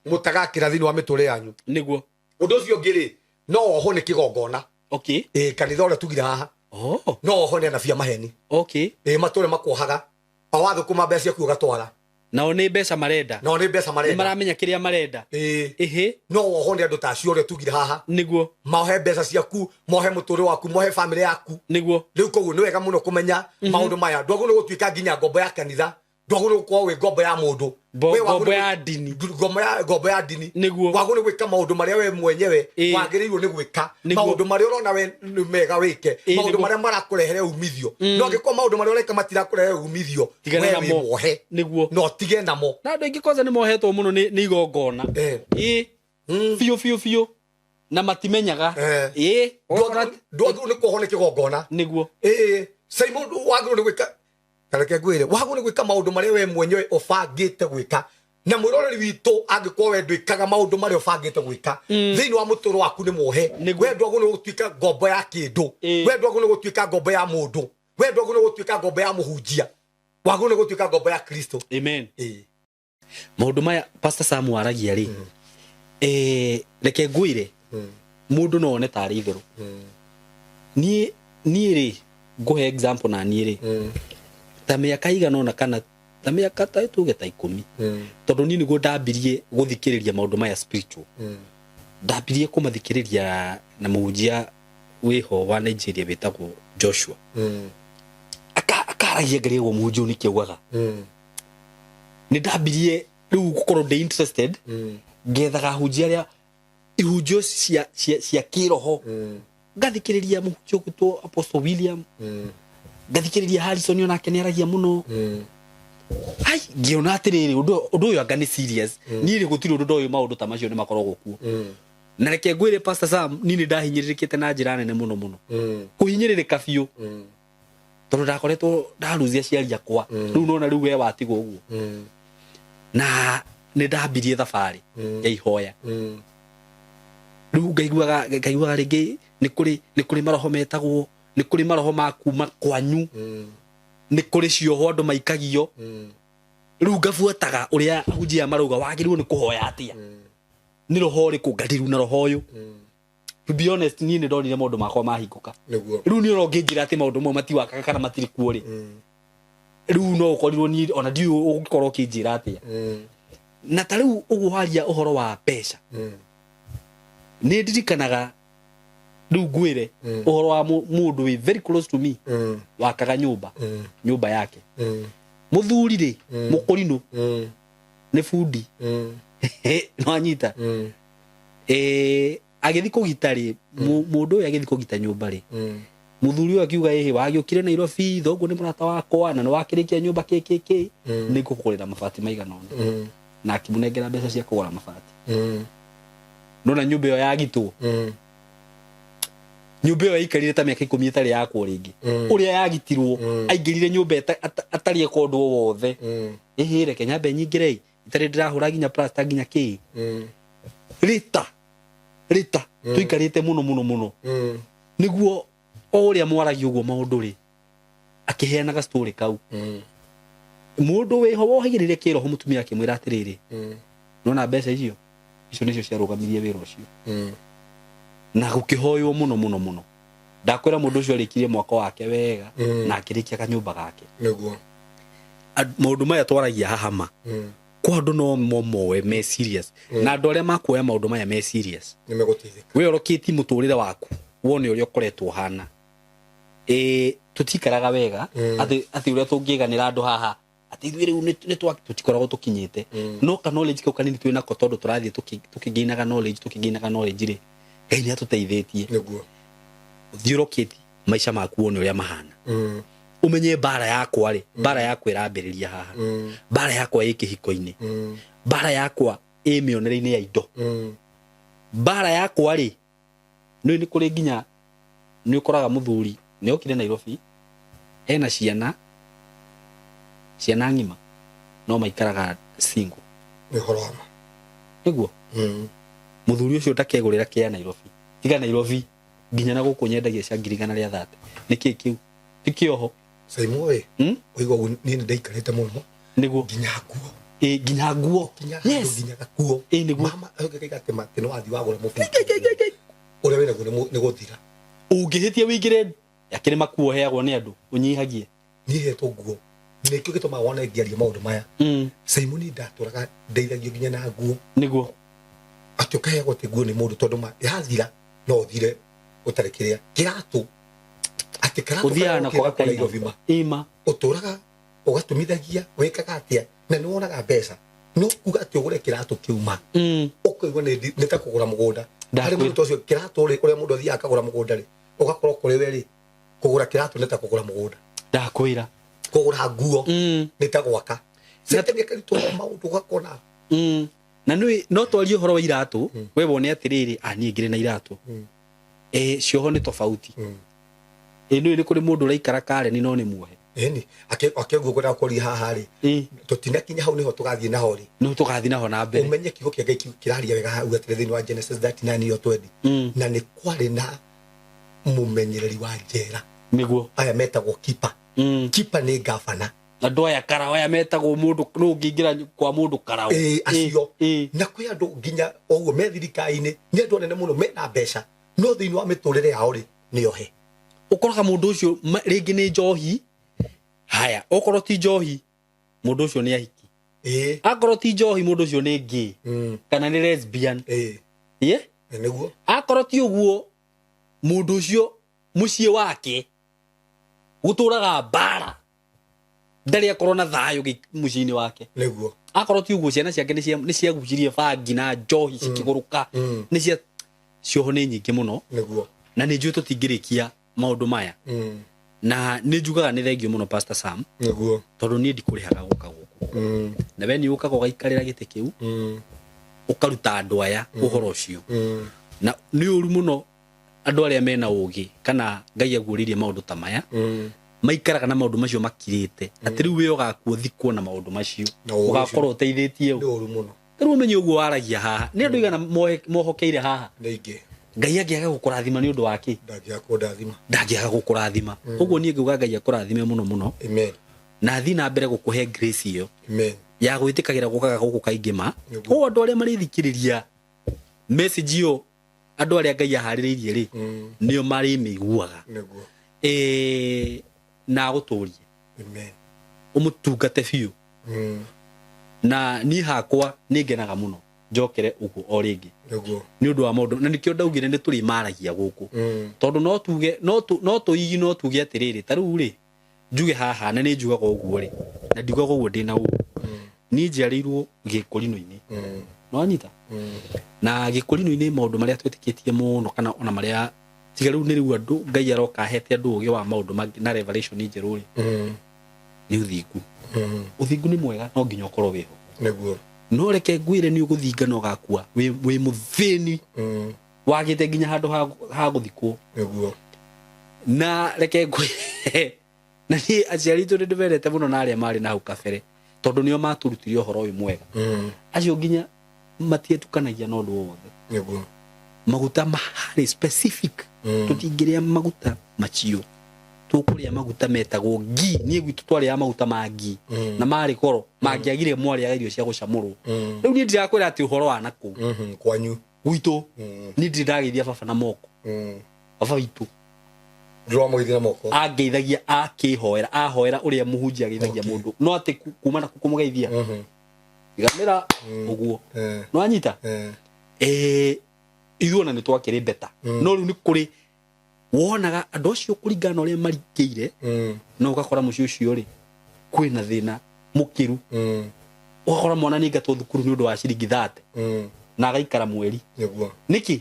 mũtagakĩra thĩinĩ wa mĩtũrĩre yanyu. Nĩguo. Ũndũ ũcio ũngĩ rĩ, no wohwo nĩ kĩgongona. Okay. Ĩ, kanitha ũrĩa tugire haha. Oh. No wohwo nĩ anabii a maheni. Okay. Ĩ, matũre makuohaga. O wathũkũma mbeca ciaku ũgatwara. Nao nĩ mbeca marenda. Nao nĩ mbeca marenda. Nĩ maramenya kĩrĩa marenda. Ĩ. Ĩhĩ. No wohwo nĩ andũ ta acio ũrĩa tugire haha. Nĩguo. Mohe mbeca ciaku, mohe mũtũrĩre waku, mohe family yaku. Nĩguo. Rĩu koguo nĩ wega mũno kũmenya maũndũ maya. Ndwagĩrĩirwo gũtuĩka nginya ngombo ya kanitha. Ndwagĩrĩirwo gũkorwo wĩ ngombo ya mũndũ. We wagĩrĩirwo Ngombo ya ndini. Ngombo ya ndini. Nĩguo. Wagĩrĩirwo gwĩka maũndũ marĩa we mwenyewe Ĩ. wagĩrĩirwo nĩ gwĩka. Nĩguo. Maũndũ marĩa ũrona we nĩ mega wĩke. Ĩ, Maũndũ nĩguo. marĩa marakũrehere umithio. No angĩkorwo maũndũ marĩa ũreka matirakũrehere umithio, Tigana we namo. wĩ muohe. Nĩguo. No tige namo. Na andũ aingĩ kwanza nĩ mohetwo mũno nĩ igongona. Ĩ. Biũ, biũ, biũ. Na matimenyaga. Ĩ. Ndwagĩrĩirwo nĩ kuohwo nĩ kĩgongona. Nĩguo. Ĩ. Simon, wagĩrĩirwo nĩ gwĩka. Kareke ngwĩre, wagĩrĩirwo nĩ gwĩka maũndũ marĩa we mwenyewe ũbangĩte gwĩka. Na mwĩroreri witũ angĩkorwo we ndwĩkaga maũndũ marĩa ũbangĩte gwĩka, thĩinĩ wa mũtũrĩre waku nĩ muohe. Nĩguo. We ndwagĩrĩirwo nĩ gũtuĩka ngombo ya kĩndũ. We ndwagĩrĩirwo nĩ gũtuĩka ngombo ya mũndũ. We ndwagĩrĩirwo nĩ gũtuĩka ngombo ya mũhunjia. Wagĩrĩirwo nĩ gũtuĩka ngombo ya Kristo. Amen. Maũndũ maya Pastor Sam waragia rĩ, reke ngwĩre, mũndũ no one tarĩ itherũ. Niĩ rĩ, ngũhe example na niĩ rĩ, ta mĩaka igana ũna kana ta mĩaka ta tuge ta 10. Tondũ niĩ nĩguo ndambirie gũthikĩrĩria maũndũ maya spiritual. Ndambirie kũmathikĩrĩria na mũhunjia wĩho wa Nigeria wĩtagwo Joshua. Akaragia ngarigwo mũhunjia ũyũ nĩkĩ augaga. Nĩ ndambirie rĩu gũkorwo ndĩ interested, ngethaga ahunjia arĩa ihunjio cia kĩroho. Ngathikĩrĩria mũhunjia ũgwĩtwo Apostle William. Ngathikĩrĩria Harrison onake nĩaragia mũno. Ai, ngĩona atĩrĩrĩ, ũndũ ũyũ anga nĩ serious. Niĩ rĩ gũtirĩ ũndũ ndoĩ maũndũ ta macio nĩ makoragwo kuo. Na reke ngwĩre Pastor Sam, niĩ nĩ ndahinyĩrĩrĩkĩte na njĩra nene mũno mũno. Kũhinyĩrĩrĩka biũ. Tondũ ndakoretwo ndarucia aciari akwa. Rĩu nona rĩu we watigwo ũguo. Na nĩ ndambirie thabarĩ ya ihoya. Rĩu ngaiguaga rĩngĩ nĩ kũrĩ maroho metagwo, nĩ kũrĩ maroho ma kuma kwanyu. Nĩ kũrĩ cioho andũ maikagio. Rĩu ngabuataga ũrĩa ahunjia marauga wagĩrĩirwo nĩ kũhoya atĩa. Nĩ roho ũrĩkũ ngandiru na roho ũyũ. To be honest, niĩ nĩ ndonire maũndũ makwa mahingũka. Nĩguo. Rĩu niĩ ũrongĩnjĩra atĩ maũndũ mau matiwakaga kana matirĩ kuo rĩ. Rĩu no ũkorirwo niĩ ona ndiũĩ ũngĩkorwo ũkĩnjĩra atĩa. Na ta rĩu ũguo waria ũhoro wa mbeca. Nĩ ndirikanaga rĩu ngwĩre ũhoro wa mũndũ wĩ very close to me. Wakaga nyũmba. Nyũmba yake. Muthuri ri mukurinu ni bundi. No anyita. Agithi kugita ri, mundu uyu agithi kugita nyumba ri, muthuri uyu akiuga ĩhĩ wagiukire Nairobi thoguo ni murata wakwa na ni wakirikia nyumba kk ni ngukugurira mabati maigana ona, na akimunengera mbeca cia kugura mabati. Nona nyumba iyo yagitwo, nyumba iyo yaikarire ta miaka 10 itarĩ yakwo rĩngĩ. Ũrĩa yagitirwo aingĩrire nyumba atarĩ eka ũndũ o wothe. Ĩhĩ reke nyambe nyingĩre itarĩ ndĩrahũra nginya plaster nginya kĩ. Rita rita tuikarĩte mũno mũno mũno. Nĩguo o ũrĩa mwaragia ũguo maũndũ rĩ, akĩheanaga story kau. Mũndũ wĩho wohĩgĩrĩire kĩroho mũtumia akĩmwĩra atĩrĩrĩ, nona mbeca icio icio nĩcio ciarũgamirie wĩra ũcio. Na gũkĩhoywo mũno mũno mũno. Ndakwĩra mũndũ ũcio arĩkirie mwaka wake wega na akĩrĩkia kanyũmba gake. Nĩguo. Maũndũ maya twaragia haha ma kwa andũ no momoe me serious, na andũ arĩa makuoya maũndũ maya me serious nĩmegũteithĩka. We ũrokĩtie mũtũrĩre waku wone ũrĩa ũkoretwo ũhana. Tũtikaraga wega atĩ ũrĩa tũngĩganĩra andũ haha atĩ ithuĩ rĩu nĩ tũtikoragwo tũkinyĩte, no ka knowledge kau kanini twĩ nako tondũ tũrathiĩ tũkĩgainaga knowledge tũkĩgainaga knowledge rĩ, Ngai nĩ atũteithĩtie. Nĩguo. Ũthiĩ ũrokĩtie maica maku wone ũrĩa mahana. Ũmenye mbara yakwa rĩ, mbara yakwa ĩrambĩrĩria haha, mbara yakwa ĩ kĩhiko-inĩ, mbara yakwa ĩ mĩonere-inĩ ya indo, mbara yakwa rĩ, nĩ nĩ kũrĩ nginya nĩ ũkoraga mũthuri nĩ okire Nairobi ena ciana ciana ng'ima no maikaraga single. Nĩ ũhoro wa ma. Nĩguo. Mũthuri ũcio ndakegũrĩra kĩa Nairobi, tiga Nairobi nginya na gũkũ nyendagia cia 130,000. Nĩ kĩ kĩu ti kĩoho? Saimo ĩ, ũigua ũguo niĩ nĩ ndaikarĩte mũno. Nĩguo. Nginya nguo. Nginya nguo. Nginya nginya gakuo. Nĩguo. Mama ũngĩkaiga atĩ matĩ no wathiĩ wagũra mũbira. Ũrĩa wĩnaguo nĩ gũthira. Ũngĩhĩtia wĩingĩre akĩrĩ makuo heagwo nĩ andũ ũnyihagie. Niĩ hetwo nguo. Nĩkĩo gĩtũmaga wone ngĩaria maũndũ maya. Simoni ndatũraga ndeithagio nginya na nguo. Nĩguo. Atĩ ũkaheagwo atĩ nguo nĩ mũndũ tondũ ma yathira no ũthire ũtarĩ kĩrĩa. Kĩratũ. Atĩ kĩratũ ũthiaga nako gakaina. Ima. Ũtũraga ũgatumithagia wĩkaga atĩa na nĩ wonaga mbeca no kuga atĩ ũgũre kĩratũ kĩu ma. Ũkaigua nĩ ta kũgũra mũgũnda. Harĩ mũndũ ũcio kĩratũ rĩ, ũrĩa mũndũ athiaga akagũra mũgũnda rĩ, ũgakorwo kũrĩ we rĩ, kũgũra kĩratũ nĩ ta kũgũra mũgũnda. Ndakwĩra. Kũgũra nguo nĩ ta gwaka. Setania karitũ maũndũ ũgakona. Na nĩ no twarie ũhoro wa iratũ, we wone atĩrĩrĩ, niĩ ngĩrĩ na iratũ. Cioho nĩ tofauti. Nĩ nĩ kũrĩ mũndũ ũraikara Karen no nĩ muohe. Ĩni, akĩguo kwenda kũria haha rĩ, tũtinakinya hau nĩho tũgathiĩ naho rĩ. Nĩho tũgathiĩ naho na mbere. Ũmenye kiugo kĩa Ngai kĩraria wega hau atĩrĩ thĩinĩ wa Genesis 39:20. Na nĩ kwarĩ na mũmenyereri wa njera. Nĩguo. Aya metagwo keeper. Keeper nĩ gavana. Andũ aya karao aya metagwo mũndũ no ũngĩingĩra kwa mũndũ karao. Acio. Na kwĩ andũ nginya ũguo me thirikari-inĩ, nĩ andũ anene mũno mena mbeca, no thĩinĩ wa mĩtũrĩre yao rĩ, nĩ ohe. Ũkoraga mũndũ ũcio rĩngĩ nĩ njohi. Haya, okorwo ti njohi, mũndũ ũcio nĩ ahiki. Akorwo ti njohi, mũndũ ũcio nĩ gay. Kana nĩ lesbian. Nĩguo. Akorwo ti ũguo, mũndũ ũcio mũciĩ wake gũtũraga mbara. Ndarĩ akorwo na thayũ mũciĩ-inĩ wake. Nĩguo. Akorwo ti ũguo, ciana ciake nĩ ciagucirie bangi na njohi cikĩgũrũka. Nĩ cia cioho nĩ nyingĩ mũno. Nĩguo. Na nĩ njũĩ tũtingĩrĩkia maũndũ maya. Na nĩ njugaga nĩ thengio mũno Pastor Sam. Nĩguo. Tondũ niĩ ndikũrĩhaga gũka gũkũ. Na we nĩ ũkaga ũgaikarĩra gĩtĩ kĩu. Ũkaruta andũ aya ũhoro ũcio. Na nĩ ũru mũno andũ arĩa mena ũgĩ kana Ngai aguũrĩirie maũndũ ta maya. Maikaraga na maũndũ macio makirĩte. Atĩ rĩu we ũgakuo thikwo na maũndũ macio. Ũgakorwo ũteithĩtie ũ. Nĩ ũru mũno. Rĩu ũmenye ũguo waragia haha. Nĩ andũ igana mohokeire haha. Nĩ aingĩ. Ngai angĩaga gũkũrathima nĩ ũndũ wa kĩ? Ndangĩaga kũndathima. Ndangĩaga gũkũrathima. Ũguo niĩ ngauga Ngai akũrathime mũno mũno. Amen. Na thiĩ na mbere gũkũhe grace ĩyo. Amen. Ya gwĩtĩkagĩra gũkaga gũkũ kaingĩ ma. Ũguo andũ arĩa marĩthikĩrĩria message ĩyo, andũ arĩa Ngai aharĩrĩirie rĩ, nĩo marĩmĩiguaga. Nĩguo. Na agũtũrie. Amen. Ũmũtungate biũ. Na niĩ hakwa nĩ ngenaga mũno njokere ũguo o rĩngĩ. Nĩguo. Nĩ ũndũ wa maũndũ, na nĩkĩo ndaugire nĩ tũrĩmaragia gũkũ. Tondũ no tuge, no tũigi, no tuge atĩrĩrĩ, ta rĩu rĩ, njuge haha, na nĩ njugaga ũguo rĩ, Na ndiugaga ũguo ndĩna ũũ, niĩ njiarĩirwo gĩkũrinũ-inĩ, nĩwanyita? Na gĩkũrinũ-inĩ maũndũ marĩa twĩtĩkĩtie mũno, kana ona marĩa tiga rĩu nĩ rĩu andũ Ngai aroka ahete andũ ũgĩ wa maũndũ mangĩ na revelation njerũ rĩ, nĩ ũthingu. Ũthingu nĩ mwega, no nginya ũkorwo wĩho. No reke ngwĩre, nĩ ũgũthinga na ũgakua wĩ mũthĩni, wagĩte nginya handũ ha gũthikwo. Na reke ngwĩre, na niĩ aciari aitũ nĩ ndĩmendete mũno, na arĩa marĩ na hau kabere, tondũ nĩo matũrutire ũhoro ũyũ mwega. Acio nginya matietukanagia na ũndũ o wothe. Maguta maharĩ specific. Tũtingĩrĩa maguta macio, tũkũrĩa maguta metagwo ngi. Niĩ gwitũ twarĩaga maguta ma ngi na marĩ goro, mangĩagire mwarĩaga irio cia gũcamũrwo. Rĩu niĩ ndirakwĩra atĩ ũhoro wa nakũu Kwanyu. Gwitũ, niĩ ndirĩ ndageithia baba na moko. Baba witũ. Ndũramũgeithia na moko? Angeithagia akĩhoera, ahoera ũrĩa mũhunjia ageithagia mũndũ, no atĩ kuma na kũmũgeithia igamĩra ũguo. Nĩwanyita? Ithuĩ ona nĩ twakĩrĩ beta, no rĩu nĩ kũrĩ wonaga andũ acio kũringana na ũrĩa marikĩire, no ũgakora mũciĩ ũcio rĩ kwĩna thĩna mũkĩru. Ũgakora mwana nĩ aingatwo thukuru nĩ ũndũ wa ciringi 30 na agaikara mweri. Nĩkĩ?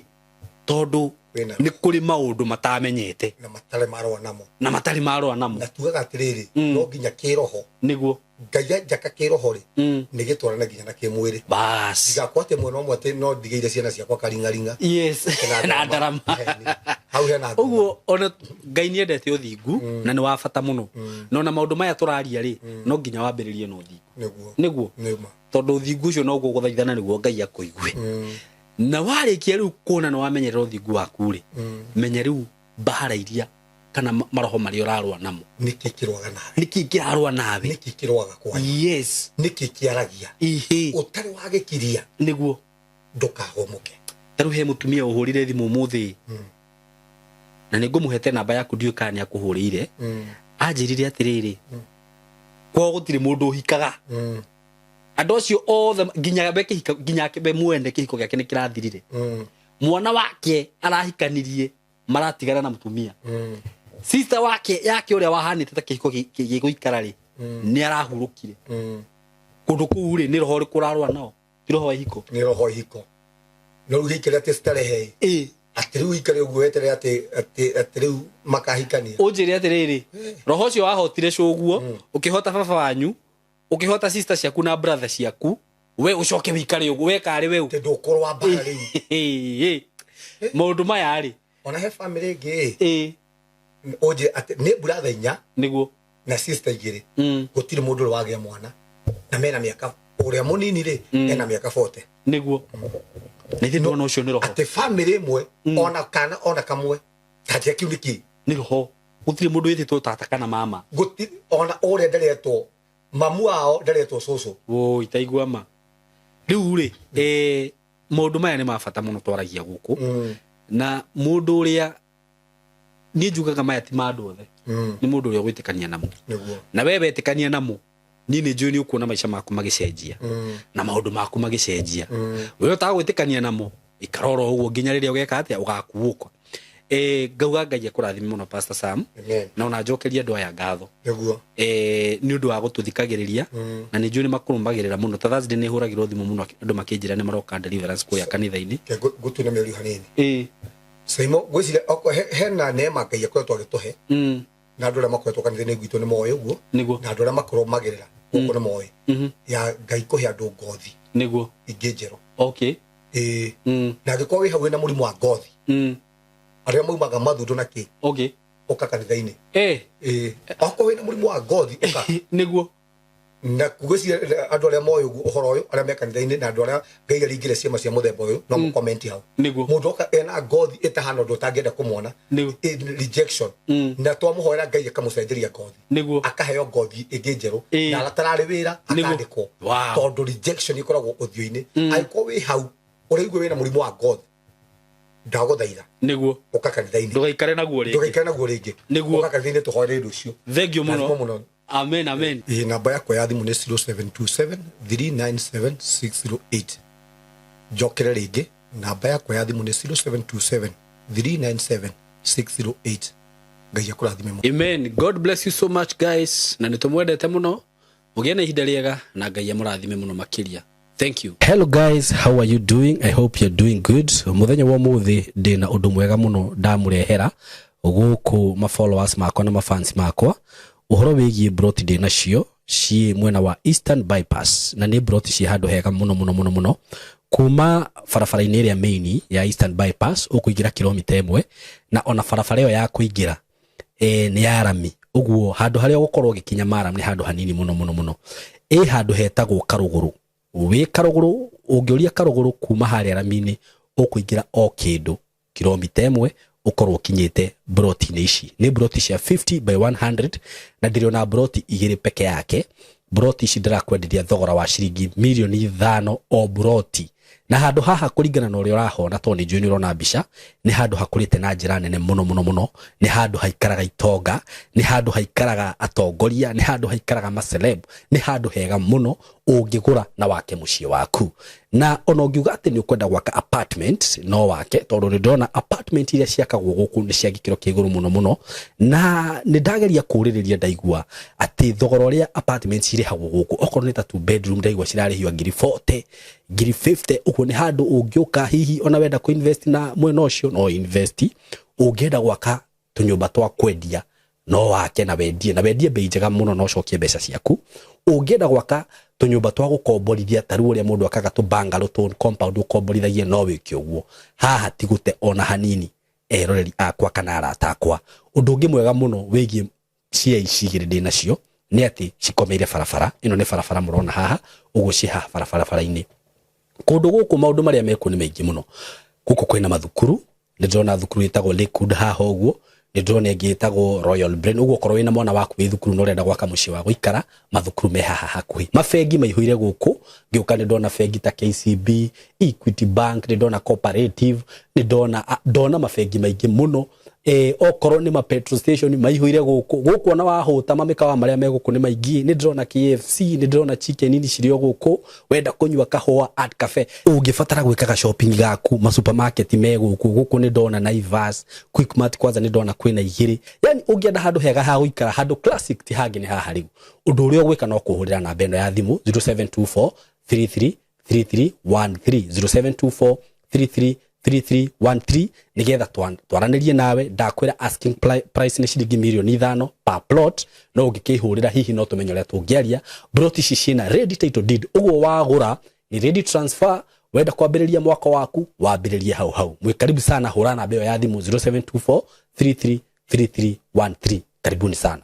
Tondũ Kwĩna nĩ kũrĩ maũndũ matamenyete. Na matarĩ marũa namo. Na matarĩ marũa namo. Na tugaga atĩrĩrĩ, no nginya kĩroho, Ngai anjaka kĩroho rĩ, nĩ gĩtwarane nginya na kĩmwĩrĩ. Bas. Ndigakwo atĩ mwena ũmwe atĩ no ndigĩire ciana ciakwa karing'aring'a. Na ndarama. Heni. Hau hena nguma. Ũguo ona Ngai nĩ endete ũthingu na nĩ wa bata mũno, na ona maũndũ maya tũraria rĩ, no nginya wambĩrĩrie na ũthingu. Nĩguo. Nĩma. Tondũ ũthingu ũcio noguo gũthaithana nĩguo Ngai akũigue. Na warĩkia rĩu kuona nĩ wamenyerera ũthingu waku rĩ, menya rĩu mbara iria kana maroho marĩa ũrarũa namo. Nĩkĩ kĩrũaga nawe? Nĩkĩ kĩrarũa nawe? Nĩkĩ kĩrũaga kwanyu? Nĩkĩ kĩaragia? Ũtarĩ wagĩkiria, ndũkahũmũke. Ta rĩu he mũtumia ũhũrire thimũ ũmũthĩ, na nĩ ngũmũhete namba yaku, ndiũĩ kana nĩ akũhũrĩire. Anjĩrire atĩrĩrĩ, kwao gũtirĩ mũndũ ũhikaga. Andũ acio othe, nginya we kĩhiko, nginya we mwene kĩhiko gĩake nĩ kĩrathirire. Mwana wake arahikanirie, maratigana na mũtumia. Sister wake yake ũrĩa wahanĩte ta kĩhiko gĩgũikara rĩ, nĩ arahurũkire. Kũndũ kũu rĩ, nĩ roho ũrĩkũ ũrarũa nao? Ti roho wa ihiko? Nĩ roho ihiko, no rĩu gĩikare atĩ starehe, atĩ rĩu ikare ũguo weterere atĩ rĩu makahikania. Ũnjĩre atĩrĩrĩ, roho ũcio wahotire cũguo, ũkĩhota baba wanyu, ũkĩhota sister ciaku na brother ciaku, we ũcoke wĩikare ũguo, we karĩ we ũ? Atĩ ndũkũrũa mbara rĩu. Maũndũ maya rĩ, Ona he family ĩngĩ ĩ, ũnjĩre atĩ nĩ brother inya na sister igĩrĩ, gũtirĩ mũndũ ũrĩ wagĩa mwana, na mena mĩaka, ũrĩa mũnini rĩ, ena mĩaka 40. Nĩguo, na ithuĩ ndona ũcio nĩ roho. Atĩ family ĩmwe, ona kana ona kamwe tanjia kĩu nĩkĩ? Nĩ roho. Gũtirĩ mũndũ wĩtĩtwo tata kana mama. Gũtirĩ ona ũrĩa ndaretwo mamu wao, ndaretwo cũcũ. Woi, taigua ma rĩu rĩ, maũndũ maya nĩ ma bata mũno twaragia gũkũ. Na mũndũ ũrĩa niĩ njugaga maya ti ma andũ othe, nĩ mũndũ ũrĩa ũgwĩtĩkania namo. Na we wetĩkania namo, niĩ nĩ njũĩ nĩ ũkuona maica maku magĩcenjia na maũndũ maku magĩcenjia. We ũtagwĩtĩkania namo, ikara oro ũguo nginya rĩrĩa ũgeka atĩa, ũgakuũka. Ngauga Ngai akũrathime mũno, Pastor Sam. Amen. Na ona njokerie andũ aya ngatho nĩ ũndũ wa gũtũthikagĩrĩria, na nĩ njũĩ nĩ makũrũmagĩrĩra mũno. Ta Thursday nĩ hũragĩrwo thimũ mũno andũ makĩnjĩra nĩ maroka deliverance kũrĩa kanitha-inĩ. Ke ngũtue na mĩario hanini. Saimo, ngwĩciria hena neema Ngai akoretwo agĩtũhe, na andũ arĩa makoretwo kanitha-inĩ gwitũ nĩ moĩ ũguo, na andũ arĩa makũrũmagĩrĩra gũkũ nĩ moĩ, ya Ngai kũhe andũ ngothi ingĩ njerũ. Ĩĩ. Na angĩkorwo wĩ hau wĩna mũrimũ wa ngothi, arĩa maumaga mathundo na kĩ, ũka kanitha-inĩ. Ĩĩ, okorwo wĩna mũrimũ wa ngothi, ũka. Na ngwĩciria andũ arĩa moĩ ũguo ũhoro ũyũ, arĩa me kanitha-inĩ, na andũ arĩa Ngai aringire ciama cia mũthemba ũyũ, no mũkomenti hau. Mũndũ oka ena ngothi ĩtahana ũndũ ũtangĩenda kũmwona, rejection, na twamũhoera Ngai akamũcenjeria ngothi, akaheo ngothi ĩngĩ njerũ, na atararĩ wĩra akandĩkwo, tondũ rejection ĩkoragwo ũthiũ-inĩ. Angĩkorwo wĩ hau ũraigua wĩna mũrimũ wa ngothi, ndagũthaitha, ũka kanitha-inĩ. Ndũgaikare naguo rĩngĩ. Ndũgaikare naguo rĩngĩ. Ũka kanitha-inĩ tũhoere ũndũ ũcio. Thank you Rathimwo mũno. Mũno. Amen, amen. Ĩĩ, namba yakwa ya thimũ nĩ 0727 397 608. Njokere rĩngĩ, namba yakwa ya thimũ nĩ 0727 397 608. Ngai akũrathime mũno. Amen. God bless you so much, guys, na nĩ tũmwendete mũno. Mũgĩe na ihinda rĩega na Ngai amũrathime mũno makĩria. Thank you. Hello guys, how are you doing? I hope you're doing good. Mũthenya wa ũmũthĩ ndĩna ũndũ mwega mũno ndamũrehera gũkũ ma followers makwa na ma fans makwa, ũhoro wĩgiĩ broti ndĩ nacio ciĩ mwena wa Eastern Bypass, na nĩ broti ciĩ handũ hega mũno mũno mũno mũno. Kuma barabara-inĩ ĩrĩa main ya Eastern Bypass ũkũingĩra kilomita 1, na ona barabara ĩyo ya kũingĩra nĩ ya rami, ũguo handũ harĩa ũgũkorwo ũgĩkinya maram nĩ handũ hanini mũno mũno mũno. Ĩ handũ hetagwo Karũgũrũ. Wĩ Karũgũrũ, ũngĩũria Karũgũrũ kuma harĩa rami-inĩ, ũkũingĩra o kĩndũ kilomita 1, ũkorwo ũkinyĩte broti-inĩ ici. Nĩ broti cia 50 by 100, na ndĩrĩ broti igĩrĩ peke yake. Broti ici ndĩrakwenderia thogora wa ciringi mirioni 5 o broti. Na handũ haha, kũringana na ũrĩa ũrahona, tondũ nĩ njũĩ nĩ ũrona mbica, nĩ handũ hakũrĩte na njĩra nene mũno mũno mũno. Nĩ handũ haikaraga itonga, nĩ handũ haikaraga atongoria, nĩ handũ haikaraga maceleb. Nĩ handũ hega mũno ũngĩgũra na wake mũciĩ waku. Na ona ũngiuga atĩ nĩ ũkwenda gwaka apartment, no wake, tondũ nĩ ndĩrona apartment iria ciakagwo gũkũ nĩ cia gĩkĩro kĩa igũrũ mũno mũno. Na nĩ ndageria kũũrĩrĩria, ndaigua atĩ thogora ũrĩa apartment cirĩhagwo gũkũ, okorwo nĩ ta two bedroom, ndaigua cirarĩhio ngiri 40, ngiri 50. Ũguo nĩ handũ ũngĩũka, hihi ona wenda kũ invest na mwena ũcio, no invest. Ũngĩenda gwaka tũnyũmba twa kwendia, no wake na wendie, na wendie bei njega mũno na ũcokie mbeca ciaku. Ũngĩenda gwaka tũnyũmba twa gũkomborithia, ta rĩu ũrĩa mũndũ akaga tũ bungalow, tũ compound ũkomborithagia, no wĩke ũguo. Haha ti gũte ona hanini, eroreri akwa kana arata akwa. Ũndũ ũngĩ mwega mũno wĩgiĩ cia ici igĩrĩ ndĩ nacio nĩ atĩ cikomeire barabara ĩno. Nĩ barabara mũrona haha ũguo, ciĩ haha barabara-inĩ. Kũndũ gũkũ maũndũ marĩa mekuo nĩ maingĩ mũno. Gũkũ kwĩna mathukuru. Nĩ ndĩrona thukuru ĩtagwo Lakewood haha ũguo, nĩ ndĩrona ĩngĩ ĩtagwo Royal Brain. Ũguo okorwo wĩna mwana waku wĩ thukuru na ũrenda gwaka mũciĩ wa gũikara, mathukuru me haha hakuhĩ. Mabengi maihũire gũkũ. Ngĩũka nĩ ndona bengi ta KCB, Equity Bank, nĩ ndona Cooperative, nĩ ndona mabengi maingĩ mũno. Okorwo nĩ ma petrol station maihũire gũkũ. Gũkũ ona wahũta, mamĩkawa marĩa me gũkũ nĩ maingĩ. Nĩ ndĩrona KFC, nĩ ndĩrona Chicken Inn cirĩ o gũkũ. Wenda kũnyua kahũa, Art Cafe. Ũngĩbatara gwĩkaga shopping gaku, ma supermarket me gũkũ. Gũkũ nĩ ndona Naivas, Quickmart, kwanza nĩ ndona kwĩna igĩrĩ. Yani ũngĩenda handũ hega ha gũikara, handũ classic, ti hangĩ, nĩ haha. Rĩu ũndũ ũrĩa ũgwĩka no kũhũrĩra namba ĩno ya thimũ, 0724 33 3313, 0724 33 3313, nigetha twaranĩrie nawe. Ndakwĩra asking price nĩ ciringi mirioni 5 per plot, no ũngĩkĩhũrĩra hihi no tũmenye ũrĩa tũngĩaria. Plot ici ciĩna ready title deed, ũguo wagũra nĩ ready transfer. Wenda kwambĩrĩria mwaka waku, wambĩrĩrie hau hau. Mwĩ karibu sana. Hũra namba ĩyo ya thimũ, 0724 33 3313. Karibuni sana.